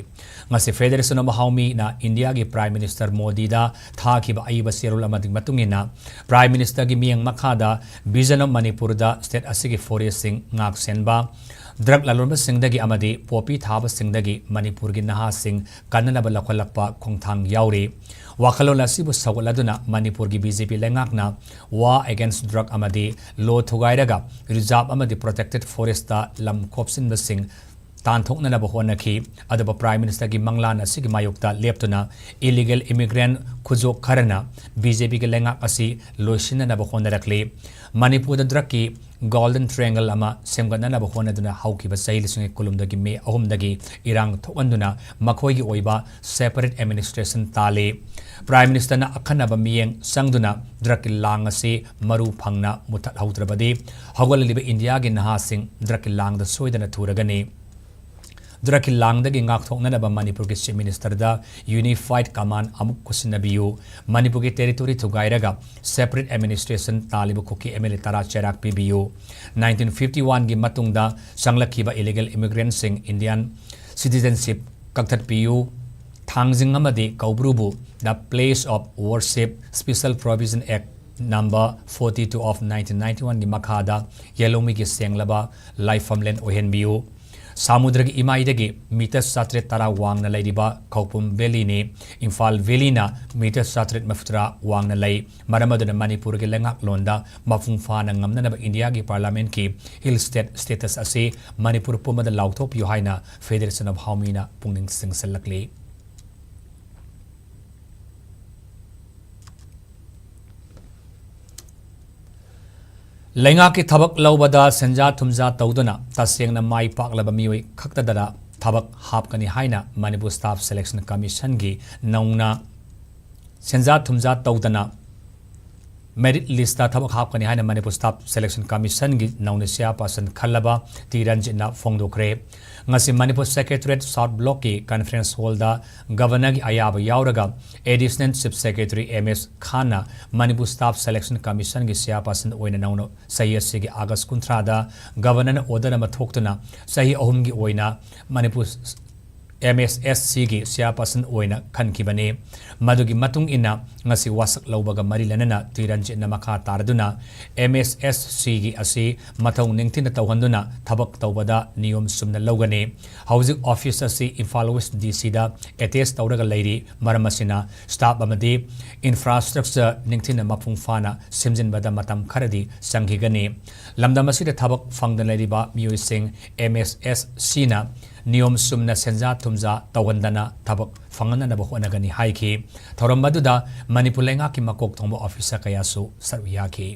ꯉꯁꯤ Federation of Haomiꯅ ꯏꯟꯗꯤꯌꯥꯒꯤ Prime Minister ꯃꯣꯗꯤꯗ ꯊꯥꯈꯤꯕ ꯑꯏꯕ ꯆꯦꯔꯣꯜ ꯑꯃꯒꯤ ꯃꯇꯨꯡ ꯏꯟꯅ, Prime Ministerꯒꯤ ꯃꯤꯠꯌꯦꯡ ꯃꯈꯥꯗ Vision of Manipurꯗ state ꯑꯁꯤꯒꯤ forestꯁꯤꯡ ꯉꯥꯛ ꯁꯦꯟꯕ, drug ꯂꯂꯣꯟꯕꯁꯤꯡꯗꯒꯤ ꯑꯃꯗꯤ poppy ꯊꯥꯕꯁꯤꯡꯗꯒꯤ ꯃꯅꯤꯄꯨꯔꯒꯤ ꯅꯍꯥꯁꯤꯡ ꯀꯟꯅꯅꯕ ꯂꯧꯈꯠꯂꯛꯄ ꯈꯣꯡꯊꯥꯡ ꯌꯥꯎꯔꯤ꯫ ꯋꯥꯈꯜꯂꯣꯟ ꯑꯁꯤꯕꯨ ꯁꯧꯒꯠꯂꯗꯨꯅ ꯃꯅꯤꯄꯨꯔꯒꯤ BJP ꯂꯩꯉꯥꯛꯅ war against drug ꯑꯃꯗꯤ law ꯊꯨꯒꯥꯏꯔꯒ reserve ꯑꯃꯗꯤ protected forestꯇ ꯂꯝ ꯈꯣꯞꯆꯤꯟꯕꯁꯤꯡ ꯇꯥꯟꯊꯣꯛꯅꯅꯕ ꯍꯣꯠꯅꯈꯤ꯫ ꯑꯗꯨꯕꯨ Prime Ministerꯒꯤ ꯃꯪꯂꯥꯟ ꯑꯁꯤꯒꯤ ꯃꯥꯌꯣꯛꯇ ꯂꯦꯞꯇꯨꯅ illegal immigrant ꯈꯨꯖꯣꯛ ꯈꯔꯅ BJPꯒꯤ ꯂꯩꯉꯥꯛ ꯑꯁꯤ ꯂꯣꯏꯁꯤꯟꯅꯅꯕ ꯍꯣꯠꯅꯔꯛꯂꯤ꯫ ꯃꯅꯤꯄꯨꯔꯗ drugꯀꯤ Golden Triangle ꯑꯃ ꯁꯦꯝꯒꯠꯅꯅꯕ ꯍꯣꯠꯅꯗꯨꯅ ꯍꯧꯈꯤꯕ ꯆꯍꯤ ꯂꯤꯁꯤꯡ ꯑꯅꯤ ꯀꯨꯟꯍꯨꯝꯗꯣꯏꯒꯤ May ꯑꯍꯨꯝꯗꯒꯤ ꯏꯔꯥꯡ ꯊꯣꯛꯍꯟꯗꯨꯅ ꯃꯈꯣꯏꯒꯤ ꯑꯣꯏꯕ separate administration ꯇꯥꯜꯂꯤ꯫ Prime Ministerꯅ ꯑꯈꯟꯅꯕ ꯃꯤꯠꯌꯦꯡ ꯆꯪꯗꯨꯅ drugꯀꯤ ꯂꯥꯡ ꯑꯁꯤ ꯃꯔꯨ ꯐꯪꯅ ꯃꯨꯊꯠꯍꯧꯗ꯭ꯔꯕꯗꯤ ꯍꯧꯒꯠꯂꯛꯂꯤꯕ ꯏꯟꯗꯤꯌꯥꯒꯤ ꯅꯍꯥꯁꯤꯡ drugꯀꯤ ꯂꯥꯡꯗ ꯁꯣꯏꯗꯅ ꯊꯨꯔꯒꯅꯤ꯫ Drugꯀꯤ ꯂꯥꯡꯗꯒꯤ ꯉꯥꯛꯊꯣꯛꯅꯅꯕ ꯃꯅꯤꯄꯨꯔꯒꯤ Chief Ministerꯗ unified command ꯑꯃꯨꯛ ꯈꯨꯠꯁꯤꯟꯅꯕꯤꯌꯨ꯫ ꯃꯅꯤꯄꯨꯔꯒꯤ territory ꯊꯨꯒꯥꯏꯔꯒ separate administration ꯇꯥꯜꯂꯤꯕ ꯀꯨꯀꯤ MLA ꯇꯔꯥ ꯆꯩꯔꯥꯛ ꯄꯤꯕꯤꯌꯨ꯫ Nineteen fifty oneꯒꯤ ꯃꯇꯨꯡꯗ ꯆꯪꯂꯛꯈꯤꯕ illegal immigrantꯁꯤꯡ Indian citizenship ꯀꯛꯊꯠꯄꯤꯌꯨ꯫ ꯊꯥꯡꯖꯤꯡ ꯑꯃꯗꯤ ꯀꯧꯕ꯭ꯔꯨꯕꯨ the place of worship, Special Provision Act number forty-two of nineteen ninety-oneꯒꯤ ꯃꯈꯥꯗ ꯌꯦꯜꯍꯧꯃꯤꯒꯤ ꯁꯦꯡꯂꯕ ꯂꯥꯏꯐꯝꯂꯦꯟ ꯑꯣꯏꯍꯟꯕꯤꯌꯨ꯫ ꯁꯥꯃꯨꯗ꯭ꯔꯒꯤ ꯏꯃꯥꯏꯗꯒꯤ meter ꯆꯥꯇ꯭ꯔꯦꯠ ꯇꯔꯥ ꯋꯥꯡꯅ ꯂꯩꯔꯤꯕ ꯈꯧꯄꯨꯝ Valleyꯅꯤ ꯏꯝꯐꯥꯜ Valleyꯅ meter ꯆꯥꯇ꯭ꯔꯦꯠ ꯃꯔꯤꯐꯨꯇꯔꯥ ꯋꯥꯡꯅ ꯂꯩ꯫ ꯃꯔꯝ ꯑꯗꯨꯅ ꯃꯅꯤꯄꯨꯔꯒꯤ ꯂꯩꯉꯥꯛꯂꯣꯟꯗ ꯃꯄꯨꯡ ꯐꯥꯅ ꯉꯝꯅꯅꯕ ꯏꯟꯗꯤꯌꯥꯒꯤ Parliamentꯀꯤ hill state status ꯑꯁꯤ ꯃꯅꯤꯄꯨꯔ ꯄꯨꯝꯕꯗ ꯂꯥꯎꯊꯣꯛꯄꯤꯌꯨ ꯍꯥꯏꯅ Federation of Haomiꯅ ꯄꯨꯛꯅꯤꯡ ꯆꯤꯡꯁꯤꯜꯂꯛꯂꯤ꯫ ꯂꯩꯉꯥꯛꯀꯤ ꯊꯕꯛ ꯂꯧꯕꯗ ꯁꯦꯟꯖꯥ ꯊꯨꯝꯖꯥ ꯇꯧꯗꯨꯅ ꯇꯁꯦꯡꯅ ꯃꯥꯏ ꯄꯥꯛꯂꯕ ꯃꯤꯑꯣꯏ ꯈꯛꯇꯗ ꯊꯕꯛ ꯍꯥꯞꯀꯅꯤ ꯍꯥꯏꯅ Manipur Staff Selection Commissionꯒꯤ ꯅꯧꯅ ꯁꯦꯟꯖꯥ ꯊꯨꯝꯖꯥ ꯇꯧꯗꯅ ꯃꯦꯔꯤꯠ ꯂꯤꯁꯇ ꯊꯕꯛ ꯍꯥꯞꯀꯅꯤ ꯍꯥꯏꯅ ꯃꯅꯤꯄꯨꯔ ꯁ꯭ꯇꯥꯐ ꯁꯦꯂꯦꯛꯁꯟ ꯀꯃꯤꯁꯟꯒꯤ ꯅꯧꯅ ꯆꯤꯌꯥꯔꯄꯥꯔꯁꯟ ꯈꯜꯂꯕ ꯇꯤ ꯔꯟꯖꯤꯠꯅ ꯐꯣꯡꯗꯣꯛꯈ꯭ꯔꯦ꯫ ꯉꯁꯤ ꯃꯅꯤꯄꯨꯔ ꯁꯦꯀ꯭ꯔꯦꯇꯔꯤꯌꯦꯠ ꯁꯥꯎꯠ ꯕ꯭ꯂꯣꯛꯀꯤ ꯀꯟꯐꯔꯦꯟꯁ ꯍꯣꯜꯗ ꯒꯕꯔꯅꯔꯒꯤ ꯑꯌꯥꯕ ꯌꯥꯎꯔꯒ ꯑꯦꯗꯤꯁꯅꯦꯜ ꯆꯤꯐ ꯁꯦꯀ꯭ꯔꯦꯇꯔꯤ ꯑꯦꯝ ꯑꯦꯁ ꯈꯥꯟꯅ ꯃꯅꯤꯄꯨꯔ ꯁ꯭ꯇꯥꯐ ꯁꯦꯂꯦꯛꯁꯟ ꯀꯃꯤꯁꯟꯒꯤ ꯆꯤꯌꯥꯔꯄꯥꯔꯁꯟ ꯑꯣꯏꯅ ꯅꯧꯅ ꯆꯍꯤ ꯑꯁꯤꯒꯤ ꯑꯥꯒꯁ ꯀꯨꯟꯊ꯭ꯔꯥꯗ ꯒꯕꯔꯅꯔꯅ ꯑꯣꯔꯗꯔ ꯑꯃ ꯊꯣꯛꯇꯨꯅ ꯆꯍꯤ ꯑꯍꯨꯝꯒꯤ ꯑꯣꯏꯅ ꯃꯅꯤꯄꯨꯔ ꯑꯦꯝ ꯑꯦꯁ ꯑꯦꯁ ꯁꯤꯒꯤ ꯆꯤꯌꯥꯔꯄꯥꯔꯁꯟ ꯑꯣꯏꯅ ꯈꯟꯈꯤꯕꯅꯤ꯫ ꯃꯗꯨꯒꯤ ꯃꯇꯨꯡ ꯏꯟꯅ ꯉꯁꯤ ꯋꯥꯁꯛ ꯂꯧꯕꯒ ꯃꯔꯤ ꯂꯩꯅꯅ ꯇꯤ ꯔꯟꯖꯤꯠꯅ ꯃꯈꯥ ꯇꯥꯔꯗꯨꯅ ꯑꯦꯝ ꯑꯦꯁ ꯑꯦꯁ ꯁꯤꯒꯤ ꯑꯁꯤ ꯃꯊꯧ ꯅꯤꯡꯊꯤꯅ ꯇꯧꯍꯟꯗꯨꯅ ꯊꯕꯛ ꯇꯧꯕꯗ ꯅꯤꯌꯣꯝ ꯆꯨꯝꯅ ꯂꯧꯒꯅꯤ꯫ ꯍꯧꯖꯤꯛ ꯑꯣꯐꯤꯁ ꯑꯁꯤ ꯏꯝꯐꯥꯜ ꯋꯦꯁ ꯗꯤ ꯁꯤꯗ ꯑꯦꯇꯦꯆ ꯇꯧꯔꯒ ꯂꯩꯔꯤ꯫ ꯃꯔꯝ ꯑꯁꯤꯅ ꯁ꯭ꯇꯥꯐ ꯑꯃꯗꯤ ꯏꯟꯐ꯭ꯔꯥꯁ꯭ꯇ꯭ꯔꯛꯆꯔ ꯅꯤꯡꯊꯤꯅ ꯃꯄꯨꯡ ꯐꯥꯅ ꯁꯦꯝꯖꯤꯟꯕꯗ ꯃꯇꯝ ꯈꯔꯗꯤ ꯆꯪꯈꯤꯒꯅꯤ꯫ ꯂꯝꯗꯝ ꯑꯁꯤꯗ ꯊꯕꯛ ꯐꯪꯗꯅ ꯂꯩꯔꯤꯕ ꯃꯤꯑꯣꯏꯁꯤꯡ ꯑꯦꯝ ꯑꯦꯁ ꯑꯦꯁ ꯁꯤꯅ ꯅꯤꯌꯣꯝ ꯆꯨꯝꯅ ꯁꯦꯟꯖꯥ ꯊꯨꯝꯖꯥ ꯇꯧꯍꯟꯗꯅ ꯊꯕꯛ ꯐꯪꯍꯟꯅꯅꯕ ꯍꯣꯠꯅꯒꯅꯤ ꯍꯥꯏꯈꯤ꯫ ꯊꯧꯔꯝ ꯑꯗꯨꯗ ꯃꯅꯤꯄꯨꯔ ꯂꯩꯉꯥꯛꯀꯤ ꯃꯀꯣꯛ ꯊꯣꯡꯕ ꯑꯣꯐꯤꯁꯔ ꯀꯌꯥꯁꯨ ꯁꯔꯨꯛ ꯌꯥꯈꯤ꯫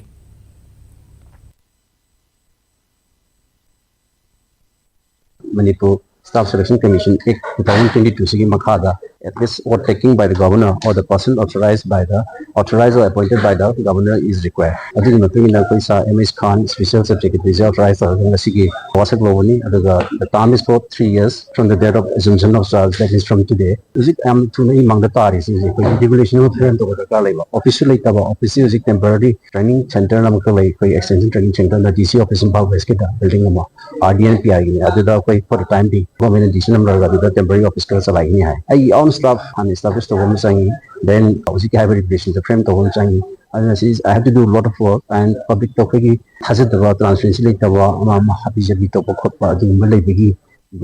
Manipur Staff Selection Commission Act two thousand twenty-two ꯁꯤꯒꯤ ꯃꯈꯥꯗ at least oath taking by the governor or the person authorized by the, authorized or appointed by the governor is required. ꯑꯗꯨꯒꯤ ꯃꯇꯨꯡ ꯏꯟꯅ ꯑꯩꯈꯣꯏ ꯁꯥꯔ ꯑꯦꯝ ꯑꯦꯁ ꯈꯥꯟ, special chief ꯁꯦꯀ꯭ꯔꯦꯇꯔꯤꯁꯦ authorise ꯇꯧꯔꯒ ꯉꯁꯤꯒꯤ ꯋꯥꯁꯛ ꯂꯧꯕꯅꯤ꯫ ꯑꯗꯨꯒ the term is for three years from the date of assumption of charge, that is from today. ꯍꯧꯖꯤꯛ ꯌꯥꯝ ꯊꯨꯅ ꯏ ꯃꯥꯡꯗ ꯇꯥꯔꯤꯁꯦ ꯍꯧꯖꯤꯛ ꯑꯩꯈꯣꯏꯒꯤ ꯔꯤꯒꯨꯂꯦꯁꯟ ꯑꯃ ꯐ꯭ꯔꯦꯝ ꯇꯧꯕ ꯗꯔꯀꯥꯔ ꯂꯩꯕ꯫ ꯑꯣꯐꯤꯁꯁꯨ ꯂꯩꯇꯕ, ꯑꯣꯐꯤꯁꯁꯤ ꯍꯧꯖꯤꯛ ꯇꯦꯝꯄꯔꯔꯤ ꯇ꯭ꯔꯦꯅꯤꯡ ꯁꯦꯟꯇꯔ ꯑꯃꯈꯛ ꯂꯩ, ꯑꯩꯈꯣꯏ ꯑꯦꯛꯁꯇꯦꯟꯁꯟ ꯇ꯭ꯔꯦꯅꯤꯡ ꯁꯦꯟꯇꯔꯅ ꯗꯤ ꯁꯤ ꯑꯣꯐꯤꯁ ꯏꯝꯐꯥꯜ ꯋꯦꯁꯀꯤꯗ ꯕꯤꯜꯗꯤꯡ ꯑꯃ, ꯑꯥꯔ ꯗꯤ ꯑꯦꯟ ꯄꯤ ꯑꯥꯏꯒꯤꯅꯤ꯫ ꯑꯗꯨꯗ ꯑꯩꯈꯣꯏ for the time being ꯒꯣꯔꯃꯦꯟꯅ ꯗꯤꯁꯤꯖꯟ ꯑꯃ ꯂꯧꯔꯒ ꯑꯗꯨꯗ ꯇꯦꯝꯄꯔꯔꯤ ꯑꯣꯐꯤꯁ ꯈꯔ ꯆꯂꯥꯏꯒꯅꯤ ꯍꯥꯏ꯫ ꯑꯩꯒꯤ ꯑꯣꯟ ꯁ꯭ꯇꯥꯐ ꯍꯥꯟꯅ ꯏꯁꯇꯥꯕ꯭ꯂꯤꯁ ꯇꯧꯕ ꯑꯃ ꯆꯪꯉꯤ, ꯗꯦꯟ ꯍꯧꯖꯤꯛꯀꯤ ꯍꯥꯏꯕ ꯔꯤꯒꯨꯂꯦꯁꯟꯁꯦ ꯐ꯭ꯔꯦꯝ ꯇꯧꯕ ꯑꯃ ꯆꯪꯉꯤ꯫ ꯑꯗꯨꯅ ꯁꯤ I have to do lot of work and ꯄꯕ꯭ꯂꯤꯛꯇ ꯑꯩꯈꯣꯏꯒꯤ ꯊꯥꯖꯗꯕ, ꯇ꯭ꯔꯥꯟꯁꯄꯦꯔꯦꯟꯁꯤ ꯂꯩꯇꯕ, ꯑꯃ ꯑꯃ ꯍꯥꯕꯤ ꯖꯥꯕꯤ ꯇꯧꯕ ꯈꯣꯠꯄ ꯑꯗꯨꯒꯨꯝꯕ ꯂꯩꯕꯒꯤ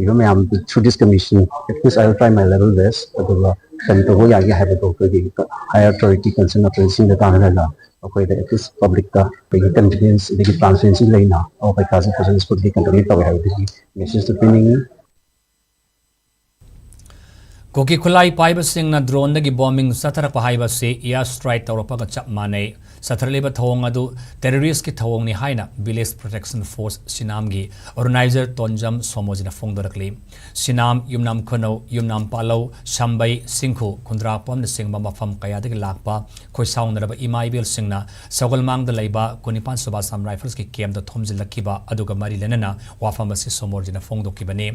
ꯏꯕ ꯃꯌꯥꯝ through this commission, at least I will try my level best꯫ ꯑꯗꯨꯒ ꯀꯔꯤ ꯇꯧꯕ ꯌꯥꯒꯦ ꯍꯥꯏꯕꯗꯣ ꯑꯩꯈꯣꯏꯒꯤ higher authority, concerned authorityꯁꯤꯡꯗ ꯇꯥꯟꯅꯔꯒ ꯑꯩꯈꯣꯏꯗ at least ꯄꯕ꯭ꯂꯤꯛꯇ ꯑꯩꯈꯣꯏꯒꯤ ꯀꯟꯐꯤꯗꯦꯟꯁ ꯑꯗꯒꯤ ꯇ꯭ꯔꯥꯟꯁꯄꯦꯔꯦꯟꯁꯤ ꯂꯩꯅ ꯑꯋꯥꯠ ꯑꯄꯥ ꯀꯥꯁꯦ ꯐꯖꯅ ꯁ꯭ꯃꯨꯠꯂꯤ ꯀꯟꯗꯛ ꯇꯧꯋꯦ ꯍꯥꯏꯕꯗꯨꯒꯤ ꯃꯦꯁꯦꯖꯇꯨ ꯄꯤꯅꯤꯡꯉꯤ꯫ ꯀꯨꯀꯤ ꯈꯨꯠꯂꯥꯏ ꯄꯥꯏꯕꯁꯤꯡꯅ ꯗ꯭ꯔꯣꯟꯗꯒꯤ ꯕꯣꯝꯕꯤꯡ ꯆꯠꯊꯔꯛꯄ ꯍꯥꯏꯕꯁꯤ ꯏꯌꯥꯔ ꯁ꯭ꯇ꯭ꯔꯥꯏꯛ ꯇꯧꯔꯛꯄꯒ ꯆꯞ ꯃꯥꯟꯅꯩ꯫ ꯆꯠꯊꯔꯛꯂꯤꯕ ꯊꯧꯑꯣꯡ ꯑꯗꯨ terroristꯀꯤ ꯊꯧꯑꯣꯡꯅꯤ ꯍꯥꯏꯅ Village Protection Force ꯁꯤꯅꯥꯝꯒꯤ organizer ꯇꯣꯟꯖꯝ ꯁꯣꯃꯣꯖꯤꯅ ꯐꯣꯡꯗꯣꯔꯛꯂꯤ꯫ ꯁꯤꯅꯥꯝ, ꯌꯨꯝꯅꯥꯝ ꯈꯨꯅꯧ, ꯌꯨꯝꯅꯥꯝ ꯄꯥꯂꯧ, ꯁꯝꯕꯩ, ꯁꯤꯡꯈꯨ, ꯈꯨꯟꯗ꯭ꯔꯥꯛꯄꯝꯅꯆꯤꯡꯕ ꯃꯐꯝ ꯀꯌꯥꯗꯒꯤ ꯂꯥꯛꯄ ꯈꯣꯏꯁꯥꯎꯅꯔꯕ ꯏꯃꯥ ꯏꯕꯦꯜꯁꯤꯡꯅ ꯁꯒꯣꯜꯃꯥꯡꯗ ꯂꯩꯕ ꯀꯨꯟꯅꯤꯄꯥꯟ ꯁꯨꯕ Assam Riflesꯀꯤ campꯇ ꯊꯣꯝꯖꯤꯜꯂꯛꯈꯤꯕ ꯑꯗꯨꯒ ꯃꯔꯤ ꯂꯩꯅꯅ ꯋꯥꯐꯝ ꯑꯁꯤ ꯁꯣꯃꯣꯔꯖꯤꯅ ꯐꯣꯡꯗꯣꯛꯈꯤꯕꯅꯤ꯫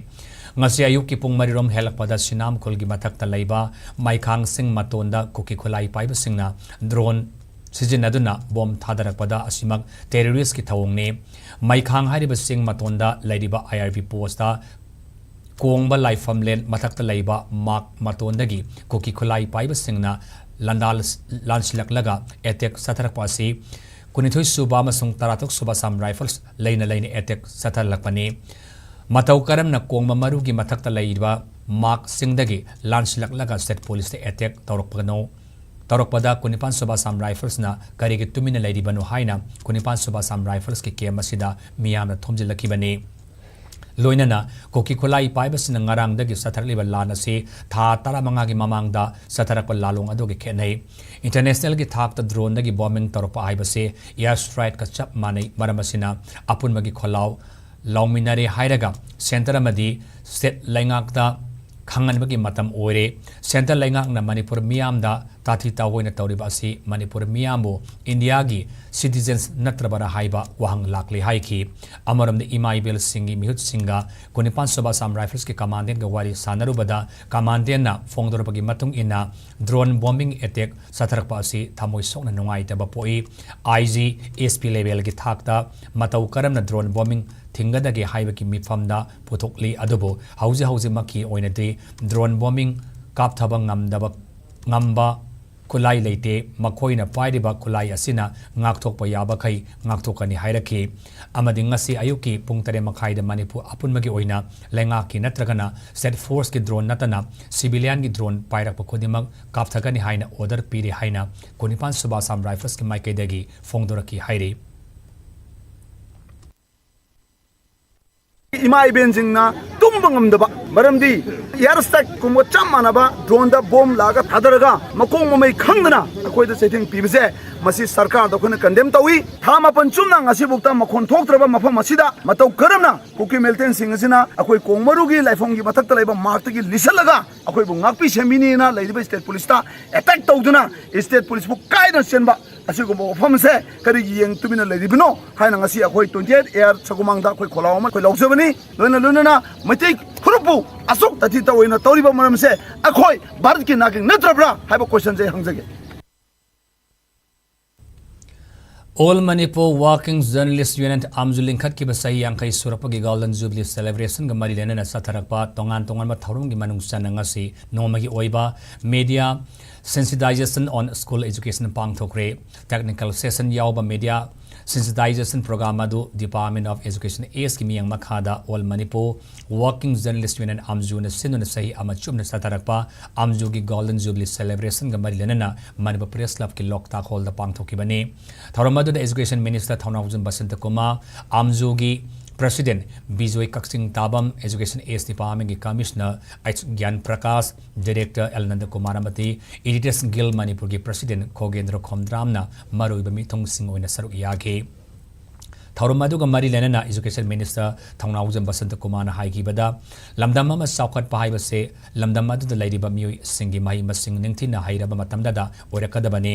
ꯉꯁꯤ ꯑꯌꯨꯛꯀꯤ ꯄꯨꯡ ꯃꯔꯤꯔꯣꯝ ꯍꯦꯜꯂꯛꯄꯗ ꯁꯤꯅꯥꯝ ꯈꯨꯜꯒꯤ ꯃꯊꯛꯇ ꯂꯩꯕ ꯃꯩꯈꯥꯡꯁꯤꯡ ꯃꯇꯣꯟꯗ ꯀꯨꯀꯤ ꯈꯨꯠꯂꯥꯏ ꯄꯥꯏꯕꯁꯤꯡꯅ drone ꯁꯤꯖꯤꯟꯅꯗꯨꯅ ꯕꯣꯝ ꯊꯥꯗꯔꯛꯄꯗ ꯑꯁꯤꯃꯛ terroristꯀꯤ ꯊꯧꯑꯣꯡꯅꯤ꯫ ꯃꯩꯈꯥꯡ ꯍꯥꯏꯔꯤꯕ ꯆꯤꯡ ꯃꯇꯣꯟꯗ ꯂꯩꯔꯤꯕ IRB postꯇ ꯀꯣꯡꯕ ꯂꯥꯏꯐꯝꯂꯦꯟ ꯃꯊꯛꯇ ꯂꯩꯕ ꯃꯥꯛ ꯃꯇꯣꯟꯗꯒꯤ ꯀꯨꯀꯤ ꯈꯨꯠꯂꯥꯏ ꯄꯥꯏꯕꯁꯤꯡꯅ ꯂꯥꯟꯗꯥꯜ-, ꯂꯥꯟꯁꯤꯜꯂꯛꯂꯒ attack ꯆꯠꯊꯔꯛꯄ ꯑꯁꯤ ꯀꯨꯟꯅꯤꯊꯣꯏ ꯁꯨꯕ ꯑꯃꯁꯨꯡ ꯇꯔꯥꯇꯔꯨꯛ ꯁꯨꯕ Assam Rifles ꯂꯩꯅ ꯂꯩꯅ attack ꯆꯠꯊꯔꯛꯄꯅꯤ꯫ ꯃꯇꯧ ꯀꯔꯝꯅ ꯀꯣꯡꯕ ꯃꯔꯨꯒꯤ ꯃꯊꯛꯇ ꯂꯩꯔꯤꯕ ꯃꯥꯛꯁꯤꯡꯗꯒꯤ ꯂꯥꯟꯁꯤꯜꯂꯛꯂꯒ state policeꯇ attack ꯇꯧꯔꯛꯄꯅꯣ, ꯇꯧꯔꯛꯄꯗ ꯀꯨꯟꯅꯤꯄꯥꯟ ꯁꯨꯕ Assam Riflesꯅ ꯀꯔꯤꯒꯤ ꯇꯨꯃꯤꯟꯅ ꯂꯩꯔꯤꯕꯅꯣ ꯍꯥꯏꯅ ꯀꯨꯟꯅꯤꯄꯥꯟ ꯁꯨꯕ Assam Riflesꯀꯤ camp ꯑꯁꯤꯗ ꯃꯤꯌꯥꯝꯅ ꯊꯣꯝꯖꯤꯜꯂꯛꯈꯤꯕꯅꯤ꯫ ꯂꯣꯏꯅꯅ ꯀꯨꯀꯤ ꯈꯨꯠꯂꯥꯏ ꯄꯥꯏꯕꯁꯤꯡꯅ ꯉꯔꯥꯡꯗꯒꯤ ꯆꯠꯊꯔꯛꯂꯤꯕ ꯂꯥꯟ ꯑꯁꯤ ꯊꯥ ꯇꯔꯥꯃꯉꯥꯒꯤ ꯃꯃꯥꯡꯗ ꯆꯠꯊꯔꯛꯄ ꯂꯥꯂꯣꯡ ꯑꯗꯨꯒ ꯈꯦꯠꯅꯩ꯫ Internationalꯒꯤ ꯊꯥꯛꯇ droneꯗꯒꯤ bombing ꯇꯧꯔꯛꯄ ꯍꯥꯏꯕꯁꯤ air strikeꯀ ꯆꯞ ꯃꯥꯟꯅꯩ꯫ ꯃꯔꯝ ꯑꯁꯤꯅ ꯑꯄꯨꯟꯕꯒꯤ ꯈꯣꯜꯂꯥꯎ ꯂꯥꯎꯃꯤꯟꯅꯔꯦ ꯍꯥꯏꯔꯒ centre ꯑꯃꯗꯤ state ꯂꯩꯉꯥꯛꯇ ꯈꯪꯍꯟꯕꯒꯤ ꯃꯇꯝ ꯑꯣꯏꯔꯦ꯫ Centre ꯂꯩꯉꯥꯛꯅ ꯃꯅꯤꯄꯨꯔ ꯃꯤꯌꯥꯝꯗ ꯇꯥꯊꯤ ꯇꯥꯑꯣꯏꯅ ꯇꯧꯔꯤꯕ ꯑꯁꯤ ꯃꯅꯤꯄꯨꯔ ꯃꯤꯌꯥꯝꯕꯨ ꯏꯟꯗꯤꯌꯥꯒꯤ citizens ꯅꯠꯇ꯭ꯔꯕꯔꯥ ꯍꯥꯏꯕ ꯋꯥꯍꯪ ꯂꯥꯛꯂꯤ ꯍꯥꯏꯈꯤ꯫ ꯑꯃꯔꯣꯝꯗ ꯏꯃꯥ ꯏꯕꯦꯜꯁꯤꯡꯒꯤ ꯃꯤꯍꯨꯠꯁꯤꯡꯒ ꯀꯨꯟꯅꯤꯄꯥꯟ ꯁꯨꯕ Assam Riflesꯀꯤ commandantꯒ ꯋꯥꯔꯤ ꯁꯥꯟꯅꯔꯨꯕꯗ commandantꯅ ꯐꯣꯡꯗꯣꯔꯛꯄꯒꯤ ꯃꯇꯨꯡ ꯏꯟꯅ drone bombing attack ꯆꯠꯊꯔꯛꯄ ꯑꯁꯤ ꯊꯃꯣꯏ ꯁꯣꯛꯅ ꯅꯨꯡꯉꯥꯏꯇꯕ ꯄꯣꯛꯏ꯫ IG, SP levelꯒꯤ ꯊꯥꯛꯇ ꯃꯇꯧ ꯀꯔꯝꯅ drone bombing ꯊꯤꯡꯒꯗꯒꯦ ꯍꯥꯏꯕꯒꯤ ꯃꯤꯐꯝꯗ ꯄꯨꯊꯣꯛꯂꯤ꯫ ꯑꯗꯨꯕꯨ ꯍꯧꯖꯤꯛ ꯍꯧꯖꯤꯛꯃꯛꯀꯤ ꯑꯣꯏꯅꯗꯤ drone bombing ꯀꯥꯞꯊꯕ ꯉꯝꯗꯕ, ꯉꯝꯕ ꯈꯨꯠꯂꯥꯏ ꯂꯩꯇꯦ꯫ ꯃꯈꯣꯏꯅ ꯄꯥꯏꯔꯤꯕ ꯈꯨꯠꯂꯥꯏ ꯑꯁꯤꯅ ꯉꯥꯛꯊꯣꯛꯄ ꯌꯥꯕꯈꯩ ꯉꯥꯛꯊꯣꯛꯀꯅꯤ ꯍꯥꯏꯔꯛꯈꯤ꯫ ꯑꯃꯗꯤ ꯉꯁꯤ ꯑꯌꯨꯛꯀꯤ ꯄꯨꯡ ꯇꯔꯦꯠ ꯃꯈꯥꯏꯗ ꯃꯅꯤꯄꯨꯔ ꯑꯄꯨꯟꯕꯒꯤ ꯑꯣꯏꯅ ꯂꯩꯉꯥꯛꯀꯤ ꯅꯠꯇ꯭ꯔꯒꯅ state forceꯀꯤ drone ꯅꯠꯇꯅ civilianꯒꯤ drone ꯄꯥꯏꯔꯛꯄ ꯈꯨꯗꯤꯡꯃꯛ ꯀꯥꯞꯊꯒꯅꯤ ꯍꯥꯏꯅ order ꯄꯤꯔꯤ ꯍꯥꯏꯅ ꯀꯨꯟꯅꯤꯄꯥꯟ ꯁꯨꯕ Assam Riflesꯀꯤ ꯃꯥꯏꯀꯩꯗꯒꯤ ꯐꯣꯡꯗꯣꯔꯛꯈꯤ ꯍꯥꯏꯔꯤ꯫ ꯏꯃꯥ ꯏꯕꯦꯟꯁꯤꯡꯅ ꯇꯨꯝꯕ ꯉꯝꯗꯕ, ꯃꯔꯝꯗꯤ ꯏꯌꯥꯔ ꯁ꯭ꯇ꯭ꯔꯥꯏꯛꯀꯨꯝꯕ ꯆꯞ ꯃꯥꯟꯅꯕ ꯗ꯭ꯔꯣꯟꯗ ꯕꯣꯝ ꯂꯥꯛꯑꯒ ꯊꯥꯗꯔꯒ ꯃꯈꯣꯡ ꯃꯃꯩ ꯈꯪꯗꯅ ꯑꯩꯈꯣꯏꯗ ꯆꯩꯊꯦꯡ ꯄꯤꯕꯁꯦ, ꯃꯁꯤ ꯁꯔꯀꯥꯔꯗ ꯑꯩꯈꯣꯏꯅ ꯀꯟꯗꯦꯝ ꯇꯧꯏ꯫ ꯊꯥ ꯃꯥꯄꯟ ꯆꯨꯞꯅ ꯉꯁꯤꯐꯥꯎꯗ ꯃꯈꯣꯟ ꯊꯣꯛꯇ꯭ꯔꯕ ꯃꯐꯝ ꯑꯁꯤꯗ ꯃꯇꯧ ꯀꯔꯝꯅ ꯀꯨꯀꯤ ꯃꯤꯂꯤꯇꯦꯟꯁꯤꯡ ꯑꯁꯤꯅ ꯑꯩꯈꯣꯏ ꯀꯣꯡꯃꯔꯨꯒꯤ ꯂꯥꯏꯐꯝꯒꯤ ꯃꯊꯛꯇ ꯂꯩꯕ ꯃꯥꯔꯛꯇꯒꯤ ꯂꯤꯁꯜꯂꯒ ꯑꯩꯈꯣꯏꯕꯨ ꯉꯥꯛꯄꯤ ꯁꯦꯟꯕꯤꯅꯤꯅ ꯂꯩꯔꯤꯕ ꯁ꯭ꯇꯦꯠ ꯄꯨꯂꯤꯁꯇ ꯑꯦꯇꯦꯛ ꯇꯧꯗꯨꯅ ꯁ꯭ꯇꯦꯠ ꯄꯨꯂꯤꯁꯄꯨ ꯀꯥꯏꯅ ꯆꯦꯟꯕ ꯑꯁꯤꯒꯨꯝꯕ ꯋꯥꯐꯝꯁꯦ ꯀꯔꯤꯒꯤ ꯌꯦꯡ ꯇꯨꯃꯤꯟꯅ ꯂꯩꯔꯤꯕꯅꯣ ꯍꯥꯏꯅ ꯉꯁꯤ ꯑꯩꯈꯣꯏ ꯇ꯭ꯋꯦꯟꯇꯤ ꯑꯩꯠ ꯑꯦ ꯑꯥꯔ ꯁꯒꯣꯃꯥꯡꯗ ꯑꯩꯈꯣꯏ ꯈꯣꯜꯂꯥꯎ ꯑꯃ ꯑꯩꯈꯣꯏ ꯂꯥꯎꯖꯕꯅꯤ꯫ ꯂꯣꯏꯅ ꯂꯣꯏꯅꯅ ꯃꯩꯇꯩ ꯐꯨꯔꯨꯞꯄꯨ ꯑꯁꯨꯛ ꯇꯥꯊꯤ ꯇꯥꯑꯣꯏꯅ ꯇꯧꯔꯤꯕ ꯃꯔꯝꯁꯦ ꯑꯩꯈꯣꯏ ꯚꯥꯔꯠꯀꯤ ꯅꯥꯒꯔꯤꯛ ꯅꯠꯇ꯭ꯔꯕ꯭ꯔꯥ ꯍꯥꯏꯕ ꯀꯣꯏꯁꯟꯁꯦ ꯑꯩ ꯍꯪꯖꯒꯦ꯫ All Manipur Working Journalist Union, ꯑꯥꯝꯖꯨ ꯂꯤꯡꯈꯠꯈꯤꯕ ꯆꯍꯤ ꯌꯥꯡꯈꯩ ꯁꯨꯔꯛꯄꯒꯤ Golden Jubilee Celebrationꯒ ꯃꯔꯤ ꯂꯩꯅꯅ ꯆꯠꯊꯔꯛꯄ ꯇꯣꯉꯥꯟ ꯇꯣꯉꯥꯟꯕ ꯊꯧꯔꯝꯒꯤ ꯃꯅꯨꯡ ꯆꯟꯅ ꯉꯁꯤ ꯅꯣꯡꯃꯒꯤ ꯑꯣꯏꯕ media sensitization on school education ꯄꯥꯡꯊꯣꯛꯈ꯭ꯔꯦ꯫ Technical session ꯌꯥꯎꯕ media sensitization program ꯑꯗꯨ Department of Education Eastꯀꯤ ꯃꯤꯠꯌꯦꯡ ꯃꯈꯥꯗ All Manipur Working Journalist Union, ꯑꯥꯝꯖꯨꯅ ꯁꯤꯟꯗꯨꯅ ꯆꯍꯤ ꯑꯃ ꯆꯨꯞꯅ ꯆꯠꯊꯔꯛꯄ ꯑꯥꯝꯖꯨꯒꯤ Golden Jubilee Celebrationꯒ ꯃꯔꯤ ꯂꯩꯅꯅ ꯃꯅꯤꯄꯨꯔ Press Clubꯀꯤ ꯂꯣꯛꯇꯥꯛ ꯍꯣꯜꯗ ꯄꯥꯡꯊꯣꯛꯈꯤꯕꯅꯤ꯫ ꯊꯧꯔꯝ ꯑꯗꯨꯗ Education Minister ꯊꯧꯅꯥꯎꯖꯝ ꯕꯁꯟꯇ ꯀꯨꯃꯥꯔ, ꯑꯥꯝꯖꯨꯒꯤ President Bijoy Kakchingtabam, Education East Departmentꯀꯤ Commissioner H Gyan Prakash, Director L Nanda Kumar ꯑꯃꯗꯤ Editors Guild ꯃꯅꯤꯄꯨꯔꯒꯤ President ꯈꯣꯒꯦꯟꯗ꯭ꯔ ꯈꯣꯝꯗ꯭ꯔꯥꯝꯅ ꯃꯔꯨꯑꯣꯏꯕ ꯃꯤꯊꯨꯡꯁꯤꯡ ꯑꯣꯏꯅ ꯁꯔꯨꯛ ꯌꯥꯈꯤ꯫ ꯊꯧꯔꯝ ꯑꯗꯨꯒ ꯃꯔꯤ ꯂꯩꯅꯅ Education Minister ꯊꯧꯅꯥꯎꯖꯝ ꯕꯁꯟꯇ ꯀꯨꯃꯥꯔꯅ ꯍꯥꯏꯈꯤꯕꯗ, ꯂꯝꯗꯝ ꯑꯃ ꯆꯥꯎꯈꯠꯄ ꯍꯥꯏꯕꯁꯦ ꯂꯝꯗꯝ ꯑꯗꯨꯗ ꯂꯩꯔꯤꯕ ꯃꯤꯑꯣꯏꯁꯤꯡꯒꯤ ꯃꯍꯩ ꯃꯁꯤꯡ ꯅꯤꯡꯊꯤꯅ ꯍꯩꯔꯕ ꯃꯇꯝꯗꯗ ꯑꯣꯏꯔꯛꯀꯗꯕꯅꯤ꯫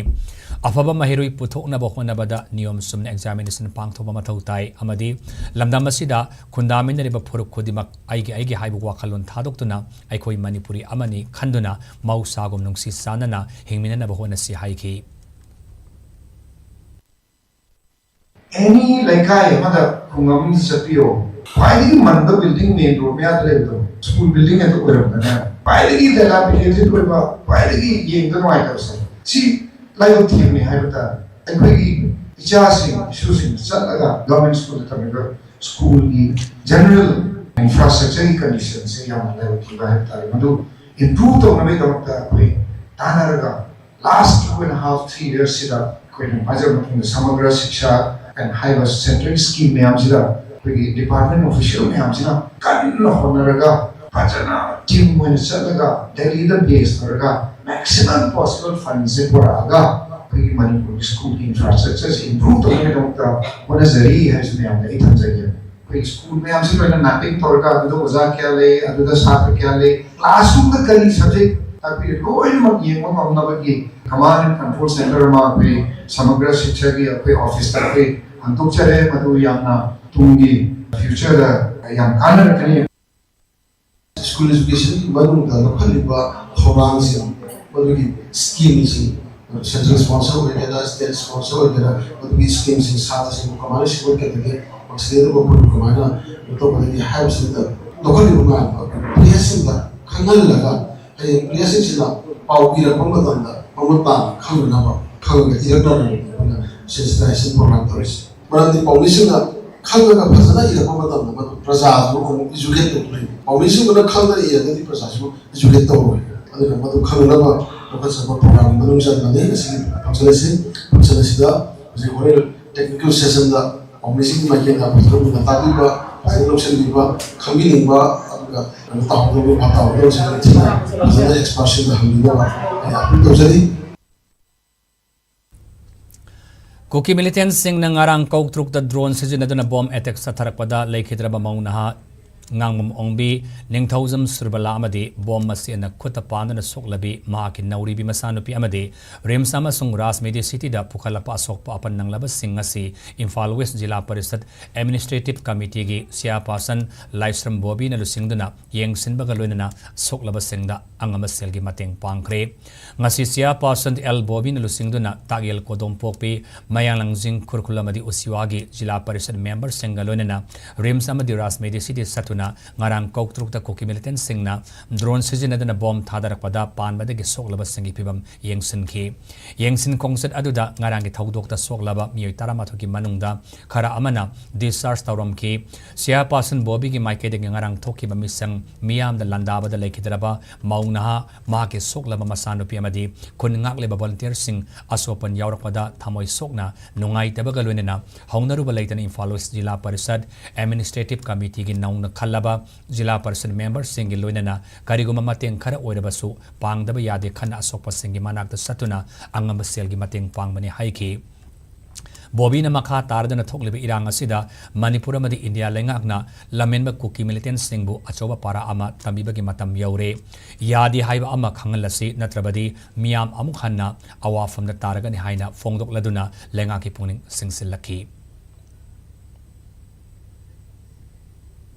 ꯑꯐꯕ ꯃꯍꯩꯔꯣꯏ ꯄꯨꯊꯣꯛꯅꯕ ꯍꯣꯠꯅꯕꯗ ꯅꯤꯌꯣꯝ ꯆꯨꯝꯅ examination ꯄꯥꯡꯊꯣꯛꯄ ꯃꯊꯧ ꯇꯥꯏ ꯑꯃꯗꯤ ꯂꯝꯗꯝ ꯑꯁꯤꯗ ꯈꯨꯟꯗꯥꯃꯤꯟꯅꯔꯤꯕ ꯐꯨꯔꯨꯞ ꯈꯨꯗꯤꯡꯃꯛ ꯑꯩꯒꯤ ꯑꯩꯒꯤ ꯍꯥꯏꯕ ꯋꯥꯈꯜꯂꯣꯟ ꯊꯥꯗꯣꯛꯇꯨꯅ ꯑꯩꯈꯣꯏ ꯃꯅꯤꯄꯨꯔꯤ ꯑꯃꯅꯤ ꯈꯟꯗꯨꯅ ꯃꯍꯧꯁꯥꯒꯨꯝ ꯅꯨꯡꯁꯤ ꯆꯥꯟꯅꯅ ꯍꯤꯡꯃꯤꯟꯅꯅꯕ ꯍꯣꯠꯅꯁꯤ ꯍꯥꯏꯈꯤ꯫ ꯑꯦꯅꯤ ꯂꯩꯀꯥꯏ ꯑꯃꯗ, ꯈꯨꯡꯒꯪ ꯑꯃꯗ ꯆꯠꯄꯤꯌꯣ, ꯈ꯭ꯋꯥꯏꯗꯒꯤ ꯃꯟꯕ building main road ꯃꯌꯥꯗ ꯂꯩꯕꯗꯣ school building ꯑꯗꯨ ꯑꯣꯏꯔꯝꯒꯅꯤ꯫ ꯈ꯭ꯋꯥꯏꯗꯒꯤ dilapidated ꯑꯣꯏꯕ, ꯈ꯭ꯋꯥꯏꯗꯒꯤ ꯌꯦꯡꯕꯗ ꯅꯨꯡꯉꯥꯏꯇꯕꯁꯦ ꯁꯤ ꯂꯥꯏꯕꯛ ꯊꯤꯕꯅꯤ ꯍꯥꯏꯕ ꯇꯥꯔꯦ꯫ ꯑꯩꯈꯣꯏꯒꯤ ꯏꯆꯥꯁꯤꯡ ꯏꯁꯨꯁꯤꯡ ꯆꯠꯂꯒ government schoolꯗ ꯇꯝꯃꯤꯕ schoolꯒꯤ general infrastructureꯒꯤ conditionꯁꯦ ꯌꯥꯝꯅ ꯂꯥꯏꯕꯛ ꯊꯤꯕ ꯍꯥꯏꯕ ꯇꯥꯔꯦ꯫ ꯃꯗꯨ improve ꯇꯧꯅꯕꯒꯤꯗꯃꯛꯇ ꯑꯩꯈꯣꯏ ꯇꯥꯟꯅꯔꯒ last two and a half, three yearsꯁꯤꯗ ꯑꯩꯈꯣꯏꯅ ꯄꯥꯏꯖꯕ ꯃꯇꯨꯡꯗ Samagra Shiksha and ꯍꯥꯏꯕ central scheme ꯃꯌꯥꯝꯁꯤꯗ ꯑꯩꯈꯣꯏꯒꯤ department official ꯃꯌꯥꯝꯁꯤꯅ ꯀꯟꯅ ꯍꯣꯠꯅꯔꯒ ꯐꯖꯅ team ꯑꯣꯏꯅ ꯆꯠꯂꯒ ꯗꯦꯜꯂꯤꯗ base ꯇꯧꯔꯒ maximum possible fundꯁꯦ ꯄꯨꯔꯛꯑꯒ ꯑꯩꯈꯣꯏꯒꯤ ꯃꯅꯤꯄꯨꯔꯒꯤ schoolꯒꯤ infrastructureꯁꯦ improve ꯇꯧꯅꯕꯒꯤꯗꯃꯛꯇ ꯍꯣꯠꯅꯖꯔꯤ ꯍꯥꯏꯕꯁꯤ ꯃꯌꯥꯝꯗ ꯑꯩ ꯊꯝꯖꯒꯦ꯫ ꯑꯩꯈꯣꯏꯒꯤ school ꯃꯌꯥꯝꯁꯤ ꯂꯣꯏꯅ mapping ꯇꯧꯔꯒ ꯑꯗꯨꯗ ꯑꯣꯖꯥ ꯀꯌꯥ ꯂꯩ, ꯑꯗꯨꯗ ꯁꯥꯇ꯭ꯔ ꯀꯌꯥ ꯂꯩ, classroomꯗ ꯀꯔꯤ subject ꯇꯥꯛꯄꯤꯔꯤ, ꯂꯣꯏꯅꯃꯛ ꯌꯦꯡꯕ ꯉꯝꯅꯕꯒꯤ command and control centre ꯑꯃ ꯑꯩꯈꯣꯏ ꯁꯃꯒ꯭ꯔ ꯁꯤꯛꯁꯥꯒꯤ ꯑꯩꯈꯣꯏ officeꯇ ꯑꯩꯈꯣꯏ ꯍꯥꯡꯗꯣꯛꯆꯔꯦ꯫ ꯃꯗꯨ ꯌꯥꯝꯅ ꯇꯨꯡꯒꯤ futureꯗ ꯌꯥꯝ ꯀꯥꯟꯅꯔꯛꯀꯅꯤ꯫ School educationꯒꯤ ꯃꯅꯨꯡꯗ ꯂꯧꯈꯠꯂꯤꯕ ꯊꯧꯔꯥꯡꯁꯤꯡ, ꯃꯗꯨꯒꯤ schemeꯁꯤꯡ, central sponsor ꯑꯣꯏꯒꯦꯔꯥ, state sponsor ꯑꯣꯏꯒꯦꯔꯥ, ꯃꯗꯨꯒꯤ schemeꯁꯤꯡ ꯁꯥꯇ꯭ꯔꯁꯤꯡꯕꯨ ꯀꯃꯥꯏꯅ ꯁꯤꯡꯒꯠꯀꯗꯒꯦ, ꯃꯁꯤꯗꯩꯗ ꯃꯈꯣꯏꯕꯨ ꯀꯃꯥꯏꯅ ꯀꯩꯅꯣ ꯇꯧꯒꯗꯒꯦ ꯍꯥꯏꯕꯁꯤꯗ ꯂꯧꯈꯠꯂꯤꯕ ꯃꯌꯥꯝꯗꯣ ꯄ꯭ꯔꯦꯁꯁꯤꯡꯗ ꯈꯪꯍꯜꯂꯒ, ꯍꯌꯦꯡ ꯄ꯭ꯔꯦꯁꯁꯤꯡꯁꯤꯅ ꯄꯥꯎ ꯏꯔꯛꯄ ꯃꯇꯝꯗ ꯃꯃꯨꯠ ꯇꯥꯅ ꯈꯪꯅꯅꯕ, ꯈꯪꯉꯒ ꯏꯔꯛꯅꯕꯅꯤ ꯑꯩꯈꯣꯏꯅ sensitization program ꯇꯧꯔꯤꯁꯦ꯫ ꯃꯔꯝꯗꯤ ꯄꯥꯎꯃꯤꯁꯤꯡꯅ ꯈꯪꯉꯒ ꯐꯖꯅ ꯏꯔꯛꯄ ꯃꯇꯝꯗ ꯃꯗꯨ ꯄ꯭ꯔꯖꯥꯗꯨ ꯑꯃꯨꯛ educate ꯇꯧꯗꯣꯏꯅꯤ꯫ ꯄꯥꯎꯃꯤꯁꯤꯡꯗꯨꯅ ꯈꯪꯗꯅ ꯏꯔꯒꯗꯤ ꯄ꯭ꯔꯖꯥꯁꯨ educate ꯇꯧꯔꯣꯏ꯫ ꯑꯗꯨꯅ ꯃꯗꯨ ꯈꯪꯅꯅꯕ ꯂꯧꯈꯠꯆꯕ programꯒꯤ ꯃꯅꯨꯡ ꯆꯟꯕꯅꯤ ꯉꯁꯤꯒꯤ function ꯑꯁꯤ꯫ Function ꯑꯁꯤꯗ ꯍꯧꯖꯤꯛ ꯍꯣꯔꯦꯟ technical sessionꯗ ꯄꯥꯎꯃꯤꯁꯤꯡꯒꯤ ꯃꯥꯏꯀꯩꯗ ꯐꯖꯅ ꯃꯨꯟꯅ ꯇꯥꯕꯤꯕ, ꯐꯖꯅ ꯂꯧꯁꯤꯟꯕꯤꯕ, ꯈꯪꯕꯤꯅꯤꯡꯕ, ꯑꯗꯨꯒ ꯀꯩꯅꯣ ꯇꯧꯍꯧꯗꯕ ꯚꯥꯞ ꯇꯥꯍꯧꯗꯕ ꯁꯤꯡ ꯊꯤꯅ ꯐꯖꯅ expertꯁꯤꯡꯗ ꯍꯪꯕꯤꯅꯕ ꯑꯩ appeal ꯇꯧꯖꯔꯤ꯫ ꯀꯨꯀꯤ militantꯁꯤꯡꯅ ꯉꯔꯥꯡ ꯀꯧꯇ꯭ꯔꯨꯛꯇ drone ꯁꯤꯖꯤꯟꯅꯗꯨꯅ bomb attack ꯆꯠꯊꯔꯛꯄꯗ ꯂꯩꯈꯤꯗ꯭ꯔꯕ ꯃꯧ ꯅꯍꯥ ꯉꯥꯡꯕꯝ ꯑꯣꯡꯕꯤ, ꯅꯤꯡꯊꯧꯖꯝ ꯁꯨꯔꯕꯂꯥ ꯑꯃꯗꯤ bomb ꯃꯁꯦꯟꯅ ꯈꯨꯠꯇ ꯄꯥꯟꯗꯨꯅ ꯁꯣꯛꯂꯕꯤ ꯃꯍꯥꯛꯀꯤ ꯅꯧꯔꯤꯕꯤ ꯃꯆꯥꯅꯨꯄꯤ ꯑꯃꯗꯤ RIMS ꯑꯃꯁꯨꯡ ꯔꯥꯖꯃꯦꯗꯤ cityꯗ ꯄꯨꯈꯠꯂꯛꯄ ꯑꯁꯣꯛꯄ ꯑꯄꯟ ꯅꯪꯂꯕꯁꯤꯡ ꯑꯁꯤ ꯏꯝꯐꯥꯜ West ꯖꯤꯂꯥ ꯄꯔꯤꯁꯗ Administrative Committeeꯒꯤ chairperson ꯂꯥꯏꯁ꯭ꯔꯝ ꯕꯣꯕꯤꯅ ꯂꯨꯆꯤꯡꯗꯨꯅ ꯌꯦꯡꯁꯤꯟꯕꯒ ꯂꯣꯏꯅꯅ ꯁꯣꯛꯂꯕꯁꯤꯡꯗ ꯑꯉꯝꯕ ꯁꯦꯜꯒꯤ ꯃꯇꯦꯡ ꯄꯥꯡꯈ꯭ꯔꯦ꯫ ꯉꯁꯤ chairperson ꯑꯦꯜ ꯕꯣꯕꯤꯅ ꯂꯨꯆꯤꯡꯗꯨꯅ ꯇꯥꯛꯌꯦꯜ ꯀꯣꯗꯣꯝꯄꯣꯛꯄꯤ, ꯃꯌꯥꯡꯂꯥꯡꯖꯤꯡ ꯈꯨꯔꯈꯨꯜ ꯑꯃꯗꯤ ꯎꯆꯤꯋꯥꯒꯤ ꯖꯤꯂꯥ ꯄꯔꯤꯁꯗ memberꯁꯤꯡꯒ ꯂꯣꯏꯅꯅ RIMS ꯑꯃꯗꯤ ꯔꯥꯖꯃꯦꯗꯤ city ꯆꯠꯇꯨꯅ ꯉꯔꯥꯡ ꯀꯣꯛꯇ꯭ꯔꯨꯛꯇ ꯀꯨꯀꯤ ꯃꯤꯂꯤꯇꯦꯟꯁꯤꯡꯅ ꯗ꯭ꯔꯣꯟ ꯁꯤꯖꯤꯟꯅꯗꯨꯅ ꯕꯣꯝ ꯊꯥꯗꯔꯛꯄꯗ ꯄꯥꯟꯕꯗꯒꯤ ꯁꯣꯛꯂꯕꯁꯤꯡꯒꯤ ꯐꯤꯕꯝ ꯌꯦꯡꯁꯤꯟꯈꯤ꯫ ꯌꯦꯡꯁꯤꯟ ꯈꯣꯡꯆꯠ ꯑꯗꯨꯗ ꯉꯔꯥꯡꯒꯤ ꯊꯧꯗꯣꯛꯇ ꯁꯣꯛꯂꯕ ꯃꯤꯑꯣꯏ ꯇꯔꯥꯃꯥꯊꯣꯏꯒꯤ ꯃꯅꯨꯡꯗ ꯈꯔ ꯑꯃꯅ discharge ꯇꯧꯔꯝꯈꯤ꯫ Chairperson ꯕꯣꯕꯤꯒꯤ ꯃꯥꯏꯀꯩꯗꯒꯤ ꯉꯔꯥꯡ ꯊꯣꯛꯈꯤꯕ ꯃꯤꯁꯪ ꯃꯤꯌꯥꯝꯗ ꯂꯥꯟꯗꯥꯕꯗ ꯂꯩꯈꯤꯗ꯭ꯔꯕ ꯃꯧ ꯅꯍꯥ, ꯃꯍꯥꯛꯀꯤ ꯁꯣꯛꯂꯕ ꯃꯆꯥꯅꯨꯄꯤ ꯑꯃꯗꯤ ꯈꯨꯟ ꯉꯥꯛꯂꯤꯕ volunteerꯁꯤꯡ ꯑꯁꯣꯛ ꯑꯄꯟ ꯌꯥꯎꯔꯛꯄꯗ ꯊꯃꯣꯏ ꯁꯣꯛꯅ ꯅꯨꯡꯉꯥꯏꯇꯕꯒ ꯂꯣꯏꯅꯅ ꯍꯧꯅꯔꯨꯕ ꯂꯩꯇꯅ ꯏꯝꯐꯥꯜ ꯋꯦꯁ ꯖꯤꯂꯥ ꯄꯔꯤꯁꯗ Administrative Committeeꯒꯤ ꯅꯧꯅ ꯈꯜꯂꯕ ꯖꯤꯂꯥ ꯄꯔꯤꯁꯗ memberꯁꯤꯡꯒꯤ ꯂꯣꯏꯅꯅ ꯀꯔꯤꯒꯨꯝꯕ ꯃꯇꯦꯡ ꯈꯔ ꯑꯣꯏꯔꯕꯁꯨ ꯄꯥꯡꯗꯕ ꯌꯥꯗꯦ ꯈꯟꯅ ꯑꯁꯣꯛꯄꯁꯤꯡꯒꯤ ꯃꯅꯥꯛꯇ ꯆꯠꯇꯨꯅ ꯑꯉꯝꯕ ꯁꯦꯜꯒꯤ ꯃꯇꯦꯡ ꯄꯥꯡꯕꯅꯤ ꯍꯥꯏꯈꯤ꯫ ꯕꯣꯕꯤꯅ ꯃꯈꯥ ꯇꯥꯔꯗꯨꯅ ꯊꯣꯛꯂꯤꯕ ꯏꯔꯥꯡ ꯑꯁꯤꯗ ꯃꯅꯤꯄꯨꯔ ꯑꯃꯗꯤ ꯏꯟꯗꯤꯌꯥ ꯂꯩꯉꯥꯛꯅ ꯂꯝꯍꯦꯟꯕ ꯀꯨꯀꯤ ꯃꯤꯂꯤꯇꯦꯟꯁꯤꯡꯕꯨ ꯑꯆꯧꯕ ꯄꯥꯔꯥ ꯑꯃ ꯇꯝꯕꯤꯕꯒꯤ ꯃꯇꯝ ꯌꯧꯔꯦ꯫ ꯌꯥꯗꯦ ꯍꯥꯏꯕ ꯑꯃ ꯈꯪꯍꯜꯂꯁꯤ, ꯅꯠꯇ꯭ꯔꯕꯗꯤ ꯃꯤꯌꯥꯝ ꯑꯃꯨꯛ ꯍꯟꯅ ꯑꯋꯥꯐꯝꯗ ꯇꯥꯔꯒꯅꯤ ꯍꯥꯏꯅ ꯐꯣꯡꯗꯣꯛꯂꯗꯨꯅ ꯂꯩꯉꯥꯛꯀꯤ ꯄꯨꯛꯅꯤꯡ ꯆꯤꯡꯁꯤꯜꯂꯛꯈꯤ꯫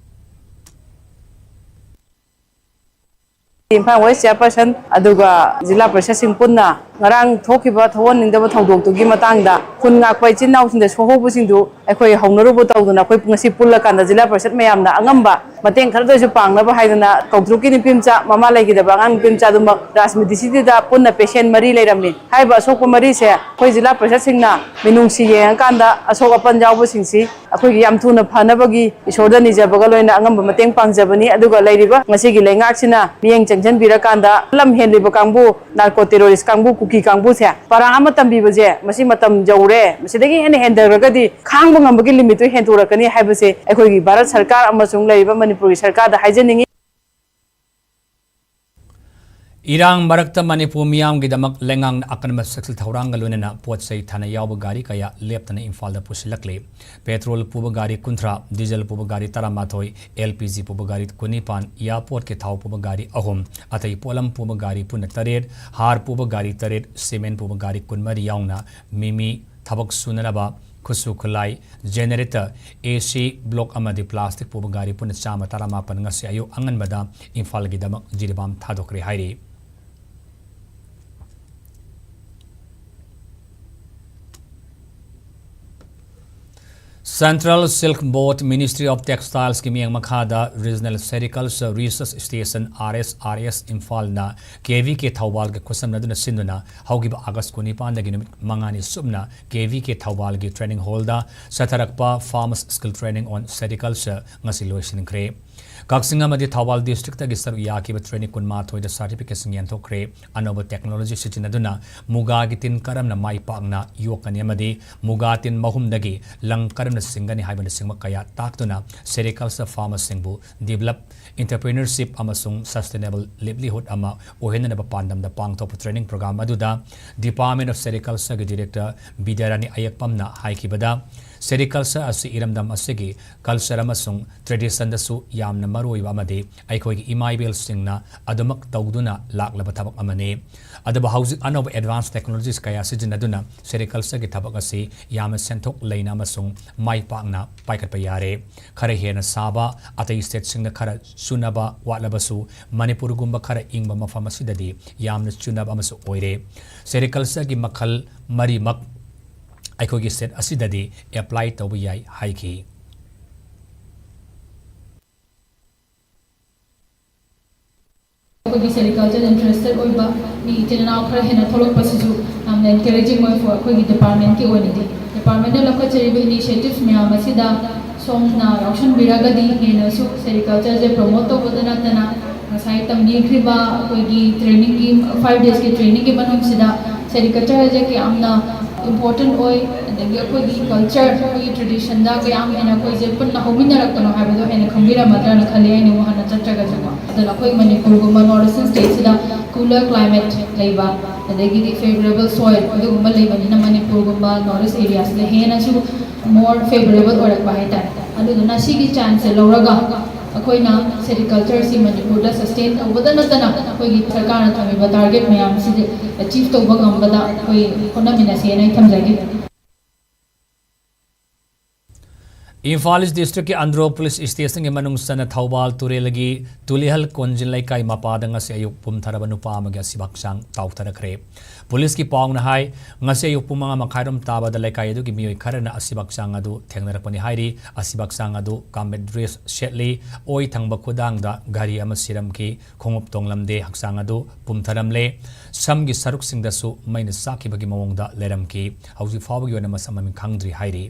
ꯏꯝꯐꯥꯜ ꯋꯦꯁ ꯆꯤꯌꯔꯄꯔꯁꯟ ꯑꯗꯨꯒ ꯖꯤꯂꯥ ꯄꯔꯤꯁꯗꯁꯤꯡ ꯄꯨꯟꯅ ꯉꯔꯥꯡ ꯊꯣꯛꯈꯤꯕ ꯊꯣꯛꯍꯟꯅꯤꯡꯗꯕ ꯊꯧꯗꯣꯛꯇꯨꯒꯤ ꯃꯇꯥꯡꯗ ꯈꯨꯟ ꯉꯥꯛꯄ ꯏꯆꯤꯟ ꯏꯅꯥꯎꯁꯤꯡꯗ ꯁꯣꯛꯍꯧꯕꯁꯤꯡꯗꯨ ꯑꯩꯈꯣꯏ ꯍꯧꯅꯔꯨꯕ ꯇꯧꯗꯨꯅ ꯑꯩꯈꯣꯏ ꯉꯁꯤ ꯄꯨꯜꯂꯀꯥꯟꯗ ꯖꯤꯂꯥ ꯄꯔꯤꯁꯗ ꯃꯌꯥꯝꯅ ꯑꯉꯝꯕ ꯃꯇꯦꯡ ꯈꯔꯗ ꯑꯣꯏꯔꯁꯨ ꯄꯥꯡꯅꯕ ꯍꯥꯏꯗꯅ ꯀꯧꯇ꯭ꯔꯨꯛꯀꯤ ꯅꯨꯄꯤ ꯃꯆꯥ, ꯃꯃꯥ ꯂꯩꯈꯤꯗꯕ ꯑꯉꯥꯡ ꯅꯨꯄꯤ ꯃꯆꯥꯗꯨꯃꯛ ꯔꯥꯖꯃꯤꯗꯤꯁꯤꯇꯤꯗ ꯄꯨꯟꯅ patient ꯃꯔꯤ ꯂꯩꯔꯝꯃꯤ꯫ ꯍꯥꯏꯔꯤꯕ ꯑꯁꯣꯛꯄ ꯃꯔꯤꯁꯦ ꯑꯩꯈꯣꯏ ꯖꯤꯂꯥ ꯄꯔꯤꯁꯗꯁꯤꯡꯅ ꯃꯤꯅꯨꯡꯁꯤ ꯌꯦꯡꯉꯀꯥꯟꯗ ꯑꯁꯣꯛ ꯑꯄꯟ ꯌꯥꯎꯕꯁꯤꯡꯁꯤ ꯑꯩꯈꯣꯏꯒꯤ ꯌꯥꯝ ꯊꯨꯅ ꯐꯅꯕꯒꯤ ꯏꯁꯣꯔꯗ ꯅꯤꯖꯕꯒ ꯂꯣꯏꯅ ꯑꯉꯝꯕ ꯃꯇꯦꯡ ꯄꯥꯡꯖꯕꯅꯤ꯫ ꯑꯗꯨꯒ ꯂꯩꯔꯤꯕ ꯉꯁꯤꯒꯤ ꯂꯩꯉꯥꯛꯁꯤꯅ ꯃꯤꯠꯌꯦꯡ ꯆꯪꯁꯤꯟꯕꯤꯔꯀꯥꯟꯗ ꯂꯝ ꯍꯦꯜꯂꯤꯕ ꯀꯥꯡꯕꯨ, narco terrorist ꯀꯥꯡꯕꯨ, ꯀꯨꯀꯤ ꯀꯥꯡꯕꯨꯁꯦ ꯄꯔꯥ ꯑꯃ ꯇꯝꯕꯤꯕꯁꯦ ꯃꯁꯤ ꯃꯇꯝ ꯌꯧꯔꯦ, ꯃꯁꯤꯗꯒꯤ ꯍꯦꯟꯅ ꯍꯦꯟꯊꯈ꯭ꯔꯒꯗꯤ ꯈꯥꯡꯕ ꯉꯝꯕꯒꯤ limitꯇꯨ ꯍꯦꯟꯗꯣꯔꯛꯀꯅꯤ ꯍꯥꯏꯕꯁꯦ ꯑꯩꯈꯣꯏꯒꯤ ꯚꯥꯔꯠ ꯁꯔꯀꯥꯔ ꯑꯃꯁꯨꯡ ꯂꯩꯔꯤꯕ ꯃꯅꯤꯄꯨꯔꯒꯤ ꯁꯔꯀꯥꯔꯗ ꯍꯥꯏꯖꯅꯤꯡꯏ꯫ ꯏꯔꯥꯡ ꯃꯔꯛꯇ ꯃꯅꯤꯄꯨꯔ ꯃꯤꯌꯥꯝꯒꯤꯗꯃꯛ ꯂꯩꯉꯥꯛꯅ ꯑꯀꯟꯕ ꯆꯦꯛꯁꯤꯜ ꯊꯧꯔꯥꯡꯒ ꯂꯣꯏꯅꯅ ꯄꯣꯠ ꯆꯩ ꯊꯥꯅ ꯌꯥꯎꯕ ꯒꯥꯔꯤ ꯀꯌꯥ ꯂꯦꯞꯇꯅ ꯏꯝꯐꯥꯜꯗ ꯄꯨꯁꯤꯜꯂꯛꯂꯤ꯫ Petrol ꯄꯨꯕ ꯒꯥꯔꯤ ꯀꯨꯟꯊ꯭ꯔꯥ, diesel ꯄꯨꯕ ꯒꯥꯔꯤ ꯇꯔꯥꯃꯥꯊꯣꯏ, LPG ꯄꯨꯕ ꯒꯥꯔꯤ ꯀꯨꯟꯅꯤꯄꯥꯟ, airportꯀꯤ ꯊꯥꯎ ꯄꯨꯕ ꯒꯥꯔꯤ ꯑꯍꯨꯝ, ꯑꯇꯩ ꯄꯣꯠꯂꯝ ꯄꯨꯕ ꯒꯥꯔꯤ ꯄꯨꯟꯅ ꯇꯔꯦꯠ, ꯍꯥꯔ ꯄꯨꯕ ꯒꯥꯔꯤ ꯇꯔꯦꯠ, cement ꯄꯨꯕ ꯒꯥꯔꯤ ꯀꯨꯟꯃꯔꯤ ꯌꯥꯎꯅ ꯃꯤ ꯃꯤ ꯊꯕꯛ ꯁꯨꯅꯅꯕ ꯈꯨꯠꯁꯨ ꯈꯨꯠꯂꯥꯏ, generator, AC block ꯑꯃꯗꯤ plastic ꯄꯨꯕ ꯒꯥꯔꯤ ꯄꯨꯟꯅ ꯆꯥꯝꯃ ꯇꯔꯥꯃꯥꯄꯟ ꯉꯁꯤ ꯑꯌꯨꯛ ꯑꯉꯟꯕꯗ ꯏꯝꯐꯥꯜꯒꯤꯗꯃꯛ ꯖꯤꯔꯤꯕꯥꯝ ꯊꯥꯗꯣꯛꯈ꯭ꯔꯦ ꯍꯥꯏꯔꯤ꯫ Central Silk Board, Ministry of Textiles ꯀꯤ ꯃꯤꯠꯌꯦꯡ ꯃꯈꯥꯗ Regional Sericulture Research Station, R S R S, ꯏꯝꯐꯥꯜꯅ K V K ꯊꯧꯕꯥꯜꯒ ꯈꯨꯠꯁꯝꯅꯗꯨꯅ ꯁꯤꯟꯗꯨꯅ ꯍꯧꯈꯤꯕ ꯑꯥꯒꯁ ꯀꯨꯟꯅꯤꯄꯥꯟꯗꯒꯤ ꯅꯨꯃꯤꯠ ꯃꯉꯥꯅꯤ ꯁꯨꯞꯅ K V K ꯊꯧꯕꯥꯜꯒꯤ training hall the ꯆꯠꯊꯔꯛꯄ Farmers Skill Training on Sericulture ꯉꯁꯤ ꯂꯣꯏꯁꯤꯟꯈ꯭ꯔꯦ꯫ ꯀꯛꯆꯤꯡ ꯑꯃꯗꯤ ꯊꯧꯕꯥꯜ district ꯇꯒꯤ ꯁꯔꯨꯛ ꯌꯥꯈꯤꯕ training ꯀꯨꯟꯃꯥꯊꯣꯏꯗ certification ꯌꯦꯟꯊꯣꯛꯈ꯭ꯔꯦ꯫ ꯑꯅꯧꯕ technology ꯁꯤꯖꯤꯟꯅꯗꯨꯅ ꯃꯨꯒꯥꯒꯤ ꯇꯤꯟ ꯀꯔꯝꯅ ꯃꯥꯏ ꯄꯥꯛꯅ ꯌꯣꯛꯀꯅꯤ ꯑꯃꯗꯤ ꯃꯨꯒꯥ ꯇꯤꯟ ꯃꯍꯨꯝꯗꯒꯤ ꯂꯪ ꯀꯔꯝꯅ ꯁꯤꯡꯒꯅꯤ ꯍꯥꯏꯕꯅꯆꯤꯡꯕ ꯀꯌꯥ ꯇꯥꯛꯇꯨꯅ sericulture farmer ꯁꯤꯡꯕꯨ develop, entrepreneurship ꯑꯃꯁꯨꯡ sustainable livelihood ꯑꯃ ꯑꯣꯏꯍꯟꯅꯅꯕ ꯄꯥꯟꯗꯝꯗ ꯄꯥꯡꯊꯣꯛꯄ training program ꯑꯗꯨꯗ Department of Sericulture ꯒꯤ Director ꯕꯤꯗ꯭ꯌꯥꯔꯥꯅꯤ ꯑꯌꯦꯛꯄꯝꯅ ꯍꯥꯏꯈꯤꯕꯗ, sericulture ꯑꯁꯤ ꯏꯔꯝꯗꯝ ꯑꯁꯤꯒꯤ culture ꯑꯃꯁꯨꯡ tradition ꯗꯁꯨ ꯌꯥꯝꯅ ꯃꯔꯨꯑꯣꯏꯕ ꯑꯃꯗꯤ ꯑꯩꯈꯣꯏꯒꯤ ꯏꯃꯥ ꯏꯕꯦꯜꯁꯤꯡꯅ ꯑꯗꯨꯃꯛ ꯇꯧꯗꯨꯅ ꯂꯥꯛꯂꯕ ꯊꯕꯛ ꯑꯃꯅꯤ꯫ ꯑꯗꯨꯕꯨ ꯍꯧꯖꯤꯛ ꯑꯅꯧꯕ advanced technologies ꯀꯌꯥ ꯁꯤꯖꯤꯟꯅꯗꯨꯅ sericulture ꯒꯤ ꯊꯕꯛ ꯑꯁꯤ ꯌꯥꯝꯅ ꯁꯦꯟꯊꯣꯛ ꯂꯩꯅ ꯑꯃꯁꯨꯡ ꯃꯥꯏ ꯄꯥꯛꯅ ꯄꯥꯏꯈꯠꯄ ꯌꯥꯔꯦ꯫ ꯈꯔ ꯍꯦꯟꯅ ꯁꯥꯕ, ꯑꯇꯩ state ꯁꯤꯡꯗ ꯈꯔ ꯆꯨꯅꯕ ꯋꯥꯠꯂꯕꯁꯨ, ꯃꯅꯤꯄꯨꯔꯒꯨꯝꯕ ꯈꯔ ꯏꯪꯕ ꯃꯐꯝ ꯑꯁꯤꯗꯗꯤ ꯌꯥꯝꯅ ꯆꯨꯅꯕ ꯑꯃꯁꯨ ꯑꯣꯏꯔꯦ꯫ Sericulture ꯒꯤ ꯃꯈꯜ ꯃꯔꯤꯃꯛ ꯑꯩꯈꯣꯏꯒꯤ state ꯑꯁꯤꯗꯗꯤ apply ꯇꯧꯕ ꯌꯥꯏ ꯍꯥꯏꯈꯤ꯫ ꯑꯩꯈꯣꯏꯒꯤ sericulture interested ꯑꯣꯏꯕ ꯃꯤ ꯏꯆꯤꯟ ꯏꯅꯥꯎ ꯈꯔ ꯍꯦꯟꯅ ꯊꯣꯛꯂꯛꯄꯁꯤꯁꯨ ꯌꯥꯝꯅ encouraging ꯑꯣꯏ for ꯑꯩꯈꯣꯏꯒꯤ department ꯀꯤ ꯑꯣꯏꯅꯗꯤ꯫ Department ꯅ ꯂꯧꯈꯠꯆꯔꯤꯕ initiatives ꯃꯌꯥꯝ ꯑꯁꯤꯗ ꯁꯣꯝꯅ ꯌꯥꯎꯁꯟꯕꯤꯔꯒꯗꯤ ꯍꯦꯟꯅꯁꯨ sericulture ꯁꯦ promote ꯇꯧꯕꯗ ꯅꯠꯇꯅ ꯉꯁꯥꯏ ꯇꯝꯕꯤꯈ꯭ꯔꯤꯕ ꯑꯩꯈꯣꯏꯒꯤ training ꯒꯤ, five days ꯀꯤ training ꯒꯤ ꯃꯅꯨꯡꯁꯤꯗ sericulture ꯁꯦ ꯀꯌꯥꯝꯅ important ꯑꯣꯏ, ꯑꯗꯒꯤ ꯑꯩꯈꯣꯏꯒꯤ culture, ꯑꯩꯈꯣꯏꯒꯤ tradition ꯗ ꯀꯌꯥꯝ ꯍꯦꯟꯅ ꯑꯩꯈꯣꯏꯁꯦ ꯄꯨꯟꯅ ꯍꯧꯃꯤꯟꯅꯔꯛꯄꯅꯣ ꯍꯥꯏꯕꯗꯣ ꯍꯦꯟꯅ ꯈꯪꯕꯤꯔꯝꯃꯗ꯭ꯔꯅ ꯈꯜꯂꯤ, ꯑꯩꯅ ꯑꯃꯨꯛ ꯍꯟꯅ ꯆꯠꯇ꯭ꯔꯒꯁꯨꯀꯣ꯫ ꯑꯗꯨꯅ ꯑꯩꯈꯣꯏ ꯃꯅꯤꯄꯨꯔꯒꯨꯝꯕ North Eastern state ꯁꯤꯗ cooler climate ꯂꯩꯕ, ꯑꯗꯒꯤꯗꯤ favourable soil ꯑꯗꯨꯒꯨꯝꯕ ꯂꯩꯕꯅꯤꯅ ꯃꯅꯤꯄꯨꯔꯒꯨꯝꯕ North East area ꯁꯤꯗ ꯍꯦꯟꯅꯁꯨ more favourable ꯑꯣꯏꯔꯛꯄ ꯍꯥꯏꯇꯥꯔꯦ꯫ ꯑꯗꯨꯗꯨꯅ ꯁꯤꯒꯤ chance ꯁꯦ ꯂꯧꯔꯒ ꯑꯩꯈꯣꯏꯅ sericulture ꯁꯤ ꯃꯅꯤꯄꯨꯔꯗ sustain ꯇꯧꯕꯗ ꯅꯠꯇꯅ ꯑꯩꯈꯣꯏꯒꯤ ꯁꯔꯀꯥꯔꯅ ꯊꯝꯃꯤꯕ target ꯃꯌꯥꯝꯁꯤꯗꯤ achieve ꯇꯧꯕ ꯉꯝꯕꯗ ꯑꯩꯈꯣꯏ ꯍꯣꯠꯅꯃꯤꯟꯅꯁꯦꯅ ꯑꯩ ꯊꯝꯖꯒꯦ꯫ ꯏꯝꯐꯥꯜ ꯏꯁ ꯗꯤꯁꯇ꯭ꯔꯤꯛꯀꯤ ꯑꯟꯗ꯭ꯔꯣ ꯄꯨꯂꯤꯁ ꯁ꯭ꯇꯦꯁꯟꯒꯤ ꯃꯅꯨꯡ ꯆꯟꯅ ꯊꯧꯕꯥꯜ ꯇꯨꯔꯦꯜꯒꯤ ꯇꯨꯂꯤꯍꯜ ꯀꯣꯟꯖꯤꯟ ꯂꯩꯀꯥꯏ ꯃꯄꯥꯗ ꯉꯁꯤ ꯑꯌꯨꯛ ꯄꯨꯝꯊꯔꯕ ꯅꯨꯄꯥ ꯑꯃꯒꯤ ꯑꯁꯤꯕ ꯍꯛꯆꯥꯡ ꯇꯥꯎꯊꯔꯛꯈ꯭ꯔꯦ꯫ ꯄꯨꯂꯤꯁꯀꯤ ꯄꯥꯎꯅ ꯍꯥꯏ, ꯉꯁꯤ ꯑꯌꯨꯛ ꯄꯨꯡ ꯃꯉꯥ ꯃꯈꯥꯏꯔꯣꯝ ꯇꯥꯕꯗ ꯂꯩꯀꯥꯏ ꯑꯗꯨꯒꯤ ꯃꯤꯑꯣꯏ ꯈꯔꯅ ꯑꯁꯤꯕ ꯍꯛꯆꯥꯡ ꯑꯗꯨ ꯊꯦꯡꯅꯔꯛꯄꯅꯤ ꯍꯥꯏꯔꯤ꯫ ꯑꯁꯤꯕ ꯍꯛꯆꯥꯡ ꯑꯗꯨ ꯀꯥꯃꯦꯠ ꯗ꯭ꯔꯦꯁ ꯁꯦꯠꯂꯤ, ꯑꯣꯏ ꯊꯪꯕ ꯈꯨꯗꯥꯡꯗ ꯘꯔꯤ ꯑꯃ ꯁꯤꯔꯝꯈꯤ꯫ ꯈꯣꯡꯎꯞ ꯇꯣꯡꯂꯝꯗꯦ꯫ ꯍꯛꯆꯥꯡ ꯑꯗꯨ ꯄꯨꯝꯊꯔꯝꯂꯦ꯫ ꯁꯝꯒꯤ ꯁꯔꯨꯛꯁꯤꯡꯗꯁꯨ ꯃꯩꯅ ꯆꯥꯛꯈꯤꯕꯒꯤ ꯃꯑꯣꯡꯗ ꯂꯩꯔꯝꯈꯤ꯫ ꯍꯧꯖꯤꯛ ꯐꯥꯎꯕꯒꯤ ꯑꯣꯏꯅ ꯃꯁꯛ ꯃꯃꯤꯡ ꯈꯪꯗ꯭ꯔꯤ ꯍꯥꯏꯔꯤ꯫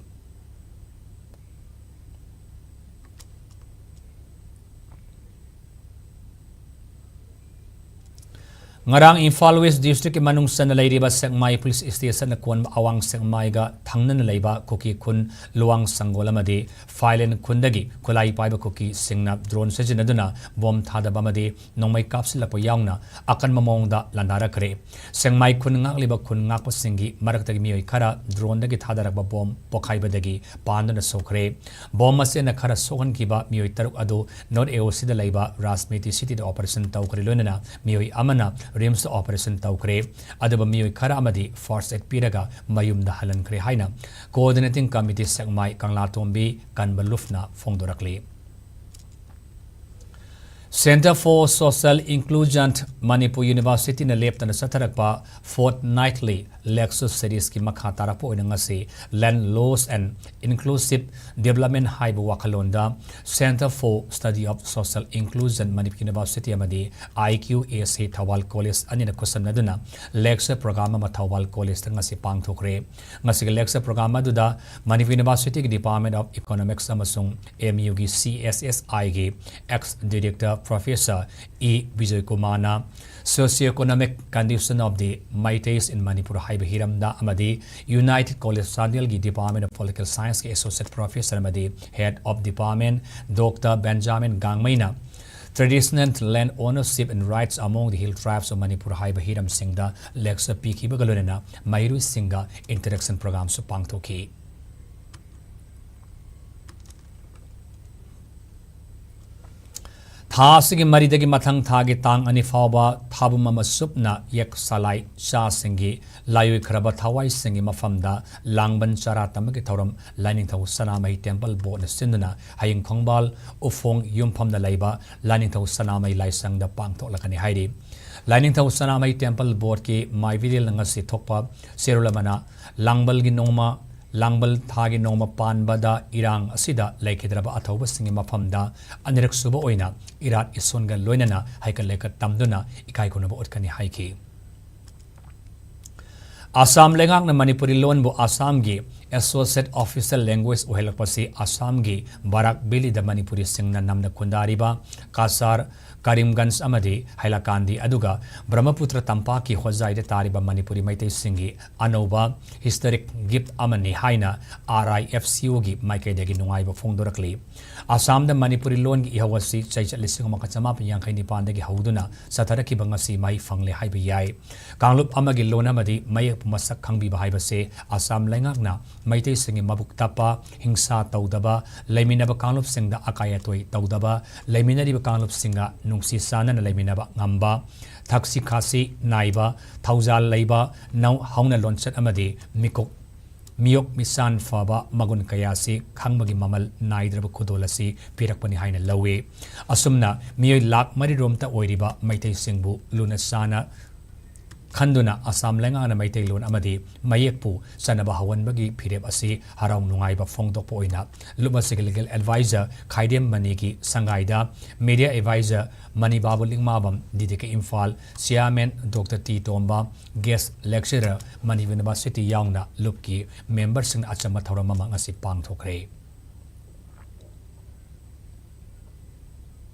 ꯉꯔꯥꯡ ꯏꯝꯐꯥꯜ ꯋꯦꯁ ꯗꯤꯁꯇ꯭ꯔꯤꯛꯀꯤ ꯃꯅꯨꯡ ꯆꯟꯅ ꯂꯩꯔꯤꯕ ꯁꯦꯛꯃꯥꯏ ꯄꯨꯂꯤꯁ ꯁ꯭ꯇꯦꯁꯟꯅ ꯀꯣꯟꯕ ꯑꯋꯥꯡ ꯁꯦꯛꯃꯥꯏꯒ ꯊꯪꯅꯅ ꯂꯩꯕ ꯀꯨꯀꯤ ꯈꯨꯟ ꯂꯨꯋꯥꯡ ꯁꯪꯒꯣꯜ ꯑꯃꯗꯤ ꯐꯥꯏꯂꯦꯟ ꯈꯨꯟꯗꯒꯤ ꯈꯨꯠꯂꯥꯏ ꯄꯥꯏꯕ ꯀꯨꯀꯤꯁꯤꯡꯅ ꯗ꯭ꯔꯣꯟ ꯁꯤꯖꯤꯟꯅꯗꯨꯅ ꯕꯣꯝ ꯊꯥꯗꯕ ꯑꯃꯗꯤ ꯅꯣꯡꯃꯩ ꯀꯥꯞꯁꯤꯜꯂꯛꯄ ꯌꯥꯎꯅ ꯑꯀꯟꯕ ꯃꯑꯣꯡꯗ ꯂꯥꯟꯗꯥꯔꯛꯈ꯭ꯔꯦ꯫ ꯁꯦꯛꯃꯥꯏ ꯈꯨꯟ ꯉꯥꯛꯂꯤꯕ ꯈꯨꯟ ꯉꯥꯛꯄꯁꯤꯡꯒꯤ ꯃꯔꯛꯇꯒꯤ ꯃꯤꯑꯣꯏ ꯈꯔ ꯗ꯭ꯔꯣꯟꯗꯒꯤ ꯊꯥꯗꯔꯛꯄ ꯕꯣꯝ ꯄꯣꯈꯥꯏꯕꯗꯒꯤ ꯄꯥꯟꯗꯨꯅ ꯁꯣꯛꯈ꯭ꯔꯦ꯫ ꯕꯣꯝ ꯃꯁꯦꯅ ꯈꯔ ꯁꯣꯛꯍꯟꯈꯤꯕ ꯃꯤꯑꯣꯏ ꯇꯔꯨꯛ ꯑꯗꯨ ꯅꯣꯔꯠ ꯑꯦ ꯑꯣ ꯁꯤꯗ ꯂꯩꯕ ꯔꯥꯖꯃꯤꯇꯤ ꯁꯤꯇꯤꯗ ꯑꯣꯄꯔꯦꯁꯟ ꯇꯧꯈ꯭ꯔꯦ, ꯂꯣꯏꯅꯅ ꯃꯤꯑꯣꯏ ꯑꯃꯅ ꯔꯤꯝꯁꯇ ꯑꯣꯄꯔꯦꯁꯟ ꯇꯧꯈ꯭ꯔꯦ꯫ ꯑꯗꯨꯕꯨ ꯃꯤꯑꯣꯏ ꯈꯔ ꯑꯃꯗꯤ ꯐꯥꯔꯁ ꯑꯦꯗ ꯄꯤꯔꯒ ꯃꯌꯨꯝꯗ ꯍꯜꯍꯟꯈ꯭ꯔꯦ ꯍꯥꯏꯅ ꯀꯣꯑꯣꯔꯗꯤꯅꯦꯇꯤꯡ ꯀꯃꯤꯇꯤ ꯁꯦꯛꯃꯥꯏ ꯀꯪꯂꯥꯇꯣꯝꯕꯤ ꯀꯟꯕꯂꯨꯐꯅ ꯐꯣꯡꯗꯣꯔꯛꯂꯤ꯫ Centre for Social Inclusion Manipur ꯌꯨꯅꯤꯚꯔꯁꯤꯇꯤꯅ ꯂꯦꯞꯇꯅ ꯆꯠꯊꯔꯛꯄ fortnightly lecture seriesꯀꯤ ꯃꯈꯥ ꯇꯥꯔꯛꯄ ꯑꯣꯏꯅ ꯉꯁꯤ Land Laws and Inclusive Development ꯍꯥꯏꯕ ꯋꯥꯈꯜꯂꯣꯟꯗ Centre for Study of Social Inclusion Manipur university ꯑꯃꯗꯤ I Q A C Thoubal college ꯑꯅꯤꯅ ꯈꯨꯠꯁꯝꯅꯗꯨꯅ lecture program ꯑꯃ ꯊꯧꯕꯥꯜ ꯀꯣꯂꯦꯖꯇ ꯉꯁꯤ ꯄꯥꯡꯊꯣꯛꯈ꯭ꯔꯦ꯫ ꯉꯁꯤꯒꯤ lecture program ꯑꯗꯨꯗ ꯃꯅꯤꯄꯨꯔ ꯌꯨꯅꯤꯚꯔꯁꯤꯇꯤꯒꯤ Department of Economics ꯑꯃꯁꯨꯡ M U ꯒꯤ C S S I ꯒꯤ ex director Professor E Bijoy ꯀꯨꯃꯥꯔꯅ Socio-economic condition of the Meiteis in Manipur ꯍꯥꯏꯕ ꯍꯤꯔꯝꯗ ꯑꯃꯗꯤ United College ꯆꯥꯟꯗꯦꯜꯒꯤ Department of Political Scienceꯀꯤ Associate Professor ꯑꯃꯗꯤ Head of Department Doctor Benjamin ꯒꯥꯡꯃꯩꯅ Traditional Land Ownership and Rights Among the Hill Tribes of Manipur ꯍꯥꯏꯕ ꯍꯤꯔꯝꯁꯤꯡꯗ lecture ꯄꯤꯈꯤꯕꯒ ꯂꯣꯏꯅꯅ ꯃꯍꯩꯔꯣꯏꯁꯤꯡꯒ interaction programꯁꯨ ꯄꯥꯡꯊꯣꯛꯈꯤ꯫ ꯊꯥ ꯑꯁꯤꯒꯤ ꯃꯔꯤꯗꯒꯤ ꯃꯊꯪ ꯊꯥꯒꯤ ꯇꯥꯡ ꯑꯅꯤ ꯐꯥꯎꯕ ꯊꯥꯕꯨꯝ ꯑꯃ ꯁꯨꯞꯅ ꯌꯦꯛ ꯁꯂꯥꯏ ꯆꯥꯁꯤꯡꯒꯤ ꯂꯥꯏꯑꯣꯏꯈ꯭ꯔꯕ ꯊꯋꯥꯏꯁꯤꯡꯒꯤ ꯃꯐꯝꯗ ꯂꯥꯡꯕꯟ ꯆꯔꯥ ꯇꯝꯕꯒꯤ ꯊꯧꯔꯝ ꯂꯥꯏꯅꯤꯡꯊꯧ ꯁꯅꯥꯃꯍꯤ ꯇꯦꯝꯄꯜ ꯕꯣꯔꯗꯅ ꯁꯤꯟꯗꯨꯅ ꯍꯌꯦꯡ ꯈꯣꯡꯕꯥꯜ ꯎꯐꯣꯡ ꯌꯨꯝꯐꯝꯗ ꯂꯩꯕ ꯂꯥꯏꯅꯤꯡꯊꯧ ꯁꯅꯥꯃꯍꯤ ꯂꯥꯏꯁꯪꯗ ꯄꯥꯡꯊꯣꯛꯂꯛꯀꯅꯤ ꯍꯥꯏꯔꯤ꯫ ꯂꯥꯏꯅꯤꯡꯊꯧ ꯁꯅꯥꯃꯍꯤ ꯇꯦꯝꯄꯜ ꯕꯣꯔꯗꯀꯤ ꯃꯥꯏꯕꯤꯔꯦꯜꯅ ꯉꯁꯤ ꯊꯣꯛꯄ ꯆꯦꯔꯣꯜ ꯑꯃꯅ ꯂꯥꯡꯕꯜꯒꯤ ꯅꯣꯡꯃ, ꯂꯥꯡꯕꯜ ꯊꯥꯒꯤ ꯅꯣꯡꯃ ꯄꯥꯟꯕꯗ ꯏꯔꯥꯡ ꯑꯁꯤꯗ ꯂꯩꯈꯤꯗ꯭ꯔꯕ ꯑꯊꯧꯕꯁꯤꯡꯒꯤ ꯃꯐꯝꯗ ꯑꯅꯤꯔꯛ ꯁꯨꯕ ꯑꯣꯏꯅ ꯏꯔꯥꯠ ꯏꯁꯣꯟꯒ ꯂꯣꯏꯅꯅ ꯍꯩꯀꯠ ꯂꯩꯀꯠ ꯇꯝꯗꯨꯅ ꯏꯀꯥꯏ ꯈꯨꯝꯅꯕ ꯎꯠꯀꯅꯤ ꯍꯥꯏꯈꯤ꯫ ꯑꯁꯥꯝ ꯂꯩꯉꯥꯛꯅ ꯃꯅꯤꯄꯨꯔꯤ ꯂꯣꯟꯕꯨ ꯑꯁꯥꯝꯒꯤ Associate Official Language ꯑꯣꯏꯍꯜꯂꯛꯄꯁꯤ ꯑꯁꯥꯝꯒꯤ ꯕꯔꯥꯛ ꯚꯦꯂꯤꯗ ꯃꯅꯤꯄꯨꯔꯤꯁꯤꯡꯅ ꯅꯝꯅ ꯈꯨꯟꯗꯥꯔꯤꯕ ꯀꯥꯁꯥꯔ, ꯀꯔꯤꯝꯒꯟꯖ ꯑꯃꯗꯤ ꯍꯥꯏꯂꯥꯀꯥꯟꯗꯤ, ꯑꯗꯨꯒ ꯕ꯭ꯔꯍꯃꯄꯨꯇ꯭ꯔ ꯇꯝꯄꯥꯛꯀꯤ ꯍꯣꯖꯥꯏꯗ ꯇꯥꯔꯤꯕ ꯃꯅꯤꯄꯨꯔꯤ ꯃꯩꯇꯩꯁꯤꯡꯒꯤ ꯑꯅꯧꯕ historic gift ꯑꯃꯅꯤ ꯍꯥꯏꯅ R I F C O ꯒꯤ ꯃꯥꯏꯀꯩꯗꯒꯤ ꯅꯨꯡꯉꯥꯏꯕ ꯐꯣꯡꯗꯣꯔꯛꯂꯤ꯫ ꯑꯁꯥꯝꯗ ꯃꯅꯤꯄꯨꯔꯤ ꯂꯣꯟꯒꯤ ꯏꯍꯧ ꯑꯁꯤ ꯆꯩꯆꯠ ꯂꯤꯁꯤꯡ ꯑꯃꯒ ꯆꯃꯥꯄꯟ ꯌꯥꯡꯈꯩ ꯅꯤꯄꯥꯟꯗꯒꯤ ꯍꯧꯗꯨꯅ ꯆꯠꯊꯔꯛꯈꯤꯕ ꯉꯁꯤ ꯃꯍꯩ ꯐꯪꯂꯦ ꯍꯥꯏꯕ ꯌꯥꯏ꯫ ꯀꯥꯡꯂꯨꯞ ꯑꯃꯒꯤ ꯂꯣꯟ ꯑꯃꯗꯤ ꯃꯌꯦꯛꯄꯨ ꯃꯁꯛ ꯈꯪꯕꯤꯕ ꯍꯥꯏꯕꯁꯦ ꯑꯁꯥꯝ ꯂꯩꯉꯥꯛꯅ ꯃꯩꯇꯩꯁꯤꯡꯒꯤ ꯃꯕꯨꯛ ꯇꯞꯄ, ꯍꯤꯡꯁꯥ ꯇꯧꯗꯕ, ꯂꯩꯃꯤꯟꯅꯕ ꯀꯥꯡꯂꯨꯞꯁꯤꯡꯗ ꯑꯀꯥꯏ ꯑꯇꯣꯏ ꯇꯧꯗꯕ, ꯂꯩꯃꯤꯟꯅꯔꯤꯕ ꯀꯥꯡꯂꯨꯞꯁꯤꯡꯒ ꯅꯨꯡꯁꯤ ꯆꯥꯟꯅꯅ ꯂꯩꯃꯤꯟꯅꯕ ꯉꯝꯕ, ꯊꯛꯁꯤ ꯈꯥꯁꯤ ꯅꯥꯏꯕ, ꯊꯧꯖꯥꯜ ꯂꯩꯕ, ꯅꯧ-, ꯍꯧꯅ ꯂꯣꯟꯆꯠ ꯑꯃꯗꯤ ꯃꯤꯀꯣꯛ ꯃꯤꯌꯣꯛ ꯃꯤꯁꯥꯟ ꯐꯕ ꯃꯒꯨꯟ ꯀꯌꯥ ꯑꯁꯤ ꯈꯪꯕꯒꯤ ꯃꯃꯜ ꯅꯥꯏꯗ꯭ꯔꯕ ꯈꯨꯗꯣꯜ ꯑꯁꯤ ꯄꯤꯔꯛꯄꯅꯤ ꯍꯥꯏꯅ ꯂꯧꯏ꯫ ꯑꯁꯨꯝꯅ ꯃꯤꯑꯣꯏ ꯂꯥꯈ ꯃꯔꯤ ꯔꯣꯝꯇ ꯑꯣꯏꯔꯤꯕ ꯃꯩꯇꯩꯁꯤꯡꯕꯨ ꯂꯨꯅ ꯆꯥꯅ ꯈꯟꯗꯨꯅ ꯑꯁꯥꯝ ꯂꯩꯉꯥꯛꯅ ꯃꯩꯇꯩꯂꯣꯟ ꯑꯃꯗꯤ ꯃꯌꯦꯛꯄꯨ ꯆꯠꯅꯕ ꯍꯧꯍꯟꯕꯒꯤ ꯐꯤꯔꯦꯞ ꯑꯁꯤ ꯍꯔꯥꯎ ꯅꯨꯡꯉꯥꯏꯕ ꯐꯣꯡꯗꯣꯛꯄ ꯑꯣꯏꯅ ꯂꯨꯞ ꯑꯁꯤꯒꯤ legal advisor ꯈꯥꯏꯗꯦꯝ ꯃꯅꯤꯒꯤ ꯁꯪꯒꯥꯏꯗ, media advisor Mani Babu Likmabam, D D K Imphal, chairman Doctor T Tomba, guest lecturer Mani University ꯌꯥꯎꯅ ꯂꯨꯞꯀꯤ memberꯁꯤꯡꯅ ꯑꯆꯝꯕ ꯊꯧꯔꯝ ꯑꯃ ꯉꯁꯤ ꯄꯥꯡꯊꯣꯛꯈ꯭ꯔꯦ꯫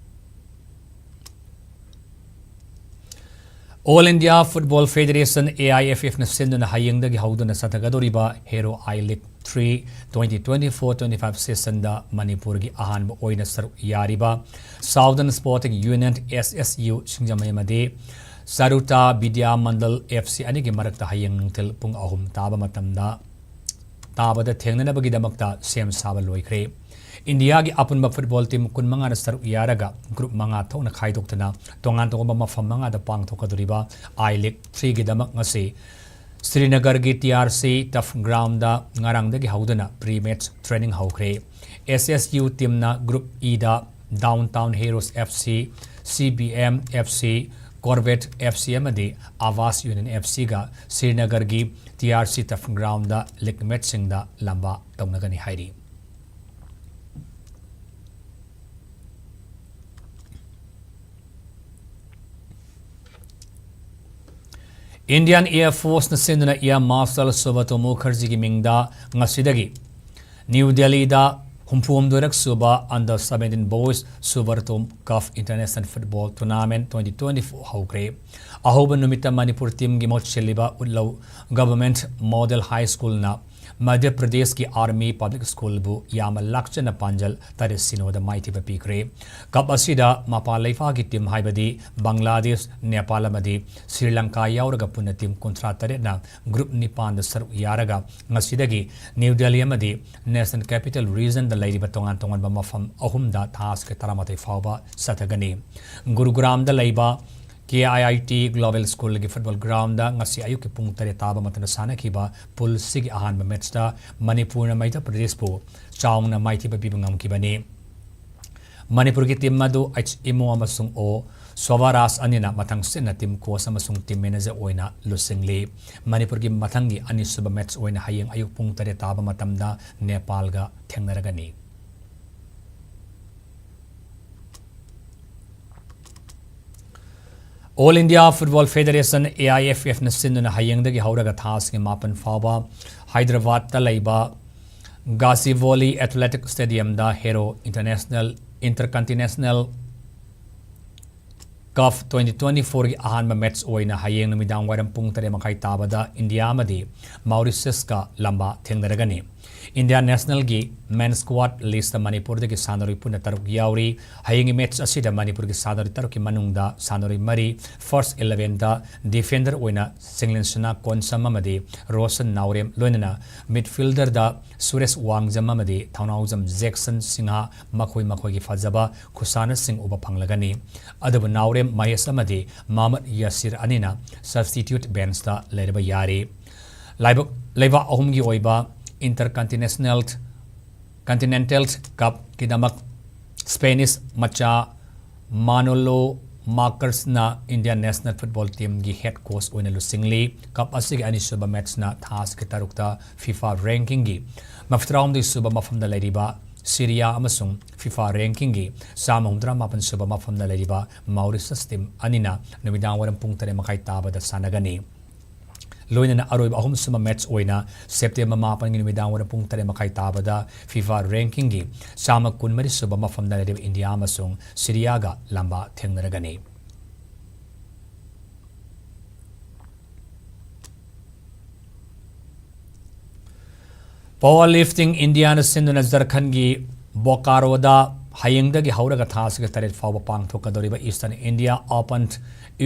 All India Football Federation, A I F F ꯅ ꯁꯤꯟꯗꯨꯅ ꯍꯌꯦꯡꯗꯒꯤ ꯍꯧꯗꯨꯅ ꯆꯠꯊꯒꯗꯧꯔꯤꯕ Hero I League three twenty twenty-four twenty-five seasonꯗ ꯃꯅꯤꯄꯨꯔꯒꯤ ꯑꯍꯥꯟꯕ ꯑꯣꯏꯅ ꯁꯔꯨꯛ ꯌꯥꯔꯤꯕ Southern Sporting Union, S S U, ꯁꯤꯡꯖꯃꯩ ꯑꯃꯗꯤ ꯆꯔꯨꯇꯥ ꯕꯤꯗ꯭ꯌꯥ ꯃꯟꯗꯜ F C ꯑꯅꯤꯒꯤ ꯃꯔꯛꯇ ꯍꯌꯦꯡ ꯅꯨꯡꯊꯤꯜ ꯄꯨꯡ ꯑꯍꯨꯝ ꯇꯥꯕ ꯃꯇꯝꯗ, ꯇꯥꯕꯗ ꯊꯦꯡꯅꯅꯕꯒꯤꯗꯃꯛꯇ ꯁꯦꯝ ꯁꯥꯕ ꯂꯣꯏꯈ꯭ꯔꯦ꯫ ꯏꯟꯗꯤꯌꯥꯒꯤ ꯑꯄꯨꯟꯕ ꯐꯨꯠꯕꯣꯜ ꯇꯤꯝ ꯀꯨꯟꯃꯉꯥꯅ ꯁꯔꯨꯛ ꯌꯥꯔꯒ ꯒ꯭ꯔꯨꯞ ꯃꯉꯥ ꯊꯣꯛꯅ ꯈꯥꯏꯗꯣꯛꯇꯨꯅ ꯇꯣꯉꯥꯟ ꯇꯣꯉꯥꯟꯕ ꯃꯐꯝ ꯃꯉꯥꯗ ꯄꯥꯡꯊꯣꯛꯀꯗꯧꯔꯤꯕ ꯑꯥꯏ ꯂꯤꯒ ꯊ꯭ꯔꯤꯒꯤꯗꯃꯛ ꯉꯁꯤ ꯁ꯭ꯔꯤꯅꯒꯔꯒꯤ ꯇꯤ ꯑꯥꯔ ꯁꯤ ꯇꯐ ꯒ꯭ꯔꯥꯎꯟꯗ ꯉꯔꯥꯡꯗꯒꯤ ꯍꯧꯗꯨꯅ ꯄ꯭ꯔꯤ ꯃꯦꯠꯆ ꯇ꯭ꯔꯦꯅꯤꯡ ꯍꯧꯈ꯭ꯔꯦ꯫ ꯑꯦꯁ ꯑꯦꯁ ꯌꯨ ꯇꯤꯝꯅ ꯒ꯭ꯔꯨꯞ ꯏꯗ downtown heroes F C, C B M F C, Corbett F C ꯑꯃꯗꯤ ꯑꯥꯕꯥꯁ ꯌꯨꯅꯤꯌꯟ ꯑꯦꯐ ꯁꯤꯒ ꯁ꯭ꯔꯤꯅꯒꯔꯒꯤ T R C ꯇꯐ ground league ꯃꯦꯠꯆꯁꯤꯡꯗ ꯂꯝꯕꯥ ꯇꯧꯅꯒꯅꯤ ꯍꯥꯏꯔꯤ꯫ Indian air ꯐꯣꯔꯁꯅ ꯁꯤꯟꯗꯨꯅ air martial ꯁꯨꯕ꯭ꯔꯇꯣ ꯃꯨꯈꯔꯖꯤꯒꯤ ꯃꯤꯡꯗ ꯉꯁꯤꯗꯒꯤ ꯅ꯭ꯌꯨ ꯗꯦꯜꯂꯤꯗ ꯍꯨꯝꯐꯨꯍꯨꯝꯗꯣꯏꯔꯛ ꯁꯨꯕ Under Seventeen Boys Subrata Cup International Football Tournament twenty twenty-four ꯍꯧꯈ꯭ꯔꯦ꯫ ꯑꯍꯧꯕ ꯅꯨꯃꯤꯠꯇ ꯃꯅꯤꯄꯨꯔ ꯇꯤꯝꯒꯤ ꯃꯍꯨꯠ ꯁꯤꯜꯂꯤꯕ ꯎꯠꯂꯧ ꯒꯚꯔꯟꯃꯦꯟꯠ ꯃꯣꯗꯦꯜ ꯍꯥꯏ ꯁ꯭ꯀꯨꯜꯅ ꯃꯙ꯭ꯌ ꯄ꯭ꯔꯗꯦꯁꯀꯤ ꯑꯥꯔꯃꯤ ꯄꯕ꯭ꯂꯤꯛ ꯁ꯭ꯀꯨꯜꯕꯨ ꯌꯥꯝꯅ ꯂꯥꯛꯆꯅ ꯄꯥꯟꯖꯜ ꯇꯔꯦꯠ ꯁꯤꯅꯣꯗ ꯃꯥꯏꯊꯤꯕ ꯄꯤꯈ꯭ꯔꯦ꯫ ꯀꯞ ꯑꯁꯤꯗ ꯃꯄꯥꯟ ꯂꯩꯕꯥꯛꯀꯤ ꯇꯤꯝ ꯍꯥꯏꯕꯗꯤ ꯕꯪꯒ꯭ꯂꯥꯗꯦꯁ, ꯅꯦꯄꯥꯜ ꯑꯃꯗꯤ ꯁ꯭ꯔꯤ ꯂꯪꯀꯥ ꯌꯥꯎꯔꯒ ꯄꯨꯟꯅ ꯇꯤꯝ ꯀꯨꯟꯊ꯭ꯔꯥ ꯇꯔꯦꯠꯅ ꯒ꯭ꯔꯨꯞ ꯅꯤꯄꯥꯟꯗ ꯁꯔꯨꯛ ꯌꯥꯔꯒ ꯉꯁꯤꯗꯒꯤ ꯅ꯭ꯌꯨ ꯗꯦꯜꯂꯤ ꯑꯃꯗꯤ ꯅꯦꯁꯅꯦꯜ ꯀꯦꯄꯤꯇꯦꯜ ꯔꯤꯖꯟꯗ ꯂꯩꯔꯤꯕ ꯇꯣꯉꯥꯟ ꯇꯣꯉꯥꯟꯕ ꯃꯐꯝ ꯑꯍꯨꯝꯗ ꯊꯥ ꯑꯁꯤꯒꯤ ꯇꯔꯥꯃꯥꯊꯣꯏ ꯐꯥꯎꯕ ꯆꯠꯊꯒꯅꯤ꯫ ꯒꯨꯔꯨꯒ꯭ꯔꯥꯝꯗ ꯂꯩꯕ ꯀꯦ ꯑꯥꯏ ꯑꯥꯏ ꯇꯤ ꯒ꯭ꯂꯣꯕꯦꯜ ꯁ꯭ꯀꯨꯜꯒꯤ ꯐꯨꯠꯕꯣꯜ ꯒ꯭ꯔꯥꯎꯟꯗ ꯉꯁꯤ ꯑꯌꯨꯛꯀꯤ ꯄꯨꯡ ꯇꯔꯦꯠ ꯇꯥꯕ ꯃꯇꯝꯗ ꯁꯥꯟꯅꯈꯤꯕ ꯄꯨꯜ ꯁꯤꯒꯤ ꯑꯍꯥꯟꯕ ꯃꯦꯠꯆꯇ ꯃꯅꯤꯄꯨꯔꯅ ꯃꯙ꯭ꯌ ꯄ꯭ꯔꯗꯦꯁꯄꯨ ꯆꯥꯎꯅ ꯃꯥꯏꯊꯤꯕ ꯄꯤꯕ ꯉꯝꯈꯤꯕꯅꯤ꯫ ꯃꯅꯤꯄꯨꯔꯒꯤ ꯇꯤꯝ ꯑꯗꯨ ꯑꯩꯆ ꯏꯃꯣ ꯑꯃꯁꯨꯡ ꯑꯣ ꯁꯣꯚꯥꯔꯥꯖ ꯑꯅꯤꯅ ꯃꯊꯪ ꯁꯤꯠꯅ ꯇꯤꯝ ꯀꯣꯆ ꯑꯃꯁꯨꯡ ꯇꯤꯝ ꯃꯦꯅꯦꯖꯔ ꯑꯣꯏꯅ ꯂꯨꯆꯤꯡꯂꯤ꯫ ꯃꯅꯤꯄꯨꯔꯒꯤ ꯃꯊꯪꯒꯤ ꯑꯅꯤꯁꯨꯕ ꯃꯦꯠꯆ ꯑꯣꯏꯅ ꯍꯌꯦꯡ ꯑꯌꯨꯛ ꯄꯨꯡ ꯇꯔꯦꯠ ꯇꯥꯕ ꯃꯇꯝꯗ ꯅꯦꯄꯥꯜꯒ ꯊꯦꯡꯅꯔꯒꯅꯤ꯫ All India Football Federation, A I F F ꯅ ꯁꯤꯟꯗꯨꯅ ꯍꯌꯦꯡꯗꯒꯤ ꯍꯧꯔꯒ ꯊꯥ ꯑꯁꯤꯒꯤ ꯃꯥꯄꯟ ꯐꯥꯎꯕ ꯍꯥꯏꯗ꯭ꯔꯕꯥꯗꯇ ꯂꯩꯕ ꯒꯥꯆꯤꯕꯣꯂꯤ ꯑꯦꯊꯂꯦꯇꯤꯛ ꯁ꯭ꯇꯦꯗꯤꯌꯝꯗ ꯍꯦꯔꯣ ꯏꯟꯇꯔꯅꯦꯁꯅꯦꯜ, ꯏꯟꯇꯔꯀꯟꯇꯤꯅꯦꯟꯁꯅꯦꯜ ꯀꯞ twenty twenty-four ꯒꯤ ꯑꯍꯥꯟꯕ ꯃꯦꯠꯆ ꯑꯣꯏꯅ ꯍꯌꯦꯡ ꯅꯨꯃꯤꯗꯥꯡ ꯋꯥꯏꯔꯝ ꯄꯨꯡ ꯇꯔꯦꯠ ꯃꯈꯥꯏ ꯇꯥꯕꯗ ꯏꯟꯗꯤꯌꯥ ꯑꯃꯗꯤ ꯃꯥꯎꯔꯤꯁꯁꯀ ꯂꯝꯕꯥ ꯊꯦꯡꯅꯔꯒꯅꯤ꯫ ꯏꯟꯗꯤꯌꯥ ꯅꯦꯁꯅꯦꯜꯒꯤ ꯃꯦꯟ ꯁ꯭ꯀ꯭ꯋꯥꯗ ꯂꯤꯁꯇ ꯃꯅꯤꯄꯨꯔꯗꯒꯤ ꯁꯥꯟꯅꯔꯣꯏ ꯄꯨꯟꯅ ꯇꯔꯨꯛ ꯌꯥꯎꯔꯤ꯫ ꯍꯌꯦꯡꯒꯤ ꯃꯦꯠꯆ ꯑꯁꯤꯗ ꯃꯅꯤꯄꯨꯔꯒꯤ ꯁꯥꯟꯅꯔꯣꯏ ꯇꯔꯨꯛꯀꯤ ꯃꯅꯨꯡꯗ ꯁꯥꯟꯅꯔꯣꯏ ꯃꯔꯤ ꯐꯥꯔꯁ ꯏꯂꯦꯚꯦꯟꯗ ꯗꯤꯐꯦꯟꯗꯔ ꯑꯣꯏꯅ ꯆꯤꯡꯂꯦꯟꯁꯅꯥ ꯀꯣꯟꯁꯝ ꯑꯃꯗꯤ ꯔꯣꯁꯟ ꯅꯥꯎꯔꯦꯝ, ꯂꯣꯏꯅꯅ ꯃꯤꯗꯐꯤꯜꯗꯔꯗ ꯁꯨꯔꯦꯁ ꯋꯥꯡꯖꯝ ꯑꯃꯗꯤ ꯊꯧꯅꯥꯎꯖꯝ ꯖꯦꯛꯁꯟ ꯁꯤꯡꯍ, ꯃꯈꯣꯏ ꯃꯈꯣꯏꯒꯤ ꯐꯖꯕ ꯈꯨꯁꯥꯟꯅꯁꯤꯡ ꯎꯕ ꯐꯪꯂꯒꯅꯤ꯫ ꯑꯗꯨꯕꯨ ꯅꯥꯎꯔꯦꯝ ꯃꯍꯦꯁ ꯑꯃꯗꯤ ꯃꯍꯃꯗ ꯌꯥꯁꯤꯔ ꯑꯅꯤꯅ ꯁꯕꯁꯇꯤꯇ꯭ꯌꯨꯠ ꯕꯦꯟꯆꯇ ꯂꯩꯔꯕ ꯌꯥꯔꯤ꯫ ꯂꯥꯏꯕꯛ, ꯂꯩꯕꯥꯛ ꯑꯍꯨꯝꯒꯤ ꯑꯣꯏꯕ ꯏꯟꯇꯔꯀꯟꯇꯤꯅꯦꯁꯅꯦꯜ, ꯀꯟꯇꯤꯅꯦꯟꯇꯦꯜ ꯀꯞꯀꯤꯗꯃꯛ ꯁ꯭ꯄꯦꯅꯤꯁ ꯃꯆꯥ ꯃꯥꯅꯣꯂꯣ ꯃꯥꯔꯀꯁꯅ ꯏꯟꯗꯤꯌꯥ ꯅꯦꯁꯅꯦꯜ ꯐꯨꯠꯕꯣꯜ ꯇꯤꯝꯒꯤ ꯍꯦꯗ ꯀꯣꯆ ꯑꯣꯏꯅ ꯂꯨꯆꯤꯡꯂꯤ꯫ ꯀꯞ ꯑꯁꯤꯒꯤ ꯑꯅꯤꯁꯨꯕ ꯃꯦꯠꯆꯅ ꯊꯥ ꯑꯁꯤꯒꯤ ꯇꯔꯨꯛꯇ ꯐꯤꯐꯥ ꯔꯦꯡꯀꯤꯡꯒꯤ ꯃꯧꯗ꯭ꯔꯥꯍꯨꯝꯗꯣꯏ ꯁꯨꯕ ꯃꯐꯝꯗ ꯂꯩꯔꯤꯕ ꯁꯤꯔꯤꯌꯥ ꯑꯃꯁꯨꯡ ꯐꯤꯐꯥ ꯔꯦꯡꯀꯤꯡꯒꯤ ꯆꯥꯝꯃ ꯍꯨꯝꯗ꯭ꯔꯥ ꯃꯥꯄꯟ ꯁꯨꯕ ꯃꯐꯝꯗ ꯂꯩꯔꯤꯕ ꯃꯥꯎꯔꯤꯁꯁ ꯇꯤꯝ ꯑꯅꯤꯅ ꯅꯨꯃꯤꯗꯥꯡ ꯋꯥꯏꯔꯝ ꯄꯨꯡ ꯇꯔꯦꯠ ꯃꯈꯥꯏ ꯇꯥꯕꯗ ꯁꯥꯟꯅꯒꯅꯤ꯫ ꯂꯣꯏꯅꯅ ꯑꯔꯣꯏꯕ ꯑꯍꯨꯝꯁꯨꯕ ꯃꯦꯠꯆ ꯑꯣꯏꯅ ꯁꯦꯞꯇꯦꯝꯕꯔ ꯃꯥꯄꯟꯒꯤ ꯅꯨꯃꯤꯗꯥꯡ ꯋꯥꯏꯔꯝ ꯄꯨꯡ ꯇꯔꯦꯠ ꯃꯈꯥꯏ ꯇꯥꯕꯗ ꯐꯤꯐꯥ ꯔꯦꯡꯀꯤꯡꯒꯤ ꯆꯥꯝꯃ ꯀꯨꯟꯃꯔꯤ ꯁꯨꯕ ꯃꯐꯝꯗ ꯂꯩꯔꯤꯕ ꯏꯟꯗꯤꯌꯥ ꯑꯃꯁꯨꯡ ꯁꯤꯔꯤꯌꯥꯒ ꯂꯝꯕꯥ ꯊꯦꯡꯅꯔꯒꯅꯤ꯫ ꯄꯋꯥꯔ ꯂꯤꯐꯇꯤꯡ ꯏꯟꯗꯤꯌꯥꯅ ꯁꯤꯟꯗꯨꯅ ꯖꯔꯈꯟꯒꯤ ꯕꯣꯀꯥꯔꯣꯗ ꯍꯌꯦꯡꯗꯒꯤ ꯍꯧꯔꯒ ꯊꯥ ꯑꯁꯤꯒꯤ ꯇꯔꯦꯠ ꯐꯥꯎꯕ ꯄꯥꯡꯊꯣꯛꯀꯗꯧꯔꯤꯕ eastern India open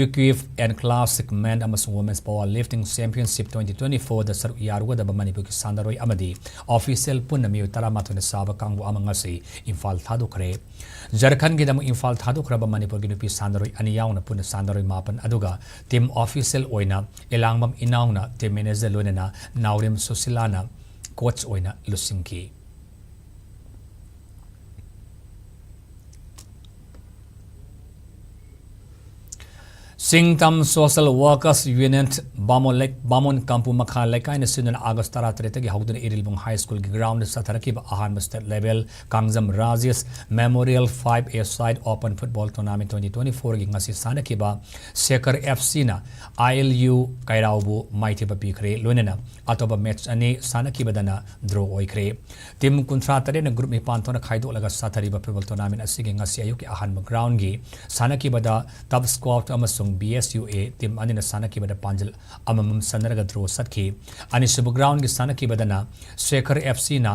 equip and classic men ꯑꯃꯁꯨꯡ women's powerlifting championship twenty twenty ꯐꯣꯔꯗ ꯁꯔꯨꯛ ꯌꯥꯔꯨꯒꯗꯕ ꯃꯅꯤꯄꯨꯔꯒꯤ ꯁꯥꯟꯅꯔꯣꯏ ꯑꯃꯗꯤ ꯑꯣꯐꯤꯁꯤꯌꯦꯜ ꯄꯨꯟꯅ ꯃꯤꯑꯣꯏ ꯇꯔꯥꯃꯥꯊꯣꯏꯅ ꯁꯥꯕ ꯀꯥꯡꯕꯨ ꯑꯃ ꯉꯁꯤ ꯏꯝꯐꯥꯜ ꯊꯥꯗꯣꯛꯈ꯭ꯔꯦ꯫ ꯖꯔꯈꯟꯒꯤꯗꯃꯛ ꯏꯝꯐꯥꯜ ꯊꯥꯗꯣꯛꯈ꯭ꯔꯕ ꯃꯅꯤꯄꯨꯔꯒꯤ ꯅꯨꯄꯤ ꯁꯥꯟꯅꯔꯣꯏ ꯑꯅꯤ ꯌꯥꯎꯅ ꯄꯨꯟꯅ ꯁꯥꯟꯅꯔꯣꯏ ꯃꯥꯄꯟ ꯑꯗꯨꯒ ꯇꯤꯝ ꯑꯣꯐꯤꯁꯤꯌꯦꯜ ꯑꯣꯏꯅ ꯏꯂꯥꯡꯕꯝ ꯏꯅꯥꯎꯅ ꯇꯤꯝ ꯃꯦꯅꯦꯖꯔ, ꯂꯣꯏꯅꯅ ꯅꯥꯎꯔꯦꯝ ꯁꯨꯁꯤꯂꯥꯅ ꯀꯣꯆ ꯑꯣꯏꯅ ꯂꯨꯆꯤꯡꯈꯤ꯫ ꯁꯤꯡ ꯇꯝ ꯁꯣꯁꯦꯜ ꯋꯥꯔꯀꯔꯁ ꯌꯨꯅꯤꯌꯟ ꯕꯥꯃꯣꯟ ꯂꯩ-, ꯕꯥꯃꯣꯟ ꯀꯥꯝꯄꯨ ꯃꯈꯥ ꯂꯩꯀꯥꯏꯅ ꯁꯤꯟꯗꯨꯅ ꯑꯥꯒꯁ ꯇꯔꯥꯇꯔꯦꯠꯇꯒꯤ ꯍꯧꯗꯨꯅ ꯏꯔꯤꯜꯕꯨꯡ ꯍꯥꯏ ꯁ꯭ꯀꯨꯜꯒꯤ ꯒ꯭ꯔꯥꯎꯟꯗ ꯆꯠꯊꯔꯛꯈꯤꯕ ꯑꯍꯥꯟꯕ state level Kangjam Rajesh memorial five A side open football tournament twenty twenty ꯐꯣꯔꯒꯤ ꯉꯁꯤ ꯁꯥꯟꯅꯈꯤꯕ ꯁꯦꯀꯔ ꯑꯦꯐ ꯁꯤꯅ ꯑꯥꯏ ꯑꯦꯜ ꯌꯨ ꯀꯩꯔꯥꯎꯕꯨ ꯃꯥꯏꯊꯤꯕ ꯄꯤꯈ꯭ꯔꯦ꯫ ꯂꯣꯏꯅꯅ ꯑꯇꯣꯞꯄ ꯃꯦꯠꯆ ꯑꯅꯤ ꯁꯥꯟꯅꯈꯤꯕꯗꯅ ꯗ꯭ꯔꯣ ꯑꯣꯏꯈ꯭ꯔꯦ꯫ ꯇꯤꯝ ꯀꯨꯟꯊ꯭ꯔꯥ ꯇꯔꯦꯠꯅ ꯒ꯭ꯔꯨꯞ ꯅꯤꯄꯥꯟ ꯊꯣꯛꯅ ꯈꯥꯏꯗꯣꯛꯂꯒ ꯆꯠꯊꯔꯤꯕ ꯐꯨꯠꯕꯣꯜ ꯇꯣꯔꯅꯥꯃꯦꯟ ꯑꯁꯤꯒꯤ ꯉꯁꯤ ꯑꯌꯨꯛꯀꯤ ꯑꯍꯥꯟꯕ ꯒ꯭ꯔꯥꯎꯟꯒꯤ ꯁꯥꯟꯅꯈꯤꯕꯗ ꯇꯞ ꯁ꯭ꯀ꯭ꯋꯥꯠ ꯑꯃꯁꯨꯡ ꯕꯤ ꯑꯦꯁ ꯌꯨ ꯑꯦ ꯇꯤꯝ ꯑꯅꯤꯅ ꯁꯥꯟꯅꯈꯤꯕꯗ ꯄꯥꯟꯖꯤꯜ ꯑꯃꯃꯝ ꯁꯥꯟꯅꯔꯒ ꯗ꯭ꯔꯣ ꯆꯠꯈꯤ꯫ ꯑꯅꯤꯁꯨꯕ ꯒ꯭ꯔꯥꯎꯟꯒꯤ ꯁꯥꯟꯅꯈꯤꯕꯗꯅ ꯁꯦꯈꯔ ꯑꯦꯐ ꯁꯤꯅ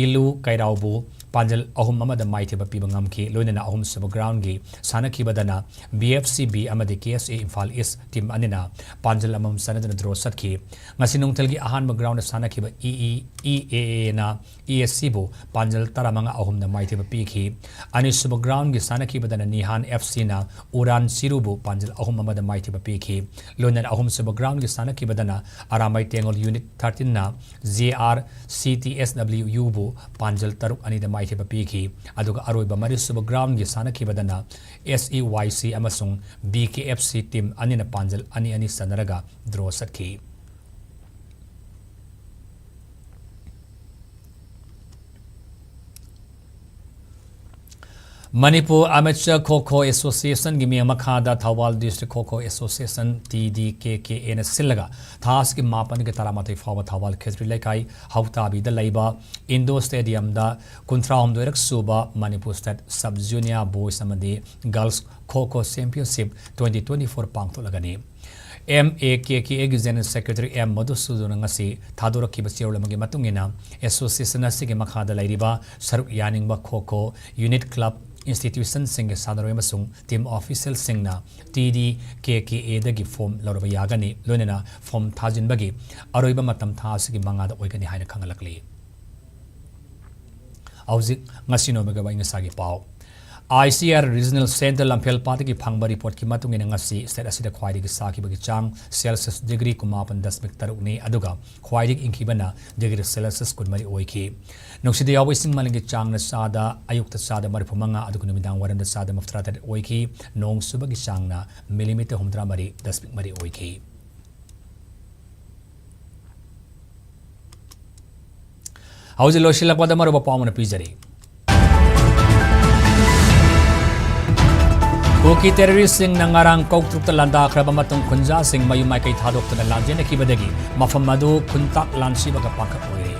ꯏꯂꯨ ꯀꯩꯔꯥꯎꯕꯨ ꯄꯥꯟꯖꯜ ꯑꯍꯨꯝ ꯑꯃꯗ ꯃꯥꯏꯊꯤꯕ ꯄꯤꯕ ꯉꯝꯈꯤ꯫ ꯂꯣꯏꯅꯅ ꯑꯍꯨꯝꯁꯨꯕ ꯒ꯭ꯔꯥꯎꯟꯒꯤ ꯁꯥꯟꯅꯈꯤꯕꯗꯅ ꯕꯤ ꯑꯦꯐ ꯁꯤ ꯕꯤ ꯑꯃꯗꯤ ꯀꯦ ꯑꯦꯁ ꯑꯦ ꯏꯝꯐꯥꯜ ꯏꯁ ꯇꯤꯝ ꯑꯅꯤꯅ ꯄꯥꯟꯖꯜ ꯑꯃꯃꯝ ꯆꯟꯅꯗꯨꯅ ꯗ꯭ꯔꯣ ꯆꯠꯈꯤ꯫ ꯉꯁꯤ ꯅꯨꯡꯊꯤꯜꯒꯤ ꯑꯍꯥꯟꯕ ꯒ꯭ꯔꯥꯎꯟꯗ ꯁꯥꯟꯅꯈꯤꯕ ꯏ ꯏ, ꯏ ꯑꯦ ꯑꯦꯅ ꯏ ꯑꯦꯁ ꯁꯤꯕꯨ ꯄꯥꯟꯖꯜ ꯇꯔꯥꯃꯉꯥ ꯑꯍꯨꯝꯗ ꯃꯥꯏꯊꯤꯕ ꯄꯤꯈꯤ꯫ ꯑꯅꯤꯁꯨꯕ ꯒ꯭ꯔꯥꯎꯟꯒꯤ ꯁꯥꯟꯅꯈꯤꯕꯗꯅ ꯅꯤꯍꯥꯟ ꯑꯦꯐ ꯁꯤꯅ ꯎꯔꯥꯟ ꯁꯤꯔꯨꯕꯨ ꯄꯥꯟꯖꯜ ꯑꯍꯨꯝ ꯑꯃꯗ ꯃꯥꯏꯊꯤꯕ ꯄꯤꯈꯤ꯫ ꯂꯣꯏꯅꯅ ꯑꯍꯨꯝꯁꯨꯕ ꯒ꯭ꯔꯥꯎꯟꯒꯤ ꯁꯥꯟꯅꯈꯤꯕꯗꯅ ꯑꯔꯥꯃꯩ ꯇꯦꯡꯒꯣꯜ ꯌꯨꯅꯤꯠ ꯊꯥꯔꯇꯤꯟꯅ J R C T S W ꯌꯨꯕꯨ ꯄꯥꯟꯖꯜ ꯇꯔꯨꯛ ꯑꯅꯤꯗ ꯃꯥꯏꯊꯤꯕ ꯄꯤꯈꯤ꯫ ꯑꯗꯨꯒ ꯑꯔꯣꯏꯕ ꯃꯔꯤꯁꯨꯕ ꯒ꯭ꯔꯥꯎꯟꯒꯤ ꯁꯥꯟꯅꯈꯤꯕꯗꯅ ꯑꯦꯁ ꯏ ꯋꯥꯏ ꯁꯤ ꯑꯃꯁꯨꯡ ꯕꯤ ꯀꯦ ꯑꯦꯐ ꯁꯤ ꯇꯤꯝ ꯑꯅꯤꯅ ꯄꯥꯟꯖꯜ ꯑꯅꯤ ꯑꯅꯤ ꯆꯟꯅꯔꯒ ꯗ꯭ꯔꯣ ꯆꯠꯈꯤ꯫ ꯃꯅꯤꯄꯨꯔ ꯑꯦꯃꯦꯆꯔ ꯈꯣ ꯈꯣ ꯑꯦꯁꯣꯁꯤꯌꯦꯁꯟꯒꯤ ꯃꯤꯡ ꯃꯈꯥꯗ ꯊꯧꯕꯥꯜ ꯗꯤꯁꯇ꯭ꯔꯤꯛ ꯈꯣ ꯈꯣ ꯑꯦꯁꯣꯁꯤꯌꯦꯁꯟ, ꯇꯤ ꯗꯤ ꯀꯦ ꯀꯦ ꯑꯦꯅ ꯁꯤꯜꯂꯒ ꯊꯥ ꯑꯁꯤꯒꯤ ꯃꯥꯄꯟꯒꯤ ꯇꯔꯥꯃꯥꯊꯣꯏ ꯐꯥꯎꯕ ꯊꯧꯕꯥꯜ ꯈꯦꯇ꯭ꯔꯤ ꯂꯩꯀꯥꯏ ꯍꯧꯇꯥꯕꯤꯗ ꯂꯩꯕ ꯏꯟꯗꯣꯔ ꯁ꯭ꯇꯦꯗꯤꯌꯝꯗ ꯀꯨꯟꯊ꯭ꯔꯥꯍꯨꯝꯗꯣꯏꯔꯛ ꯁꯨꯕ Manipur state sub junior boys ꯑꯃꯗꯤ girls kho kho championship twenty twenty four ꯄꯥꯡꯊꯣꯛꯂꯒꯅꯤ꯫ ꯑꯦꯝ ꯑꯦ ꯀꯦ ꯀꯦ ꯑꯦꯒꯤ ꯖꯦꯅꯔꯦꯜ ꯁꯦꯀ꯭ꯔꯦꯇꯔꯤ ꯑꯦꯝ ꯃꯙꯨꯁꯨꯗꯟꯅ ꯉꯁꯤ ꯊꯥꯗꯣꯔꯛꯈꯤꯕ ꯆꯦꯔꯣꯜ ꯑꯃꯒꯤ ꯃꯇꯨꯡ ꯏꯟꯅ, ꯑꯦꯁꯣꯁꯤꯌꯦꯁꯟ ꯑꯁꯤꯒꯤ ꯃꯈꯥꯗ ꯂꯩꯔꯤꯕ ꯁꯔꯨꯛ ꯌꯥꯅꯤꯡꯕ ꯈꯣ ꯈꯣ ꯌꯨꯅꯤꯠ, ꯀ꯭ꯂꯕ, ꯏꯟꯁꯇꯤꯇ꯭ꯌꯨꯁꯟꯁꯤꯡꯒꯤ ꯁꯥꯟꯅꯔꯣꯏ ꯑꯃꯁꯨꯡ ꯇꯤꯝ ꯑꯣꯐꯤꯁꯤꯌꯦꯜꯁꯤꯡꯅ ꯇꯤ ꯗꯤ ꯀꯦ ꯀꯦ ꯑꯦꯗꯒꯤ ꯐꯣꯔꯝ ꯂꯧꯔꯕ ꯌꯥꯒꯅꯤ꯫ ꯂꯣꯏꯅꯅ ꯐꯣꯔꯝ ꯊꯥꯖꯤꯟꯕꯒꯤ ꯑꯔꯣꯏꯕ ꯃꯇꯝ ꯊꯥ ꯑꯁꯤꯒꯤ ꯃꯉꯥꯗ ꯑꯣꯏꯒꯅꯤ ꯍꯥꯏꯅ ꯈꯪꯍꯜꯂꯛꯂꯤ꯫ ꯍꯧꯖꯤꯛ ꯉꯁꯤ ꯅꯣꯡꯃꯒꯤ ꯑꯏꯪ ꯑꯁꯥꯒꯤ ꯄꯥꯎ꯫ I C R regional centre ꯂꯝꯐꯦꯜꯄꯥꯠꯇꯒꯤ ꯐꯪꯕ ꯔꯤꯄꯣꯔꯠꯀꯤ ꯃꯇꯨꯡ ꯏꯟꯅ, ꯉꯁꯤ ꯁ꯭ꯇꯦꯠ ꯑꯁꯤꯗ ꯈ꯭ꯋꯥꯏꯗꯒꯤ ꯁꯥꯈꯤꯕꯒꯤ ꯆꯥꯡ ꯁꯦꯜꯁꯤꯌꯁ ꯗꯤꯒ꯭ꯔꯤ ꯀꯨꯟꯃꯥꯄꯟ ꯗꯁꯃꯤꯛ ꯇꯔꯨꯛꯅꯤ, ꯑꯗꯨꯒ ꯈ꯭ꯋꯥꯏꯗꯒꯤ ꯏꯪꯈꯤꯕꯅ ꯗꯤꯒ꯭ꯔꯤ ꯁꯦꯜꯁꯤꯌꯁ ꯀꯨꯟꯃꯔꯤ ꯑꯣꯏꯈꯤ꯫ ꯅꯨꯡꯁꯤꯠꯇ ꯌꯥꯎꯕ ꯏꯁꯤꯡ ꯃꯥꯂꯦꯝꯒꯤ ꯆꯥꯡꯅ ꯆꯥꯗ, ꯑꯌꯨꯛꯇ ꯆꯥꯗ ꯃꯔꯤꯐꯨ ꯃꯉꯥ, ꯑꯗꯨꯒ ꯅꯨꯃꯤꯗꯥꯡ ꯋꯥꯏꯔꯝꯗ ꯆꯥꯗ ꯃꯔꯤꯐꯨꯇꯔꯥ ꯇꯔꯦꯠ ꯑꯣꯏꯈꯤ꯫ ꯅꯣꯡ ꯆꯨꯕꯒꯤ ꯆꯥꯡꯅ ꯃꯤꯂꯤꯃꯤꯇꯔ ꯍꯨꯝꯐꯨꯇꯔꯥ ꯃꯔꯤ ꯗꯁꯃꯤꯛ ꯃꯔꯤ ꯑꯣꯏꯈꯤ꯫ ꯍꯧꯖꯤꯛ ꯂꯣꯏꯁꯤꯜꯂꯛꯄꯗ ꯃꯔꯨꯑꯣꯏꯕ ꯄꯥꯎ ꯑꯃꯅ ꯄꯤꯖꯔꯤ꯫ ꯀꯨꯀꯤ ꯇꯦꯔꯣꯔꯤꯁꯁꯤꯡꯅ ꯉꯔꯥꯡ ꯀꯣꯛꯇ꯭ꯔꯨꯛꯇ ꯂꯥꯟꯗꯥꯈ꯭ꯔꯕ ꯃꯇꯨꯡ, ꯈꯨꯟꯖꯥꯁꯤꯡ ꯃꯌꯨꯝ ꯃꯥꯏꯀꯩ ꯊꯥꯗꯣꯛꯇꯨꯅ ꯂꯥꯟꯖꯦꯟꯅꯈꯤꯕꯗꯒꯤ ꯃꯐꯝ ꯑꯗꯨ ꯈꯨꯟꯇꯥꯛ ꯂꯥꯟꯁꯤꯕꯒ ꯄꯥꯡꯈꯛ ꯑꯣꯏꯔꯦ꯫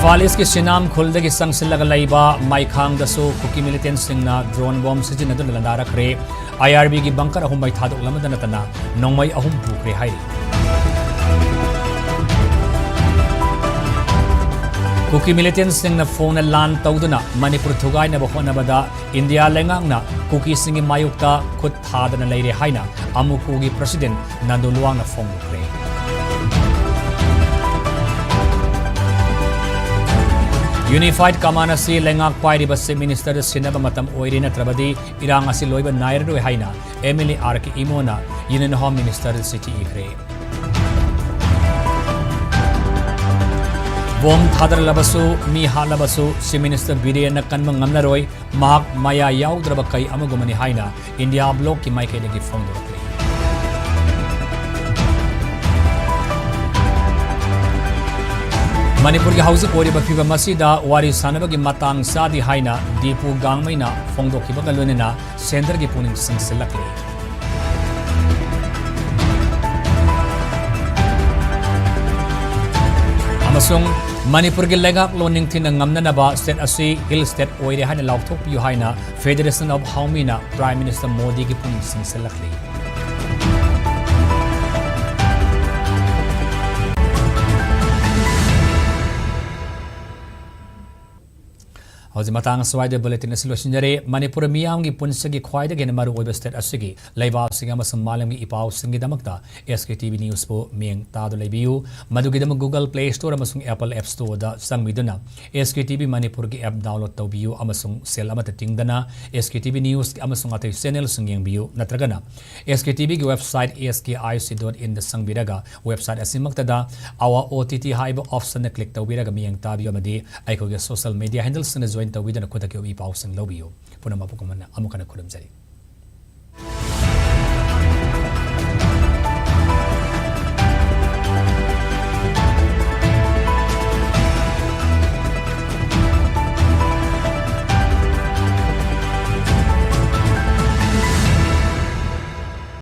ꯄꯥꯂꯤꯁꯀꯤ ꯁꯤꯅꯥꯝ ꯈꯨꯜꯗꯒꯤ ꯆꯪꯁꯤꯜꯂꯒ ꯂꯩꯕ ꯃꯥꯏꯈꯥꯡꯗꯁꯨ ꯀꯨꯀꯤ ꯃꯤꯂꯤꯇꯦꯟꯁꯤꯡꯅ ꯗ꯭ꯔꯣꯟ ꯕꯣꯝ ꯁꯤꯖꯤꯟꯅꯗꯨꯅ ꯂꯥꯟꯗꯥꯔꯛꯈ꯭ꯔꯦ꯫ ꯑꯥꯏ ꯑꯥꯔ ꯕꯤꯒꯤ ꯕꯪꯀꯔ ꯑꯍꯨꯝ ꯃꯩ ꯊꯥꯗꯣꯛꯂꯝꯕꯗ ꯅꯠꯇꯅ ꯅꯣꯡꯃꯩ ꯑꯍꯨꯝ ꯄꯨꯈ꯭ꯔꯦ ꯍꯥꯏꯔꯤ꯫ ꯀꯨꯀꯤ ꯃꯤꯂꯤꯇꯦꯟꯁꯤꯡꯅ ꯐꯣꯡꯅ ꯂꯥꯟ ꯇꯧꯗꯨꯅ ꯃꯅꯤꯄꯨꯔ ꯊꯨꯒꯥꯏꯅꯕ ꯍꯣꯠꯅꯕꯗ ꯏꯟꯗꯤꯌꯥ ꯂꯩꯉꯥꯛꯅ ꯀꯨꯀꯤꯁꯤꯡꯒꯤ ꯃꯥꯌꯣꯛꯇ ꯈꯨꯠ ꯊꯥꯗꯅ ꯂꯩꯔꯦ ꯍꯥꯏꯅ ꯑꯃꯨꯀꯨꯒꯤ ꯄ꯭ꯔꯁꯤꯗꯦꯟ ꯅꯟꯗꯨ ꯂꯨꯋꯥꯡꯅ ꯐꯣꯡꯗꯣꯛꯈ꯭ꯔꯦ꯫ ꯌꯨꯅꯤꯐꯥꯏꯗ ꯀꯃꯥꯟ ꯑꯁꯤ ꯂꯩꯉꯥꯛ ꯄꯥꯏꯔꯤꯕ ꯆꯤꯐ ꯃꯤꯅꯤꯁꯇꯔꯗ ꯁꯤꯟꯅꯕ ꯃꯇꯝ ꯑꯣꯏꯔꯦ, ꯅꯠꯇ꯭ꯔꯕꯗꯤ ꯏꯔꯥꯡ ꯑꯁꯤ ꯂꯣꯏꯕ ꯅꯥꯏꯔꯔꯣꯏ ꯍꯥꯏꯅ M L A R K ꯏꯃꯣꯅ ꯌꯨꯅꯤꯌꯟ ꯍꯣꯝ ꯃꯤꯅꯤꯁꯇꯔꯗ ꯆꯤꯊꯤ ꯏꯈ꯭ꯔꯦ꯫ ꯕꯣꯝ ꯊꯥꯗꯔꯂꯕꯁꯨ, ꯃꯤ ꯍꯥꯠꯂꯕꯁꯨ, ꯆꯤꯐ ꯃꯤꯅꯤꯁꯇꯔ ꯕꯤꯔꯦꯟꯅ ꯀꯟꯕ ꯉꯝꯂꯔꯣꯏ꯫ ꯃꯍꯥꯛ ꯃꯌꯥ ꯌꯥꯎꯗ꯭ꯔꯕ ꯀꯩ ꯑꯃꯒꯨꯝꯕꯅꯤ ꯍꯥꯏꯅ ꯏꯟꯗꯤꯌꯥ ꯕ꯭ꯂꯣꯛꯀꯤ ꯃꯥꯏꯀꯩꯗꯒꯤ ꯐꯣꯡꯗꯣꯔꯛꯂꯤ꯫ ꯃꯅꯤꯄꯨꯔꯒꯤ ꯍꯧꯖꯤꯛ ꯑꯣꯏꯔꯤꯕ ꯐꯤꯕꯝ ꯑꯁꯤꯗ ꯋꯥꯔꯤ ꯁꯥꯟꯅꯕꯒꯤ ꯃꯇꯥꯡ ꯆꯥꯗꯦ ꯍꯥꯏꯅ ꯗꯤꯄꯨ ꯒꯥꯡꯃꯩꯅ ꯐꯣꯡꯗꯣꯛꯈꯤꯕꯒ ꯂꯣꯏꯅꯅ ꯁꯦꯟꯇꯔꯒꯤ ꯄꯨꯛꯅꯤꯡ ꯆꯤꯡꯁꯤꯜꯂꯛꯂꯤ꯫ ꯑꯃꯁꯨꯡ ꯃꯅꯤꯄꯨꯔꯒꯤ ꯂꯩꯉꯥꯛꯂꯣꯟ ꯅꯤꯡꯊꯤꯅ ꯉꯝꯅꯅꯕ ꯁ꯭ꯇꯦꯠ ꯑꯁꯤ ꯍꯤꯜ ꯁ꯭ꯇꯦꯠ ꯑꯣꯏꯔꯦ ꯍꯥꯏꯅ ꯂꯥꯎꯊꯣꯛꯄꯤꯌꯨ ꯍꯥꯏꯅ Federation of Haomina Prime Minister ꯃꯣꯗꯤꯒꯤ ꯄꯨꯛꯅꯤꯡ ꯆꯤꯡꯁꯤꯜꯂꯛꯂꯤ꯫ ꯍꯧꯖꯤꯛ ꯃꯇꯥꯡ ꯑꯁ꯭ꯋꯥꯏꯗ ꯕꯨꯂꯦꯇꯤꯟ ꯑꯁꯤ ꯂꯣꯏꯁꯤꯟꯖꯔꯦ꯫ ꯃꯅꯤꯄꯨꯔ ꯃꯤꯌꯥꯝꯒꯤ ꯄꯨꯟꯁꯤꯒꯤ ꯈ꯭ꯋꯥꯏꯗꯒꯤ ꯍꯦꯟꯅ ꯃꯔꯨꯑꯣꯏꯕ ꯁ꯭ꯇꯦꯠ ꯑꯁꯤꯒꯤ ꯂꯩꯕꯥꯛꯁꯤꯡ ꯑꯃꯁꯨꯡ ꯃꯥꯂꯦꯝꯒꯤ ꯏ ꯄꯥꯎꯁꯤꯡꯒꯤꯗꯃꯛꯇ ꯑꯦꯁ ꯀꯦ ꯇꯤ ꯚꯤ ꯅ꯭ꯌꯨꯁꯄꯨ ꯃꯤꯠꯌꯦꯡ ꯇꯥꯗꯨꯅ ꯂꯩꯕꯤꯌꯨ꯫ ꯃꯗꯨꯒꯤꯗꯃꯛ Google Play Store ꯑꯃꯁꯨꯡ Apple App Storeꯗ ꯆꯪꯕꯤꯗꯨꯅ ꯑꯦꯁ ꯀꯦ ꯇꯤ ꯚꯤ ꯃꯅꯤꯄꯨꯔꯒꯤ app download ꯇꯧꯕꯤꯌꯨ ꯑꯃꯁꯨꯡ ꯁꯦꯜ ꯑꯃꯠꯇ ꯇꯤꯡꯗꯅ ꯑꯦꯁ ꯀꯦ ꯇꯤ ꯚꯤ ꯅ꯭ꯌꯨꯁ ꯑꯃꯁꯨꯡ ꯑꯇꯩ ꯆꯦꯅꯦꯜꯁꯤꯡ ꯌꯦꯡꯕꯤꯌꯨ, ꯅꯠꯇ꯭ꯔꯒꯅ ꯑꯦꯁ ꯀꯦ ꯇꯤ ꯚꯤꯒꯤ website S K I C dot inꯗ ꯆꯪꯕꯤꯔꯒ website ꯑꯁꯤꯃꯛꯇꯗ Our O T T ꯍꯥꯏꯕ optionꯗ click ꯇꯧꯕꯤꯔꯒ ꯃꯤꯠꯌꯦꯡ ꯇꯥꯕꯤꯌꯨ ꯑꯃꯗꯤ ꯑꯩꯈꯣꯏꯒꯤ social media handleꯁꯤꯡꯗ join ꯇꯧꯕꯤꯗꯨꯅ ꯈꯨꯗꯛꯀꯤ ꯑꯣꯏꯕ ꯏ ꯄꯥꯎꯁꯤꯡ ꯂꯧꯕꯤꯌꯨ꯫ ꯄꯨꯝꯅꯃꯛꯄꯨ ꯑꯃꯨꯛ ꯍꯟꯅ ꯈꯨꯔꯨꯝꯖꯔꯤ꯫